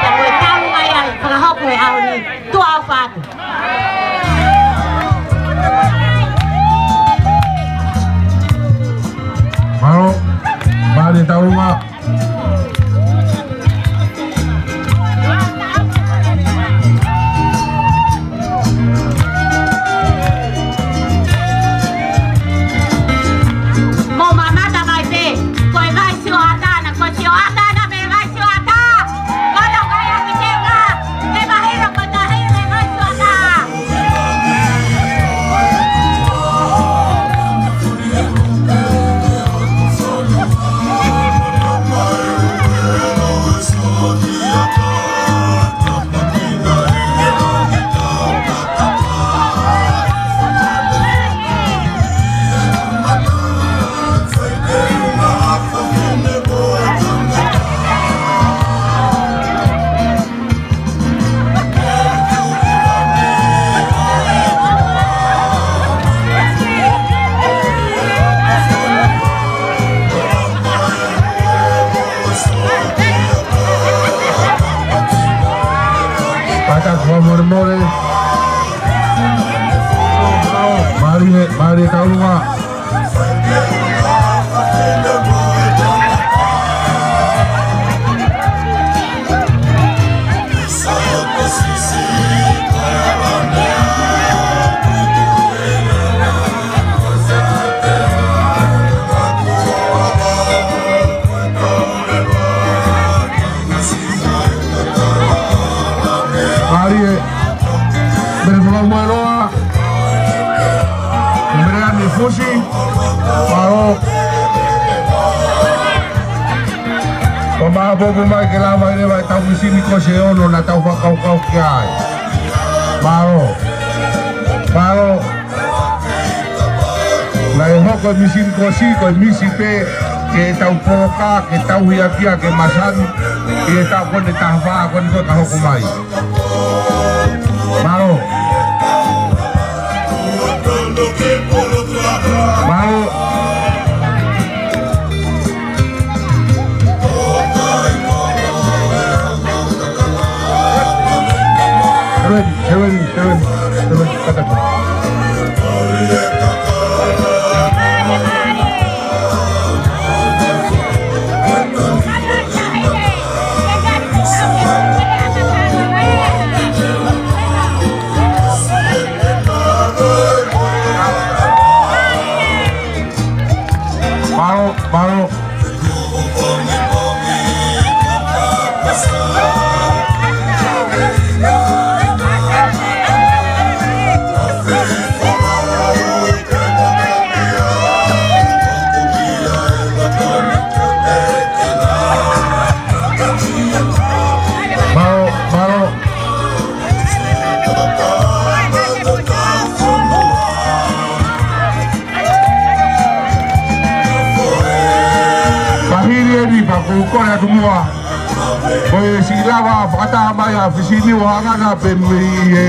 Pea ko e tālunga ia ʻe fakahoko he ʻaho ni. Tuʻa ʻofa atu. Mālō, mālie tālunga. Mou mamata mai pē, ko e vai sioʻata na, ko e sioʻata na mei vai sioʻata. Mana kai a ki te nga, ke mahino ko e tahi mei vai sioʻata. Pata kua more more. Mālie, mālie tālunga. Mālie. Mele Fulamueloa. Mele Ane Fusi. Mālō. Ko e maʻa popo mai ke lava leva ʻetau misini ko ē ʻe ono naʻa tau fakakaukau ki ai. Mālō. Mālō. Naʻe hoko e misini ko ē, ko e misi pē ke tau poloka, ke tauhi ʻaki ia ke masani, ʻi he taʻu ko eni ʻe taha fā ko eni ko ē ka hoko mai. Mālō. Mālō. Seven, seven, seven, seven, kata. Mālō, mālō. Mālō, mālō. Pea hili eni pea ʻoku ou kole atu muʻa, ko e siʻi lava fakata- Mai ʻa Fisiniu ʻo hangē pē mei he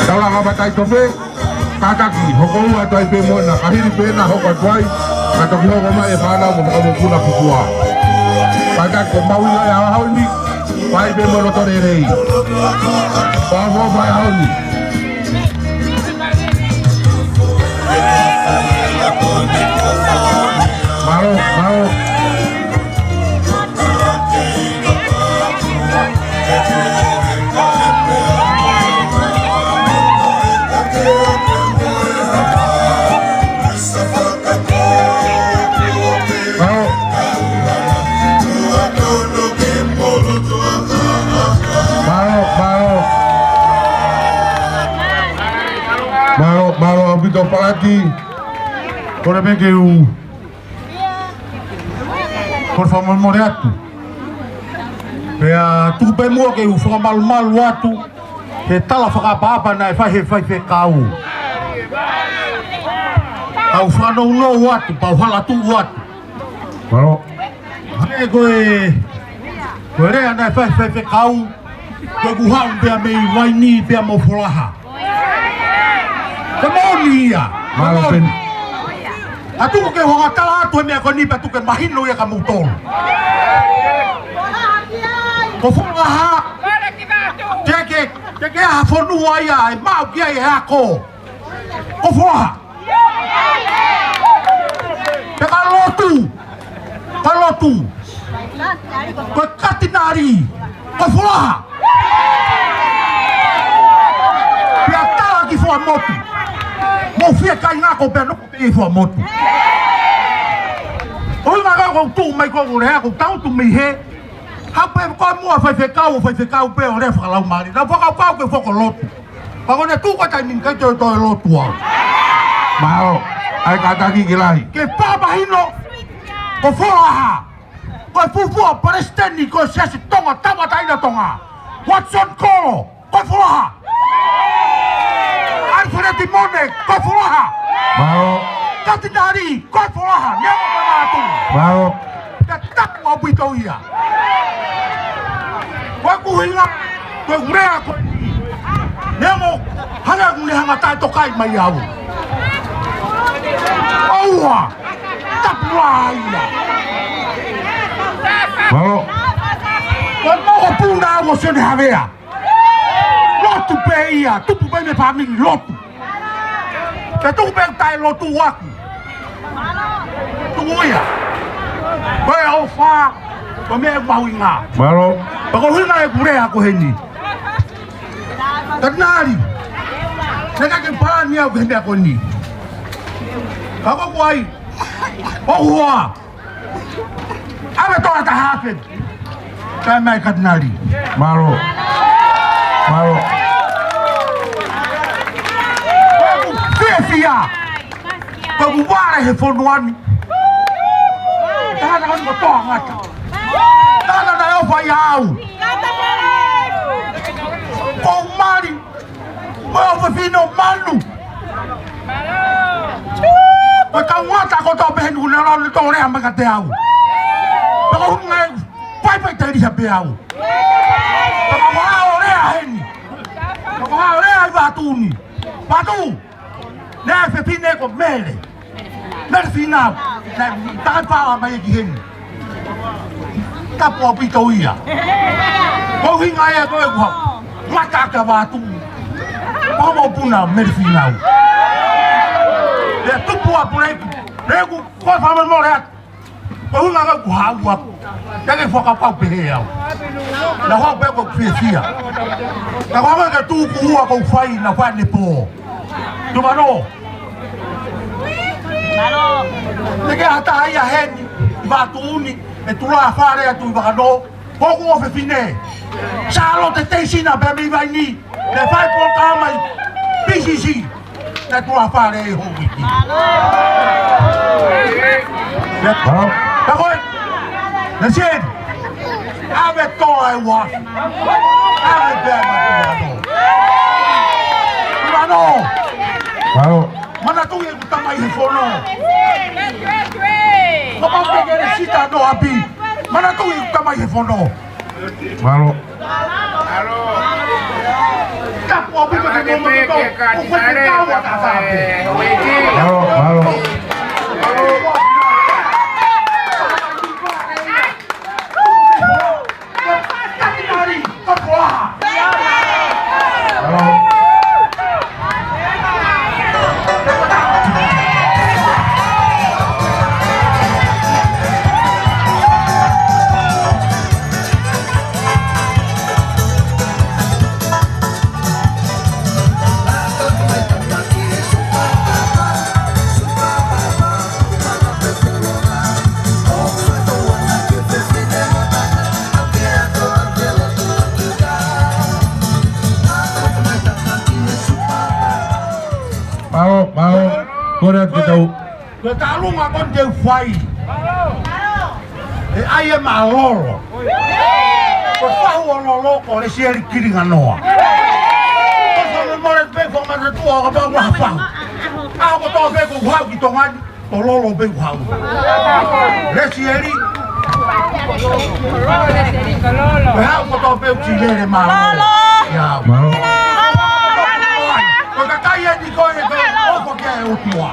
taulanga Mataʻitofe. Kātaki, hoko atu ai pē mo ena, ka hili pē ena hoko atu ai, ka toki hoko mai e fānau mo fakamokopuna pupuʻa. Kātaki, ko e mahuʻinga ia ʻo e ʻaho ni, fai pē mo e loto lelei. Pea mo e ʻaho ni. Mālō, mālō. Mālō, mālō. Mālō, mālō ʻaupito Palati. Kole pē ke u Kole fakamolemole atu. Pea tuku pē muʻa ke u fakamalumalu atu he tala fakaʻapaʻapa naʻe fai he faifekau. Kau fakanounou atu, pea u hala tuʻu atu. Mālō. He ko e, ko e lea naʻe fai he faifekau, ko ʻeku haʻu pea mei Vainī pea mo Folaha. Ko e moʻoni ia. Mālō. Ko e moʻoni. Peni. Ka tuku ke u hanga ʻo tala atu e meʻa ko eni pea tuku ke mahino ia kia moutolu. Ko Folaha. Teʻeki, teʻeki ha fonua ia ʻe maʻu ki ai e ako. Ko Folaha. Pea ka lotu. Ka lotu. Ko e katinali. Ko Folaha. Pea tala ki Fuaʻamotu. Mou fiekainga ko pea noko pē ʻi Fuaʻamotu. ʻUhinga ko ʻeku tuʻu mai ko ʻeku lea, ʻoku ou tangutu mei hē. Haʻu pē ko e muʻa faifekau, faifekau pē ʻo lea fakalaumālie. Naʻa ku fakakaukau ke u foki ʻo lotu. Pea ko ʻene tuʻu ko e taimi ni ʻikai toe toe lotu au. Mālō. ʻAi kātaki ke lahi. Ke fakamahino. Ko Folaha. Ko e fuofua palesiteni ko e Siasi Tonga Tauʻatāina Tonga. Watson Kolo. Ko Folaha. Alfred Mone. Ko Folaha. Mālō. Katinali. Ko Folaha. Neongo ko e ngātu. Mālō. Ka tapu ʻaupito ia. Ko ʻeku ʻuhinga, ko ʻeku lea ko eni. Neongo, hanga ʻoku ne hanga ʻo taʻetokaʻi mai au. ʻOua. Tapu ai ia. Mālō. Ko e mokopuna au ʻo Sione Havea. Lotu pē ia, tupu pē mei he fāmili lotu. Pea tuku pē taʻelotu ʻaʻaku. Tuku ia. Ko e ʻofa, ko e meʻa mahuʻinga. Mālō. Pea ko e ʻuhinga ʻeku lea ko eni. Katinali. Naʻe ʻikai ke u palani au ki he meʻa ko eni. Ka ko ʻeku ʻai. ʻOua. ʻAve toa taha afe. Kae mai Katinali. Mālō. Mālō. Ko ʻeku fiefia. Ko ʻeku vale he fonua ni. Tangata ko eni ko Toa Ngata. Tangata naʻe ʻofa ʻia au. Ko e mali. Ko e ʻofefine ʻo Manu. Ko e kau ngata kotoa pē heni ʻoku nau lau ne tō lea mai kiate au. Pea ko e ʻuhinga ʻeku faifaiteliha pē au. Pea ko e hā ʻoku lea heni. Pea ko e hā ʻoku lea ʻi Vatu ni. Vatu. Naʻe fefine ko Mele. Mele Finau. Naʻe takai pala mai ki heni. Tapu ʻaupito ia. Ko e ʻuhinga ia ko ʻeku hau. Ngata kia Vatu. Pea mokopuna Mele Finau. Pea tupu ʻa Puleiku. Puleiku ko e fakamolemole atu. Ko e ʻuhinga ʻeku haʻu au. Teʻeki fakapapau pehē au. Naʻa ku haʻu pē ko e fiefia. Naʻa ku haʻu ke tuku ua ko e fai naʻa fai ne pō. Tuʻa nō. Teʻeki ha taha ia heni, ʻi Vatu ni, ʻe tulafale atu ʻi Vakanō, ko hoku ʻofefine. Sālote Teisina pē mei Vainī, ne fai polokalama ʻi P C C, ne tulafale ʻi he houʻeiki. Ne, ka ko e, ne sien, ʻave toa e ua, ʻave pē ma Tuʻa nō. Tuʻa nō. Mālō. Manatuʻi ʻeku tamai he fono. Ko pau ke ke sita no api. Manatuʻi ʻeku tamai he fono. Mālō. Mālō, mālō. Mālō, mālō. Kole atu ke tau. Ko e taʻaluma ko eni te u fai. ʻE ʻai ʻe Mālolo. Ko e fahu ʻo Lolo ko Lesieli Kilinganoa. Ko e fahu mo mole pe ko mata tua ka pau ha fahu. ʻAho kotoa pē ʻoku ou haʻu ki Tonga ni, ko Lolo pē ʻoku ou haʻu. Lesieli. Ko e haʻu kotoa pē ʻoku ou lele Mālolo. Mālō. Ia. Mālō. Ko e kakai eni ko ē ko e ʻofa ki he ʻOtua.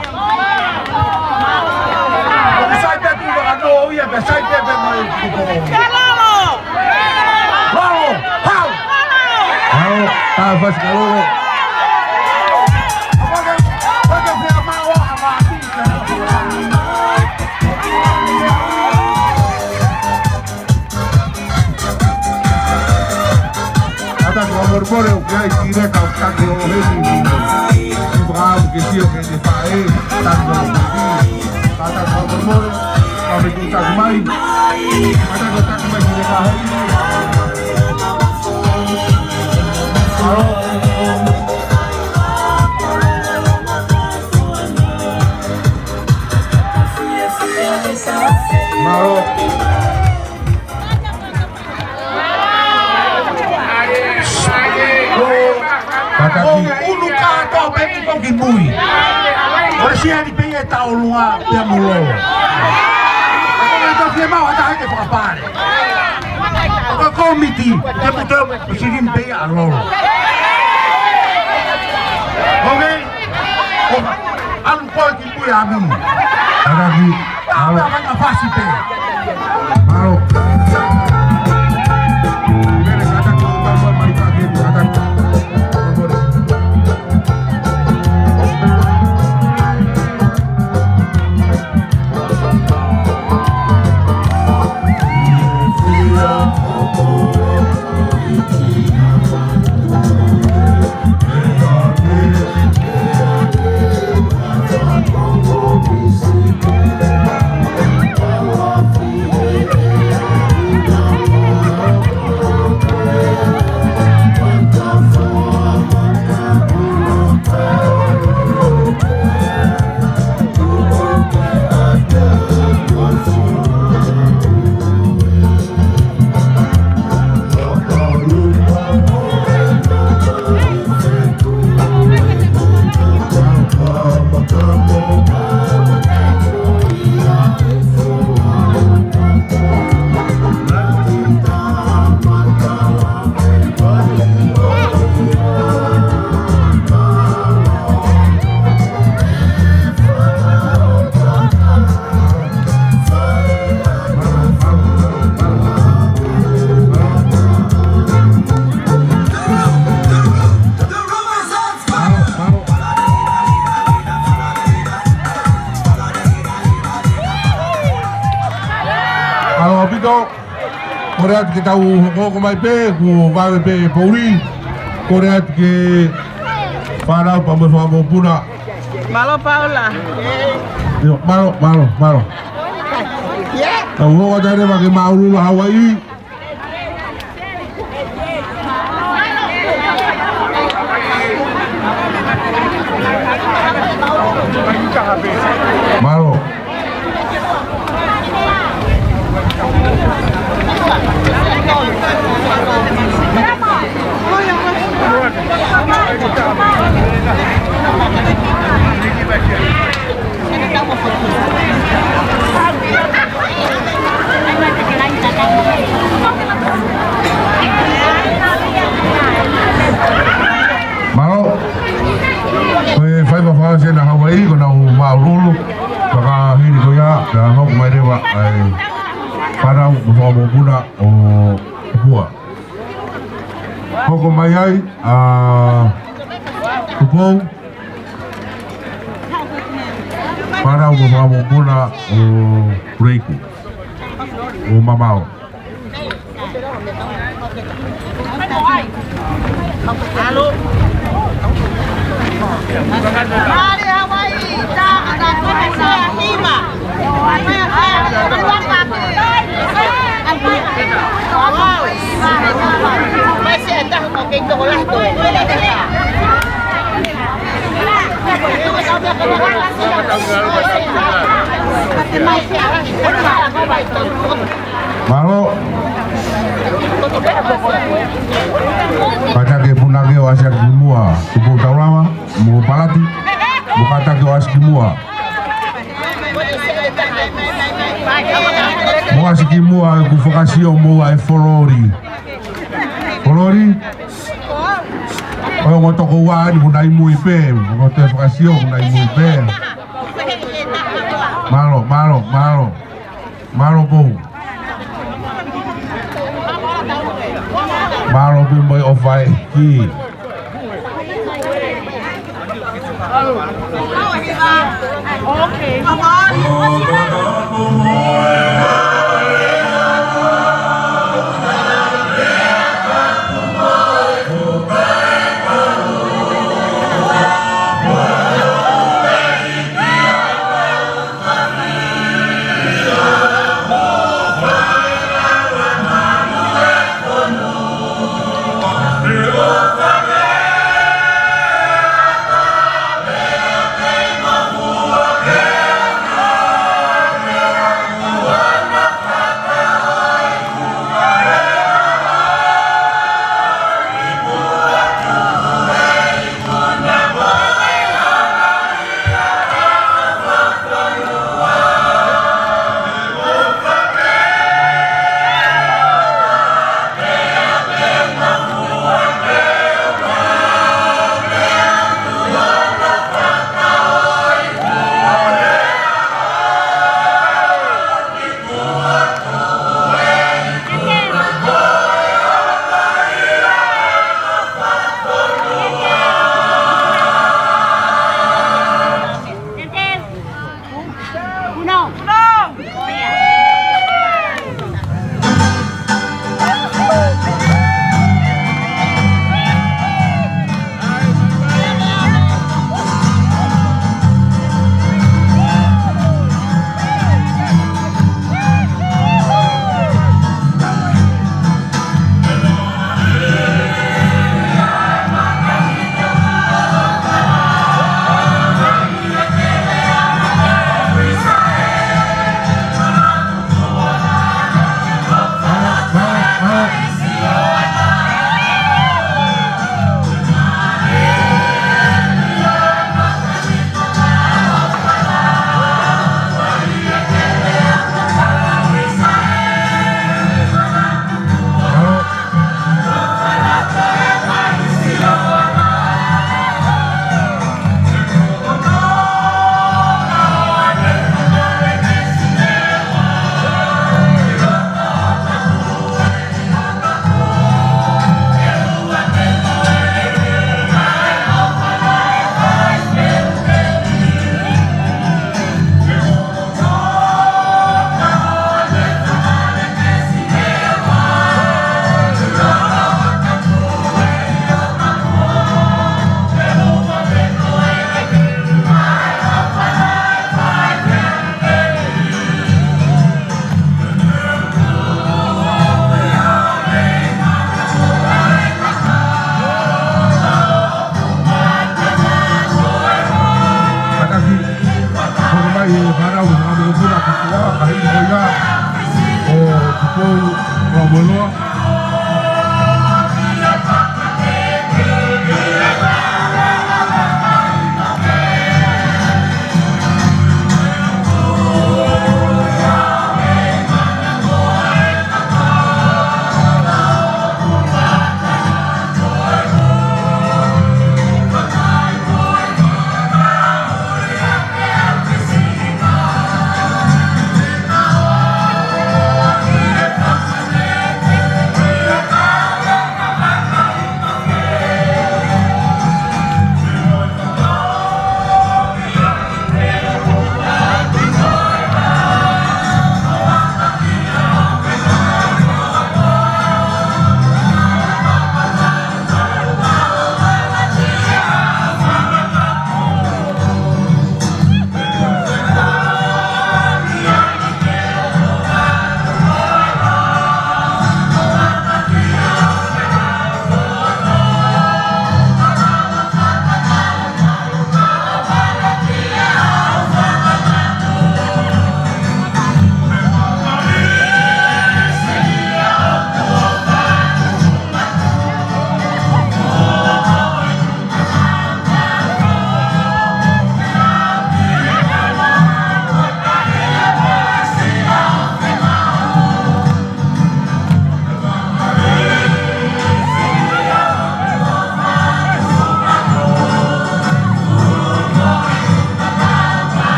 ʻOku sai pē tuʻu fakanoa ia pē, sai pē pē mai kuko. Mālō, hau. Mālō, tā fasi ka Lolo. Pake, pake pea mau a mati. Kātaki fakamolemole ʻoku ʻi ai e kile ka ʻoku taki ʻo heni. Siʻi fakaʻamu ke sio ki heʻene faʻē, taki ʻo heni. Kātaki fakamolemole, ka me ku taki mai. Kātaki ʻo taki mai ki he kahaʻi. Mālō. Mālō. Kātaki. ʻOku ʻunu kātoa pē ki mui. ʻOku ʻi ai pē ʻa e taʻolunga pea mo Lolo. ʻOku ʻikai ke fiemaʻu ha taha ke fakapale. ʻOku ʻi ai e kōmiti, te mu teu, ʻosi lini pē ʻa Lolo. Okay? ʻOku ʻalu koe ki Pui a mimi. Kātaki. Mālō. Mālō. Mālō ʻaupito. Kole atu ke tau hokohoko mai pē, kuo vave pē poʻuli. Kole atu ke fānau pea mo e fanga mokopuna. Mālō Paula. ʻIo, mālō, mālō, mālō. Tau hoko atu leva ki he māʻulula Hawaiʻi. Mālō. Hoko mai ai ʻa Tupou, Panau mo Fakamoʻopuná ʻo Puleiku, ʻo Mamao. Mālō. Kātaki e punake ʻo ʻAsi ʻaki ki muʻa Tupou Taulava, mo Palati, mo kātaki ʻo ʻasi ki muʻa. Mo ʻasi ki muʻa ʻeku fakasio mo ʻai e fololi. Fololi. ʻOi, ongo tokoua ni kuo nau ʻi mui pē, ongo toe fakasio kuo nau ʻi mui pē. Mālō, mālō, mālō. Mālō Pou. Mālō pē mo e ʻofa ʻa e ʻEiki.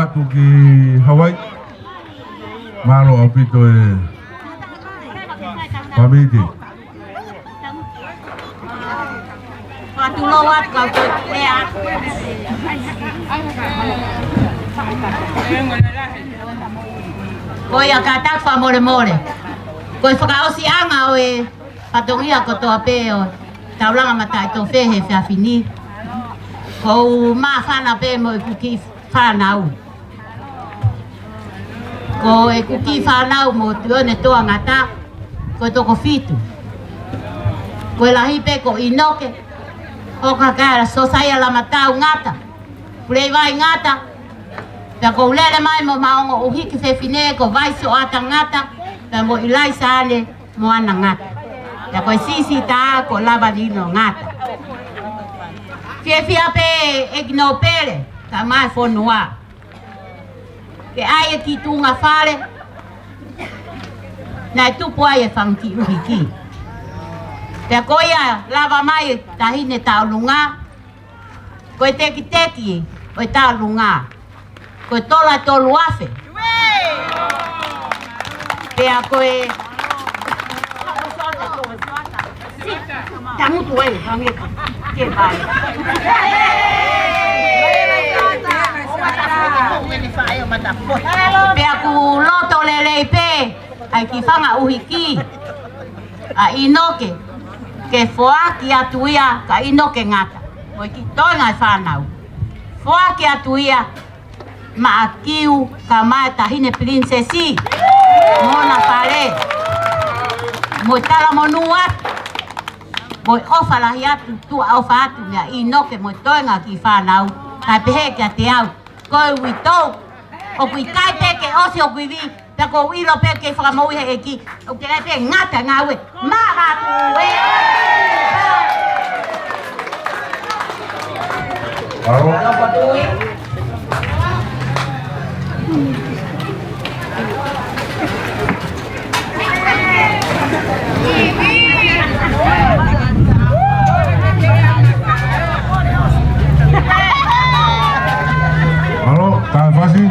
Atu ki Hawaii. Mālō ʻaupito e pāmiti. Ko ia kātaki fakamolemole. Ko e fakaʻosiʻanga ʻo e fatongia kotoa pē ʻo e taulanga mataʻitofe he efiafi ni. ʻOku ou māfana pē mo ʻeku kiʻi fānau. Ko ʻeku kiʻi fānau mo Tuʻione Toa Ngata, ko e toko fitu. Ko e lahi pē ko ʻInoke, ʻOkakala, Sosaia Lamatau Ngata, Puleivai Ngata, pea ʻoku ou lele mai mo Maongo ʻUhiki Fefine, ko Vaisoata Ngata, pea mo ʻIlaisa ʻAne Moana Ngata. Pea ko e sisitā ko Lavalino Ngata. Fiefia pē ʻEiki Nōpele, kae ʻumaʻā e fonua, ke ʻai e kiʻi tuʻunga fale naʻe tupu ai e fanga kiʻi ʻuhiki. Pea ko ia lava mai e taʻahine Taulunga, ko e tekiteki ʻo e Taulunga, ko e tola tolu afe. Pea ko e tangutu ai, hangē ko e vai. Pea ʻoku loto lelei pē ʻa e kiʻi fanga ʻuhiki ʻa ʻInoke, ke foaki atu ia kia ʻInoke Ngata mo e kiʻi toenga e fānau. Foaki atu ia maʻa Kiu kae ʻumaʻā e taʻahine Pilinisesi mo hona fale, mo e talamonū atu, mo e ʻofa lahi atu, tuʻa ʻofa atu meia ʻInoke mo e toenga kiʻi fānau, kae pehē kiate au, ko e uitou, ʻoku ʻikai pē ke ʻosi hoku ivi, pea ʻoku ou ʻilo pē ke fakamoʻui he ʻEiki, ʻoku teʻeki ai pē ngata e ngāue. Mālō atu ē. Mālō. Mālō, Tāfasi.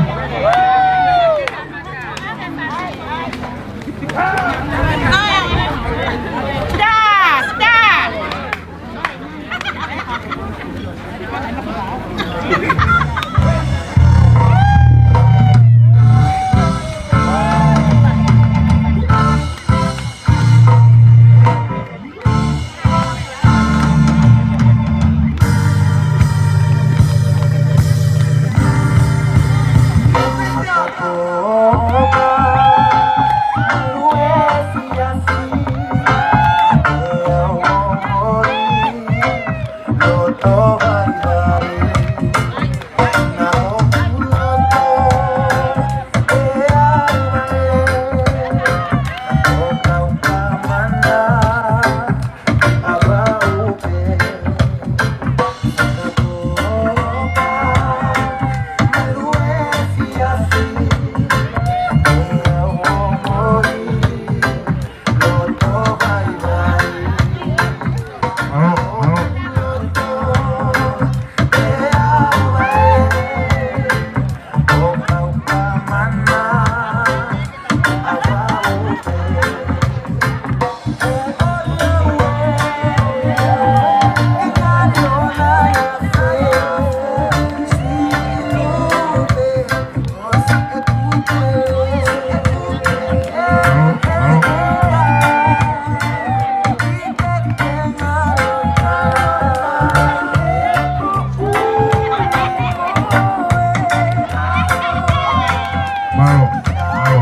Mālō, mālō.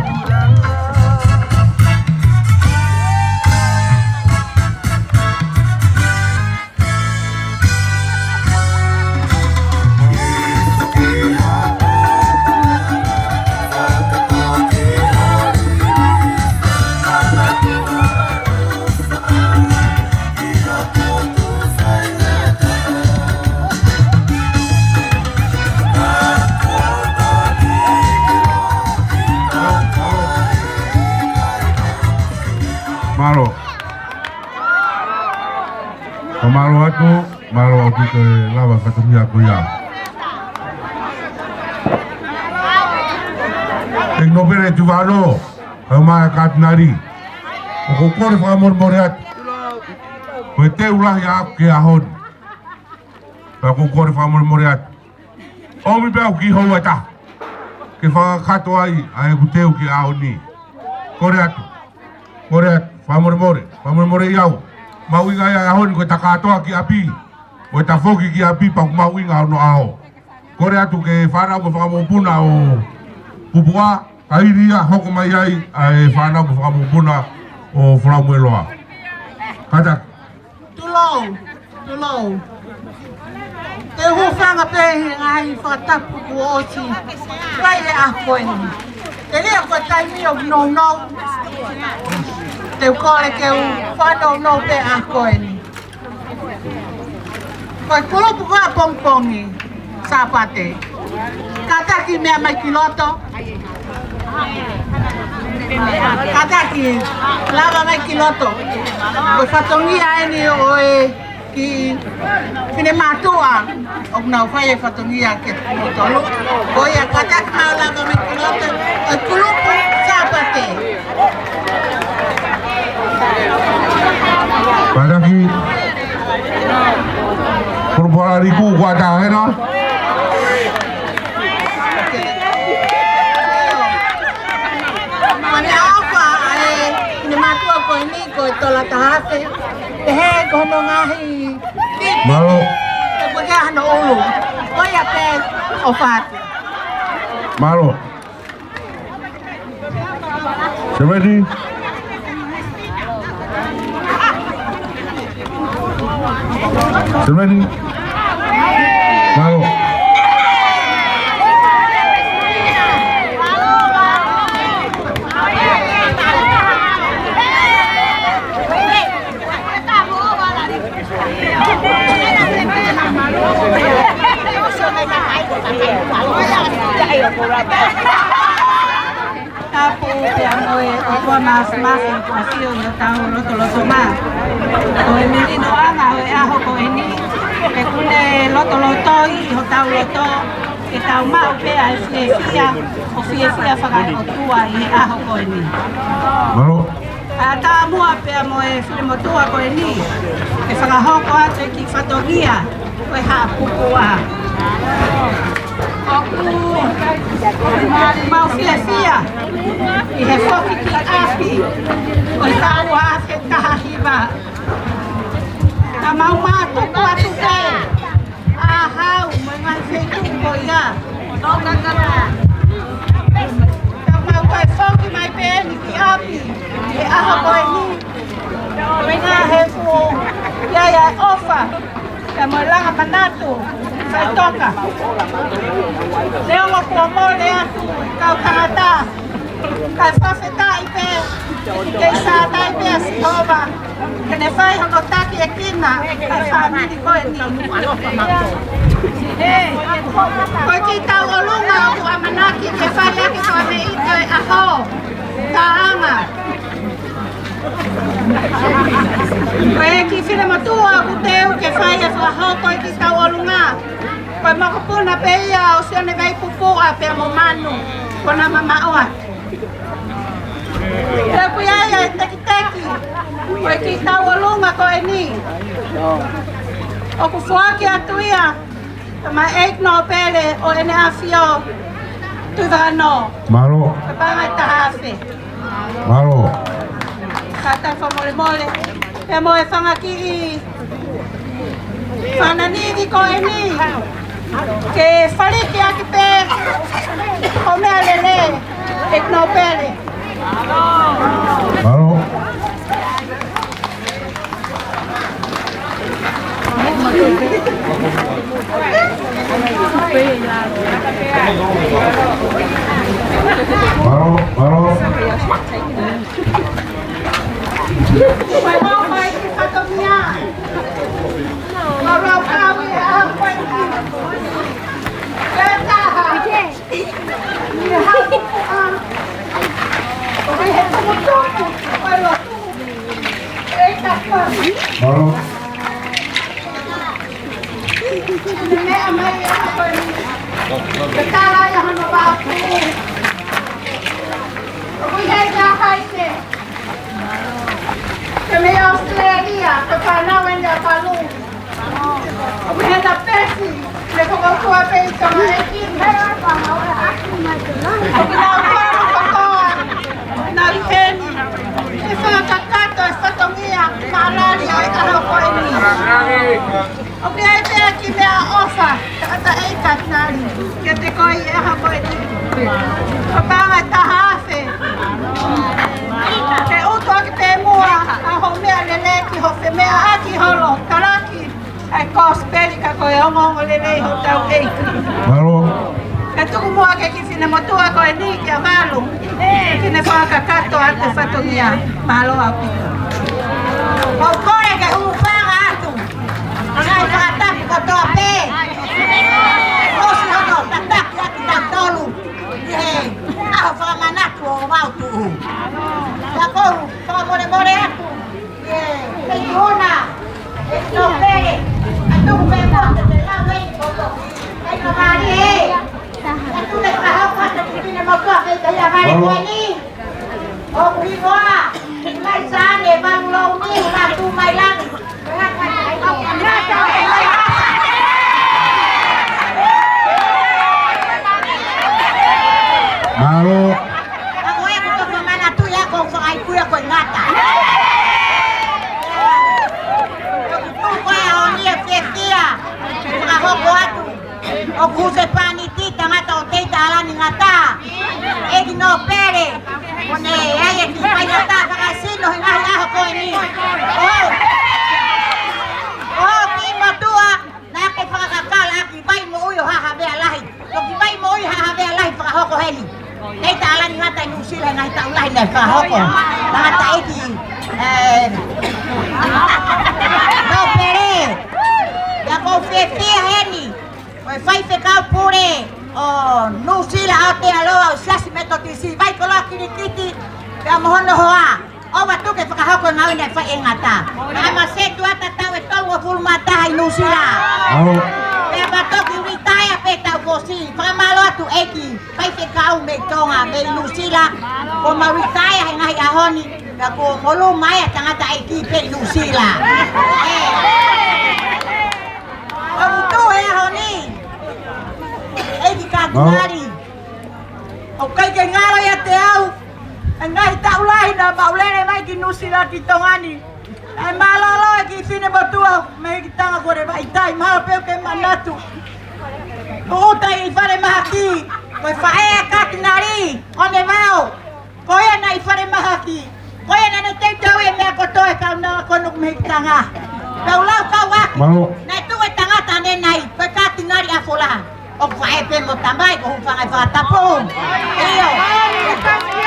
Mālō. Fakamālō atu, mālō ʻaupito e lava fatongia ko ia. Nōpele Tuvalu, ʻa e maʻa Katinali. ʻOku ou kole fakamolemole atu. Ko e teu lahi ʻaʻaku ki he ʻaho ni. Pea ʻoku ou kole fakamolemole atu. ʻOmi pē au ki houa ʻe taha. Ke fakakakato ai ʻa ʻeku teu ki he ʻaho ni. Kole atu. Kole atu. Fakamolemole. Fakamolemole ʻi au. Mahuʻinga ia ʻaho ni ko e ta kātoa ki ʻapi. Ko e ta foki ki ʻapi pea ʻoku mahuʻinga hono ʻaho. Kole atu ki he fānau mo e fanga mokopuna ʻo Pupuʻa, ka ʻi ai ia hoko mai ai ʻa e fānau mo e fanga mokopuna ʻo Folaumueloa. Kātaki. Tulou, tulou. Te u hūfanga pē he ngaahi fakatapu kuo ʻosi fai he ʻaho ko eni. Telia ko e taimi ʻoku nounou. Te u kole ke u fanongo pē he ʻaho ko eni. Ko e kulupu ko ē ʻapongipongi Sāpate. Kātaki meʻa mai ki loto. Kātaki lava mai ki loto. Ko e fatongia eni ʻo e kiʻi finemātuʻa ʻoku nau fai e fatongia ke tolu. Ko ia kātaki mau lava mai ki loto. Ko e kulupu Sāpate. Kātaki. Kulupu Alaliku, kuo tā hena. Mane ʻofa ʻa e finemātuʻa ko eni ko e tola taha afe. Pehē ko hono ngaahi. Mālō. Ko e hano ʻulu. Ko ia pē ʻofa atu. Mālō. Seventy. Seventy. Mālō. Tapu pea mo e ʻOtua Māfimafi ʻoku ʻafio ʻi hotau lotolotonga. Ko e melinoʻanga ʻo e ʻaho ko eni, ʻoku ne lotolotoi ʻi hotau loto, ke tau maʻu pē ʻa e fiefia, ʻo fiefia fakaʻotua ʻi he ʻaho ko eni. Mālō. ʻA, tā muʻa pea mo e finemotuʻa ko eni, ke fakahoko atu e kiʻi fatongia, ko e Haʻa Pupuʻa. ʻOku mau fiefia, ʻi he foki ki ʻapi, ko e taʻu ua afe taha hiva. Ka mau mātuku atu pē, ʻa hau, mo e ngaahi feituʻu ko ia. Ka mau toe foki mai pē eni ki ʻapi, he ʻaho ko eni. Ko e ngaahi he fuʻu, ia ia ʻofa, pea mo e langa manatu, faʻitoka. Neongo kuo mole atu, kau tangata. Kae fakafetaʻi pē, ke sātai pē ʻa Sihova, ke ne fai hono taki e kina, ʻa e fāmili ko eni. Ko e kiʻi tauʻolunga ʻoku ʻamanaki ke fai ʻaki ko e meʻa ʻi he ʻaho, taʻanga. Ko e kiʻi finemotuʻa ʻoku teu ke fai e fakahoko e kiʻi tauʻolunga. Ko e mokopuna pē ia ʻo Sione Vaipupuʻa pea mo Manu, ko ʻena mamaʻo atu. Pea ʻoku ʻi ai e tekiteki ʻo e kiʻi tauʻolunga ko eni. ʻOku foaki atu ia, Tama ʻEiki Nōpele ʻo ʻEne ʻAfio Tuʻivakanō. Mālō. Ko e paʻanga ʻe taha afe. Mālō. Kātaki fakamolemole. Pea mo e fanga kiʻi fānau nivi ko eni. Ke faliki ʻaki pē ʻo meʻa lelei, ʻEiki Nōpele. Mālō. Mālō, mālō. Mālō. ʻOtua pē ʻi Tonga ʻEiki. Nau ʻalu kotoa, nau ʻi heni. ʻE fakakakato e fatongia maʻalali ʻo e ʻaho ko eni. ʻOku ʻi ai pē ʻa e kiʻi meʻaʻofa, tangataʻeiki Katinali, kiate koe ʻi he ʻaho ko eni. Ko e paʻanga ʻe taha afe. Ke utu ʻaki pē muʻa ʻa hoʻo meʻalele ki hoʻo femeʻaʻaki holo, talaki ʻa e kosipeli ka ko e ongoongolelei hotau ʻEiki. Mālō. Ke tuku muʻa ki he kiʻi finemotuʻa ko eni kia Valu, ke ne fakakakato atu e fatongia. Mālō ʻaupito. ʻOku ou kole ke hūfanga atu ʻa e ngaahi fakatapu kotoa pē. ʻOsi hono tataki ʻa kitautolu ʻi he ʻaho fakamanatu ʻo Valu Tuʻu. Ka ʻoku ou fakamolemole atu ʻi he ʻEiki Huna, ʻEiki Nōpele, ʻa tuku pē mo te te lau eni koto. ʻEiki Nōpele, ʻa tuku pē fakahoko atu ki he finemotuʻa pē ʻi he ʻaho ko eni. ʻOku hingoa mai Sane Valu Louni, Latu mai Langi. Mālō. Ka ko e kuto ka manatu ia ko fakaikuia ko e ngata. Ko e ʻaho ni ʻe fiefia. Ka hoko atu. ʻOku husepāniti tangata ʻo Teita Alani Ngata. ʻEiki Nōpele. Ko ʻene ʻai e kiʻi faingataʻa fakasino he ngaahi ʻaho ko eni. ʻO, ʻo kiʻi motuʻa, naʻa ke fakakakala ʻaki vai moʻui ʻo Haʻa Havea Lahi. Ko e kiʻi vai moʻui Haʻa Havea Lahi fakahoko heni. Teita Alani Ngata ʻi Nuʻusila he ngaahi taʻu lahi naʻe fakahoko. Tangataʻeiki, ē, Nōpele. Pea ʻoku ou fiefia heni. Ko e faifekau pule ʻo Nuʻusila ʻa Aotearoa ʻo e Siasi Metotisi, Vaikoloa Kilikiti, pea mo hono hoa, ʻoua atu ke fakahoko e ngāue naʻe fai ʻe Ngata. Naʻa ma setuata taʻu ʻe tolungofulu mā taha ʻi Nuʻusila. Au. Pea ma toki litaea pē taʻu fosi, fakamālō atu ʻEiki, faifekau mei Tonga, mei Nuʻusila, kuo ma litaea he ngaahi ʻaho ni, pea kuo molu mai ʻa e tangataʻeiki pē ʻi Nuʻusila. ʻE. ʻOku tuʻu he ʻaho ni, ʻEiki Katinali. ʻOku ʻikai ke ngalo ʻiate au e ngaahi taʻu lahi naʻa mau lele mai ki Nuʻusila ki Tonga ni. ʻE mālōlō e kiʻi finemotuʻa mei he kiʻi tanga ko e vaʻitai, mahalo pē ʻoku ke manatu. ʻOku ou ʻi falemahaki, ko e faʻē ʻa Katinali, ʻo ne vao. Ko ia naʻe ʻi falemahaki. Ko ia naʻa ne teuteu e meʻa kotoa e kau nala kono mei Tonga. Kau lau kau aki. Mālō. Naʻe tuʻu e tangata ʻanenai, ko e Katinali ʻAfolaha. ʻOku faʻē pē mo tamai, ʻoku ou hūfanga he fakatapu. ʻIo.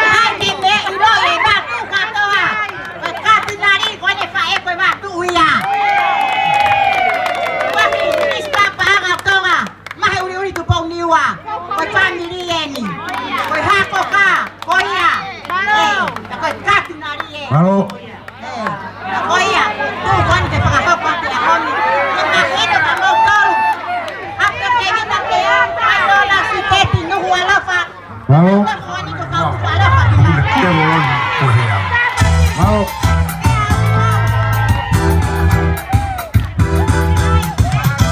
ʻAi ke meʻa ʻiloʻi e Vatu kātoa. Ko e Katinali, ko ʻene faʻē ko e Vatu ia. Ko e kiʻi minisitā paʻanga ʻo Tonga. Mahe ʻuliʻuli Tupou Niua, ko e fāmili eni. Ko e hako ka, ko ia. ʻE, ka ko e Katinali ē. Mālō. ʻE, ka ko ia. Tuʻu ko eni ke fakahoko atu e ʻaho ni. Ke mahino kia moutolu. Hape ke vita ke o, ʻai ʻo la siteti nuhu alofa. Mālō. Mālō.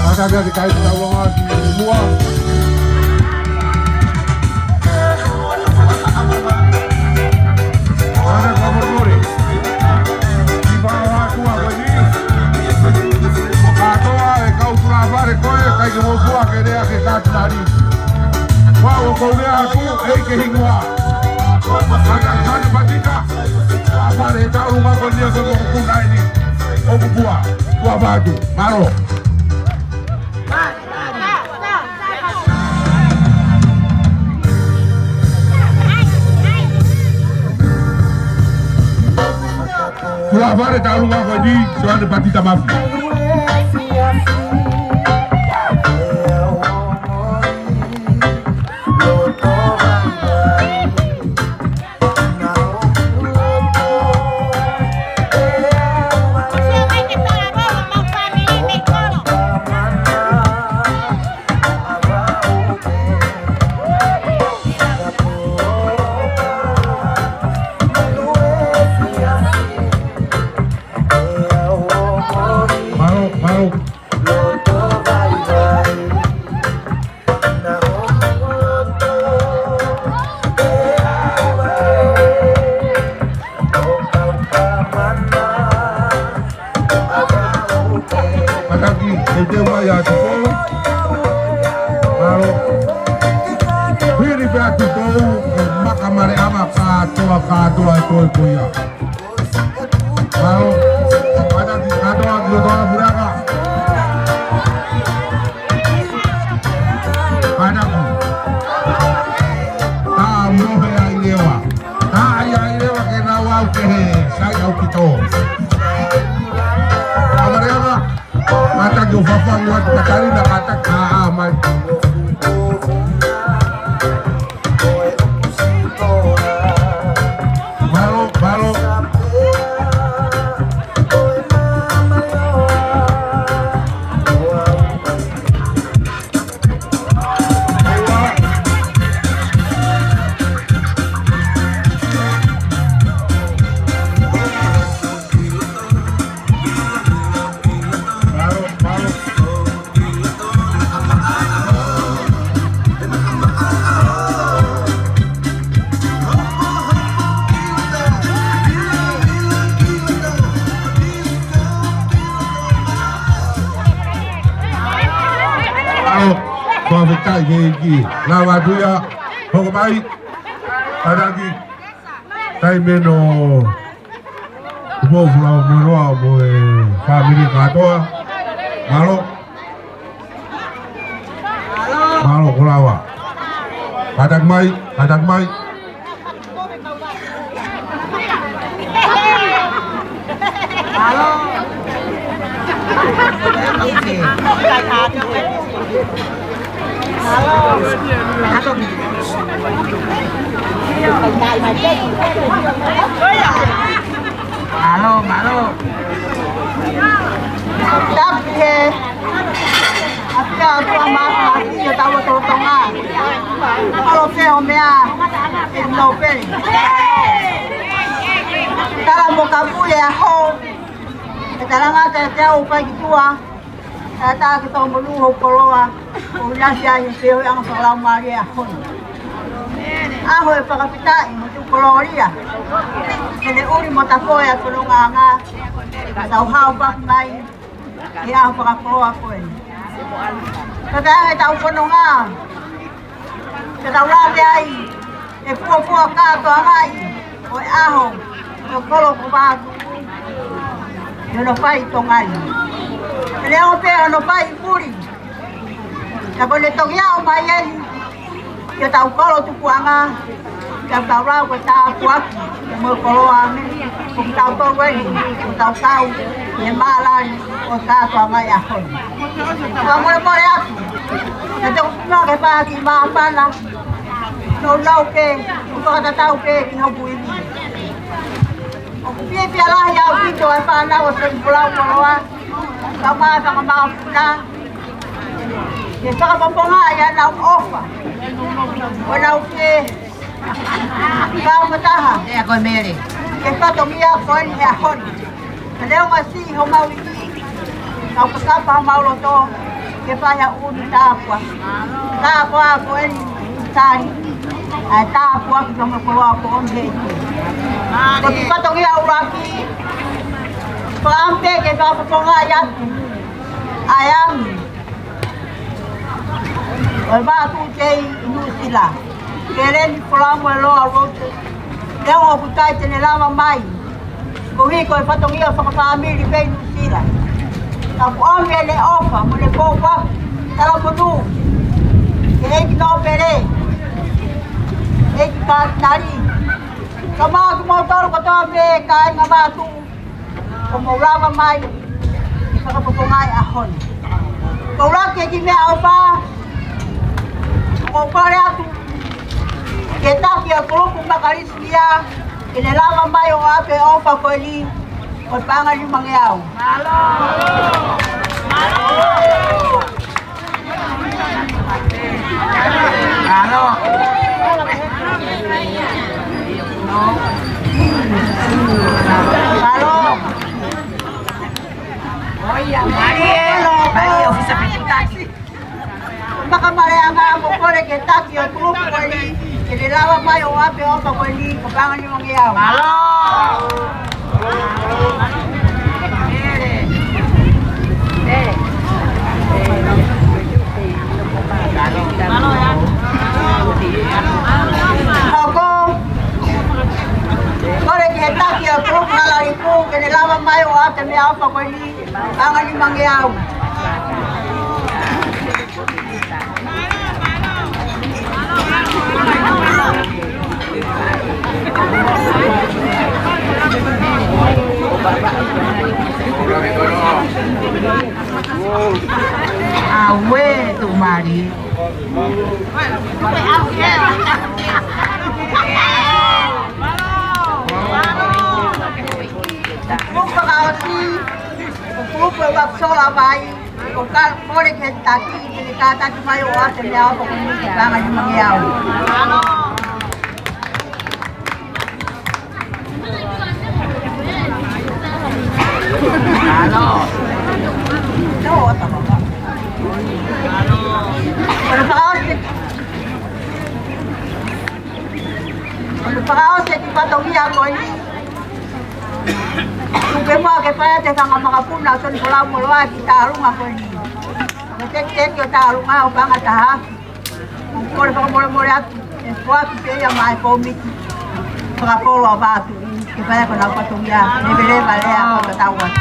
Maka kia te kai tau longa ki mua. Ana ka mo more. Ki pa wa kua ko ni. Kātoa e kau tulafale ko ē, ʻikai ke mo fua ke lea ke Katinali. Pea ʻoku ou lea atu, ʻEiki Hingua. Ana, ana patika. Tulafale taʻu ma ko ni ko ko ku nai ni. ʻOku pua. Pua vatu. Mālō. Tulafale taʻu ma ko ni, Soane Patita Mafi. Ia Tupou. Mālō. Hili pē ʻa Tupou, ko Makamaleʻanga kātoa, kātoa e toe ko ia. Mālō. Kātaki, kātoa ki loto ʻa Puleʻanga. Kātaki. Tā mohe ai leva. Tā ai ai leva ke nau ʻau kehe, sai ʻaupito. Makamaleʻanga. Kātaki ʻo fafangu atu Katalina, kātaki ʻā mai. Mālō, mālō. Fakafetaʻi ki he ʻEiki. Lava atu ia, hoko mai. Kātaki. Taimi ʻeni ʻo Tupou Folau Moeloa mo e fāmili kātoa. Mālō. Mālō ko lava. Kātaki mai, kātaki mai. Mālō, mālō. Tapu ki he ʻAfio ʻa e ʻOtua Māfimafi ʻi hotau lotolotonga. Kalo fē ʻo meʻa ʻi he nōpele. Tala mo ka mui e ʻaho. Ke talangata ʻiate au ʻo fai ki tuʻa. Taʻataʻa ke tau monū hoʻo koloa. ʻO ʻinasi ai he feohiʻanga fakalaumālie ʻa e ʻaho ni. ʻAho ʻo e fakafetaʻi mo e tuʻu kolōlia. Ke ne ʻuli mo tafoʻi ʻa e fonongaʻanga. Tau hao paki mai. Ke ʻaho fakakoloa ko eni. Pea ke ʻai ke tau fononga. Ke tau lave ai. ʻE fuofua kātoangaʻi ʻo e ʻaho, ʻo e kolo ko Vatu, ʻi hono fai tongali. Ke ne ʻomi pē hono fai muli. Ka ko ʻene toki aʻu mai eni, ki hotau kolo tupuʻanga, ke tau lau ko e tāpuaki, mo e koloa, ko kitautolu eni, ko tau kau, ʻi he mālali, ʻo e kātoangaʻi ʻaho ni. Ka molemole atu, ke tau kumi ke pā ki māpana, Nounou pē, ʻo fakatatau pē ki hoku ivi. ʻOku fiefia lahi ʻaupito ʻa e fānau ʻo Seni Folau Koloa, ka mai fakamāfuna. Ke fakapopongaʻi ʻenau ʻofa. ʻO nau ke kau fakataha. ʻEa ko Mele. Ke fatongia ko eni he ʻaho ni. Ka leo ngasi homau ivi. Kau kakapa homau loto. Ke fai ha ʻuni tāpuaki. Tāpuaki ko eni tali. ʻA e tāpuaki ki homo koloa ko eni he ivi. Ko e fatongia ʻuluaki. Fakaʻamu pē ke fakapopongaʻi atu. ʻA e angi. ʻO e Vatu Day ʻi Nuʻusila. Ke leni Folau Moeloa Rote. Leo ʻoku ʻikai te ne lava mai. Koeʻuhi ko e fatongia fakafāmili pē ʻi Nuʻusila. Ka kuo ʻomi ʻene ʻofa, mo ʻene koupa, talamonū. Ke ʻEiki Nōpele. ʻEiki Katinali. Ka mau kimoutolu kotoa pē kāinga Vatu. Ko mou lava mai, fakapopongaʻi ʻaho ni. Ko ʻuluaki ki he meʻaʻofa, ko u kole atu, ke taki ʻa e kulupu Makalisia, ke ne lava mai ʻo ʻave ʻofa ko eni, ko e paʻanga ʻe nimangeau. Mālō. Mālō. Mālō. ʻOia, mālō. Mālō, ʻofisa pekitaki. Makamaleʻanga mo kole ke taki ʻa e kulupu ko eni, ke ne lava mai ʻo ʻave ʻofa ko eni, ko e paʻanga ʻe nimangeau. Mālō. Mālō. Mālō. Hoko, kole ki he taki ʻo e kulupu Halaliku, ke ne lava mai ʻo ʻoatu e meʻaʻofa ko eni, paʻanga ʻe nima ngeau. Auē, tuʻumālie. Kuo fakaʻosi, kuo fakaʻosi ʻa e vai, ʻo ka kole ki he taki, ke ne kātaki mai ʻo ʻoatu e meʻaʻofa ko eni, paʻanga ʻe nima ngeau. Kuo fakaʻosi e kiʻi fatongia ko eni. Tuku muʻa ke fai atu e fanga makapuna ʻo Soni Folau Moloa ki he tālunga ko eni. Ko e tekiteki ʻo e tālunga ʻo Pangataha. ʻOku ou kole fakamolemole atu, ʻe foaki pē ia maʻa e kōmiti fakakolo ʻa Vatu, ke fai ʻaki honau fatongia, leveleva lea ʻo tatau atu.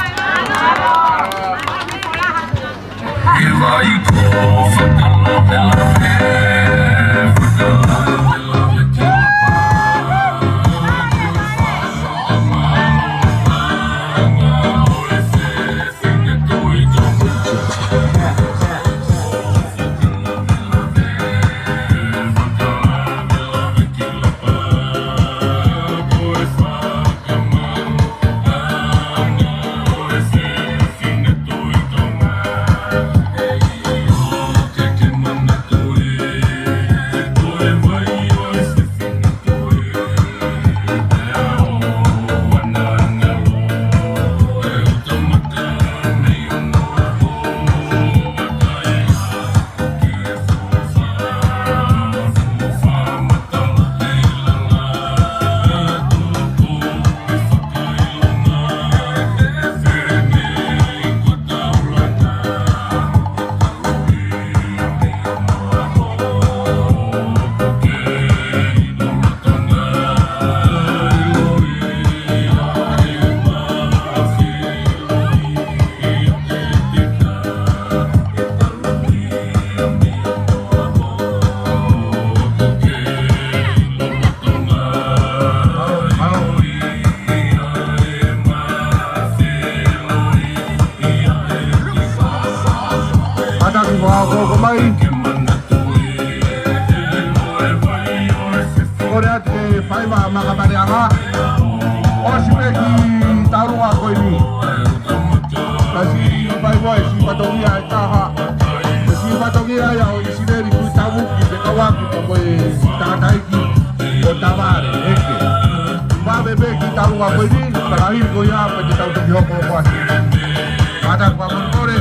Kātaki fakaʻofoʻofa mai. Kole atu ki he faiva makapaleʻanga. ʻOsi pē e kiʻi tālunga ko eni. Ka siʻi faiva ʻe siʻi fatongia ʻe taha. Ko e siʻi fatongia ia ʻo ʻIsileli Tuʻitavuki, Fekauʻaki, pea mo e tangataʻeiki ko Tavale Eke. Vave pē e kiʻi tālunga ko eni, ka lahi ko ia, pea te tau toki hoko atu. Kātaki fakamolemole,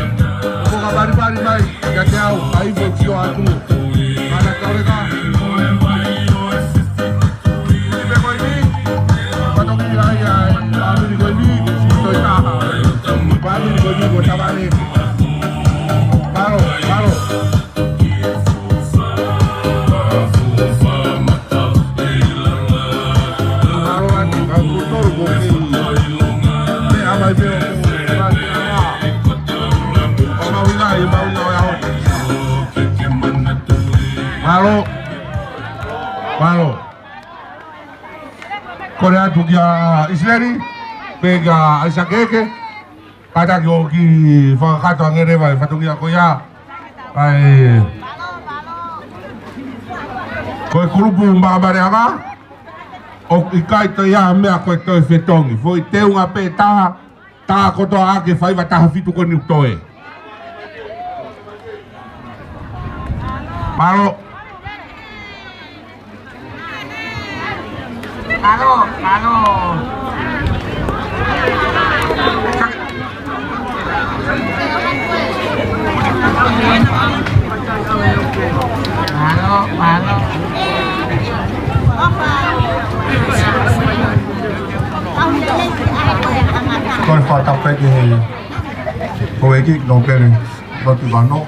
ʻoua ʻe fakamalivali mai kiate au, ʻa e ipu ʻoku sio atu. Kātaki kauleka. Ui pē ko eni, fatongia ia ʻa e fāmili ko eni, siʻi Toitaha. Fāmili ko eni ko Tavale. Mālō, mālō. Mālō. Mālō. Kole atu kia ʻIsileli, pea kia ʻAisake Eke. Kātaki ʻo kiʻi fakakakato ange leva e fatongia ko ia. ʻAi. Ko e kulupu makapaleʻanga, ʻoku ʻikai toe ʻi ai ha meʻa ko e toe fetongi. Foʻi teunga pē ʻe taha, tā kotoa ʻaki e faiva taha fitu ko eni ʻoku toe. Mālō. Mālō, mālō. Mālō, mālō. Kole fakatapu ki he houʻeiki, Nōpele Lotivano,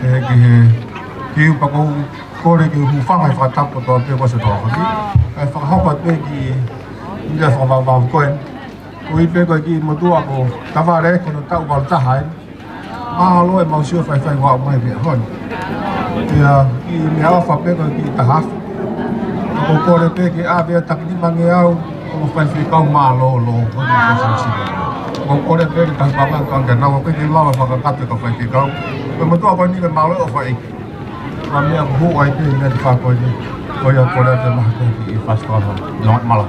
ʻe ki he Kiu, pea ʻoku ou kole ke u hūfanga he fakatapu kotoa pē kuo ʻosi tō ʻaki. Kae fakahoko atu pē ki he meʻa fakamaʻumaʻu ko ē. Ko ia pē ko e kiʻi motuʻa ko Tavale ko hono taʻu valu taha ē. Mālō e mau sio faifai ua mai pē hon. Ia, kiʻi meʻaʻofa pē ko e kiʻi taha afe. ʻOku ou kole pē ke ʻave ʻa e taki nima ngeau ʻo e faifekau mālōlō ko eni ko Fausi. ʻOku ou kole pē ke tahi panga ka ke nau ke ke lava fakakakato e kau faifekau. Ko e motuʻa ko eni ke mālō e ʻofa ʻEiki. Ko e meʻa ko ē ʻoku ʻai pē meʻa te fā ko eni. Ko ia kole atu e maha ko ē ki he fasi kau no mala.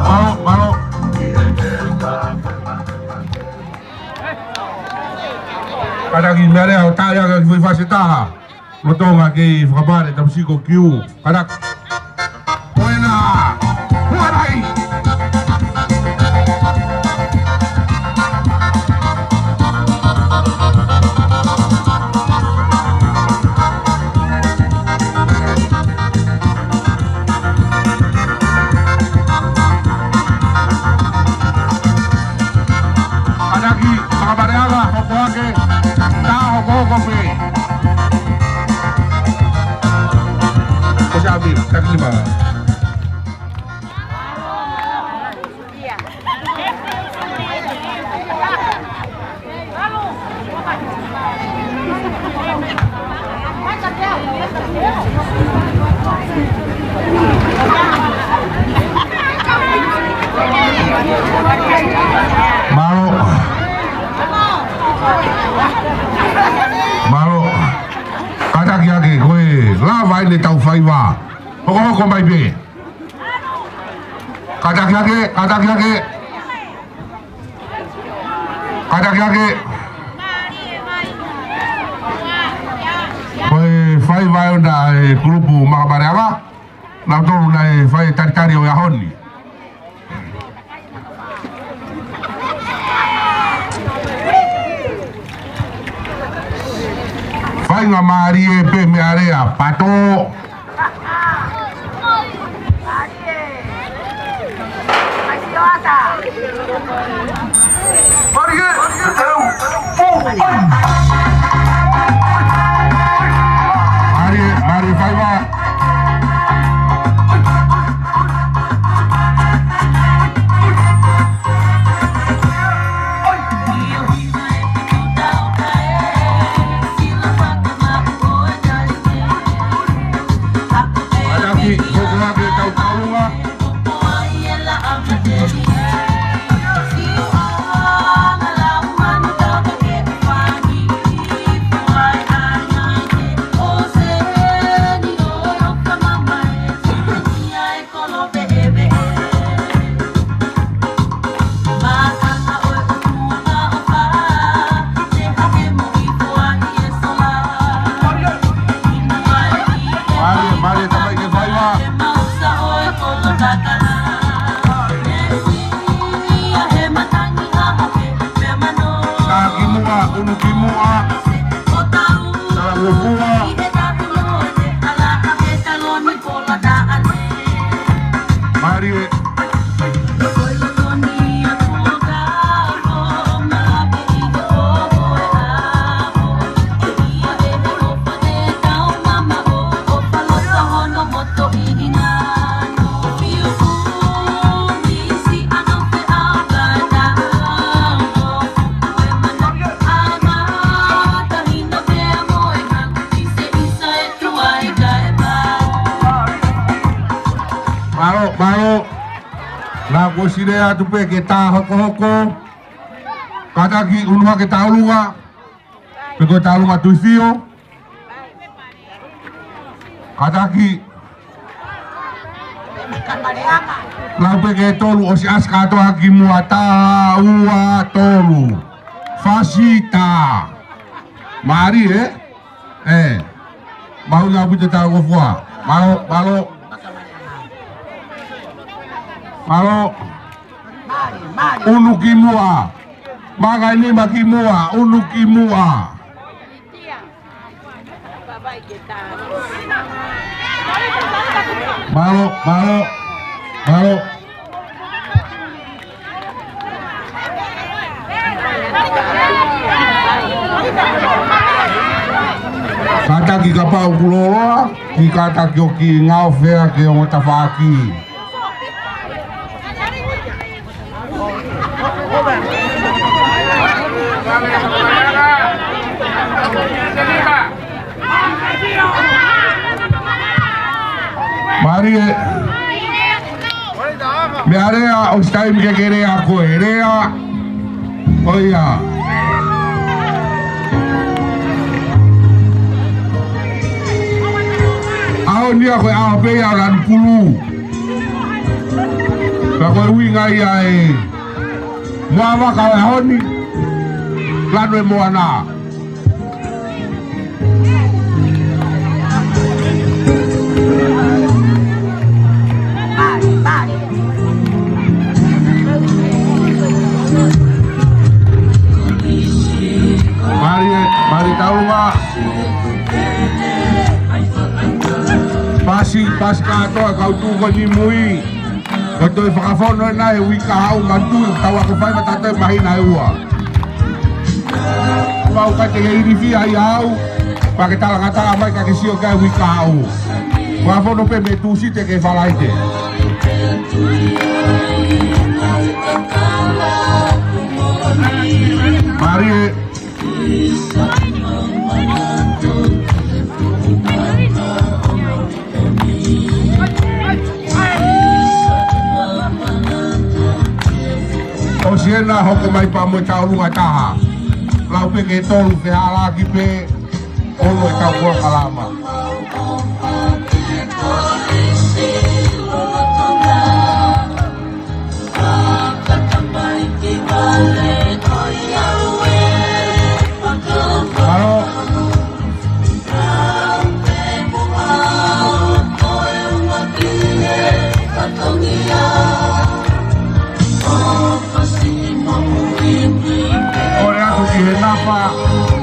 Mālō, mālō. Kātaki Mealea ʻo tali ʻaki e kiʻi foʻi fasi ʻe taha. Lolotonga ke fakapale, tapu siko kiu. Kātaki. Poena. Poena ai. Kātaki, Makapaleala, hoko ake, tā hokohoko pē. Ko Siapi, taki nima. Mālō. Mālō. Kātaki ake, ko e lava eni ʻetau faiva. Hokohoko mai pē. Kātaki ake, kātaki ake. Kātaki ake. Ko e faiva ʻo e kulupu Makapaleala. Nautolu naʻe fai e talitali ʻo e ʻaho ni. Faingamālie pē Mealea, pato. Mālie, mālie faiva. Kātaki, hoko ake ʻetau tauʻolunga. Mālie, mālie, tamaiki faiva. Ka ki muʻa, unu ki muʻa. Talangofua. Mālie. Naʻa ku ʻosi lea atu pē ke tā hokohoko. Kātaki unu hake taulunga. Pe ko e taulunga Tuifio. Kātaki. Lau pē ke tolu ʻosi ʻasi kātoa ki muʻa, taha, ua, tolu. Fasi, taha. Mālie, ē? Ē. Mahuʻinga ʻaupito e talangofua. Mālō, mālō. Mālō. Unu ki muʻa. Manga ʻe nima ki muʻa. Unu ki muʻa. Mālō, mālō, mālō. Kātaki kapau ʻoku loloa, ki kātaki ʻo ki ngaofea ke ongo tafaʻaki. Mālie. Meʻa lea, ʻosi taimi ke ke lea koe, lea. ʻOia. ʻAho ni ia ko e ʻaho pē ia ʻo lanu pulu. Ka ko e ʻuhinga ia e moa vaka ʻo e ʻaho ni, lanu e moana. Mālie, mālie taulunga. Pasi, pasi kātoa, kau tuʻu ko eni mui. Ko e toe fakafonu ena he uike kahaʻu, manatuʻi, tau ako fai ma tatou māhina ʻe ua. Mau ka te ke ilifia ai au, pea ke talangataʻa mai ka ke sio ki ai uike kahaʻu. Fakafonu pē mei Tūsite ki he Falaite. Mālie. ʻOsi ena, hoko mai pea mo e taulunga ʻe taha. Lau pē ke tolu, fehālaaki pē, ʻoua ʻe tau kua kalama. Mālō. ʻOle atu ki he napa,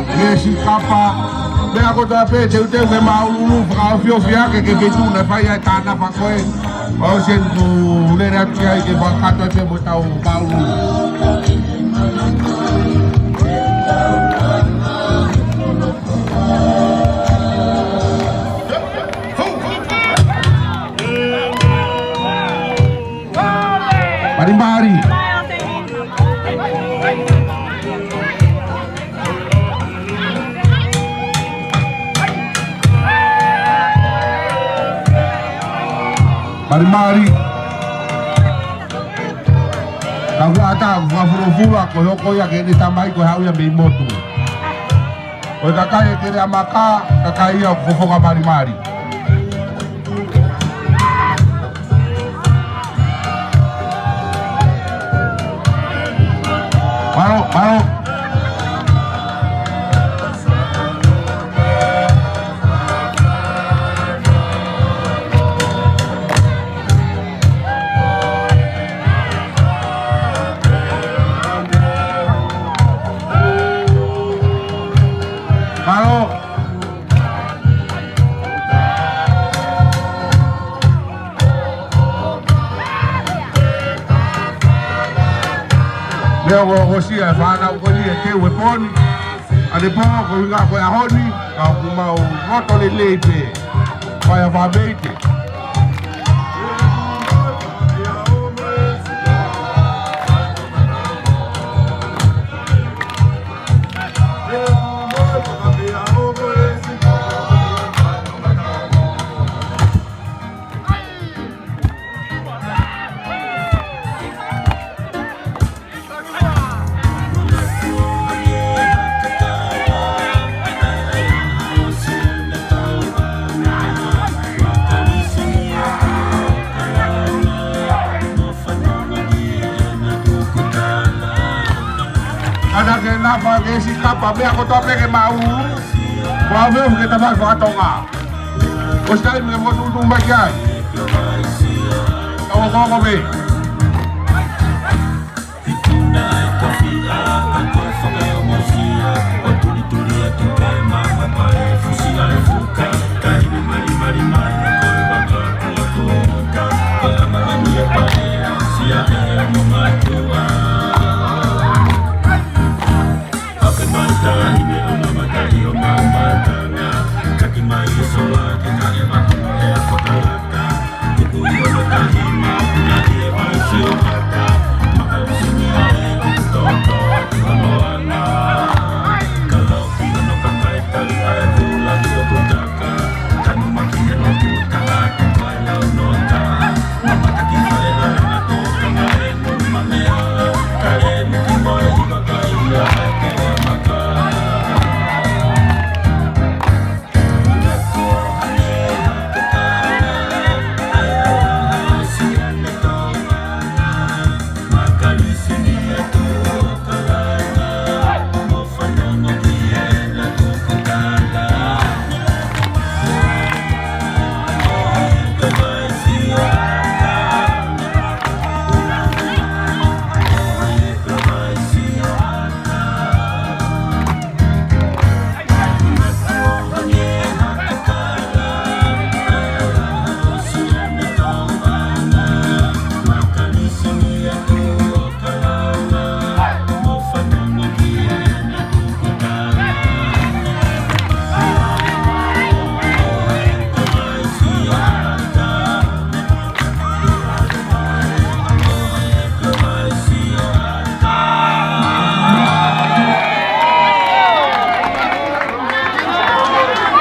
ki he sikapa. Meʻa kotoa pē, teuteu ke māʻulūʻulu, fakaofiofi ake ke ke tuna fai ai tā napa ko ē. ʻOsi eni ʻoku lele atu ki ai ke fakakakato atu mo ʻetau māʻulūʻulu. Malimali. Malimali. Ka ʻoku ʻatā, ʻoku fakafulofula, ko e hoko ia ki heʻene tamai, ko e haʻu ia mei motu. Ko e kakai ʻe kele ʻa maka, kakai ia ʻoku fofonga malimali. Mālō, mālō. Mālō. Leo ko, ko sia e fānau ko eni ʻe teu e pō ni. ʻAnepō ko e ʻuhinga ko e ʻaho ni, ka ʻoku mau loto lelei pē. Fai ha fāmeite. Fakakeisi kapa meʻa kotoa pē ke maʻu. Fakaofiofi ke tapa fakatonga. Ko e taimi ke fokotuʻutuʻu mai ki ai. Kau koko pē.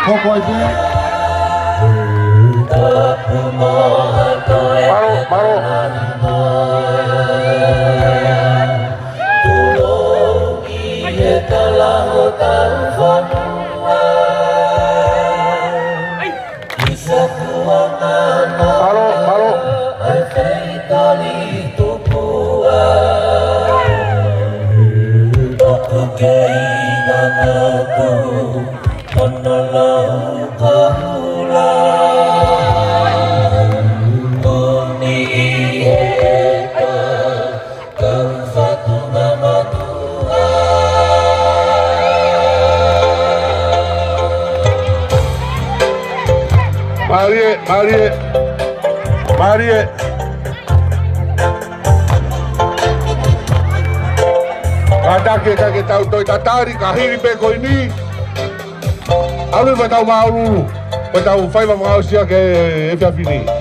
Koko ai pē. Mālō, mālō. Mālō, mālō. Mālie, mālie, mālie. Kātaki ʻikai ke tau toe tatali, ka hili pē ko eni. ʻAlu ʻi he tau māʻolunga, ko e tau faiva fakaʻosi ʻa e efiafi ni.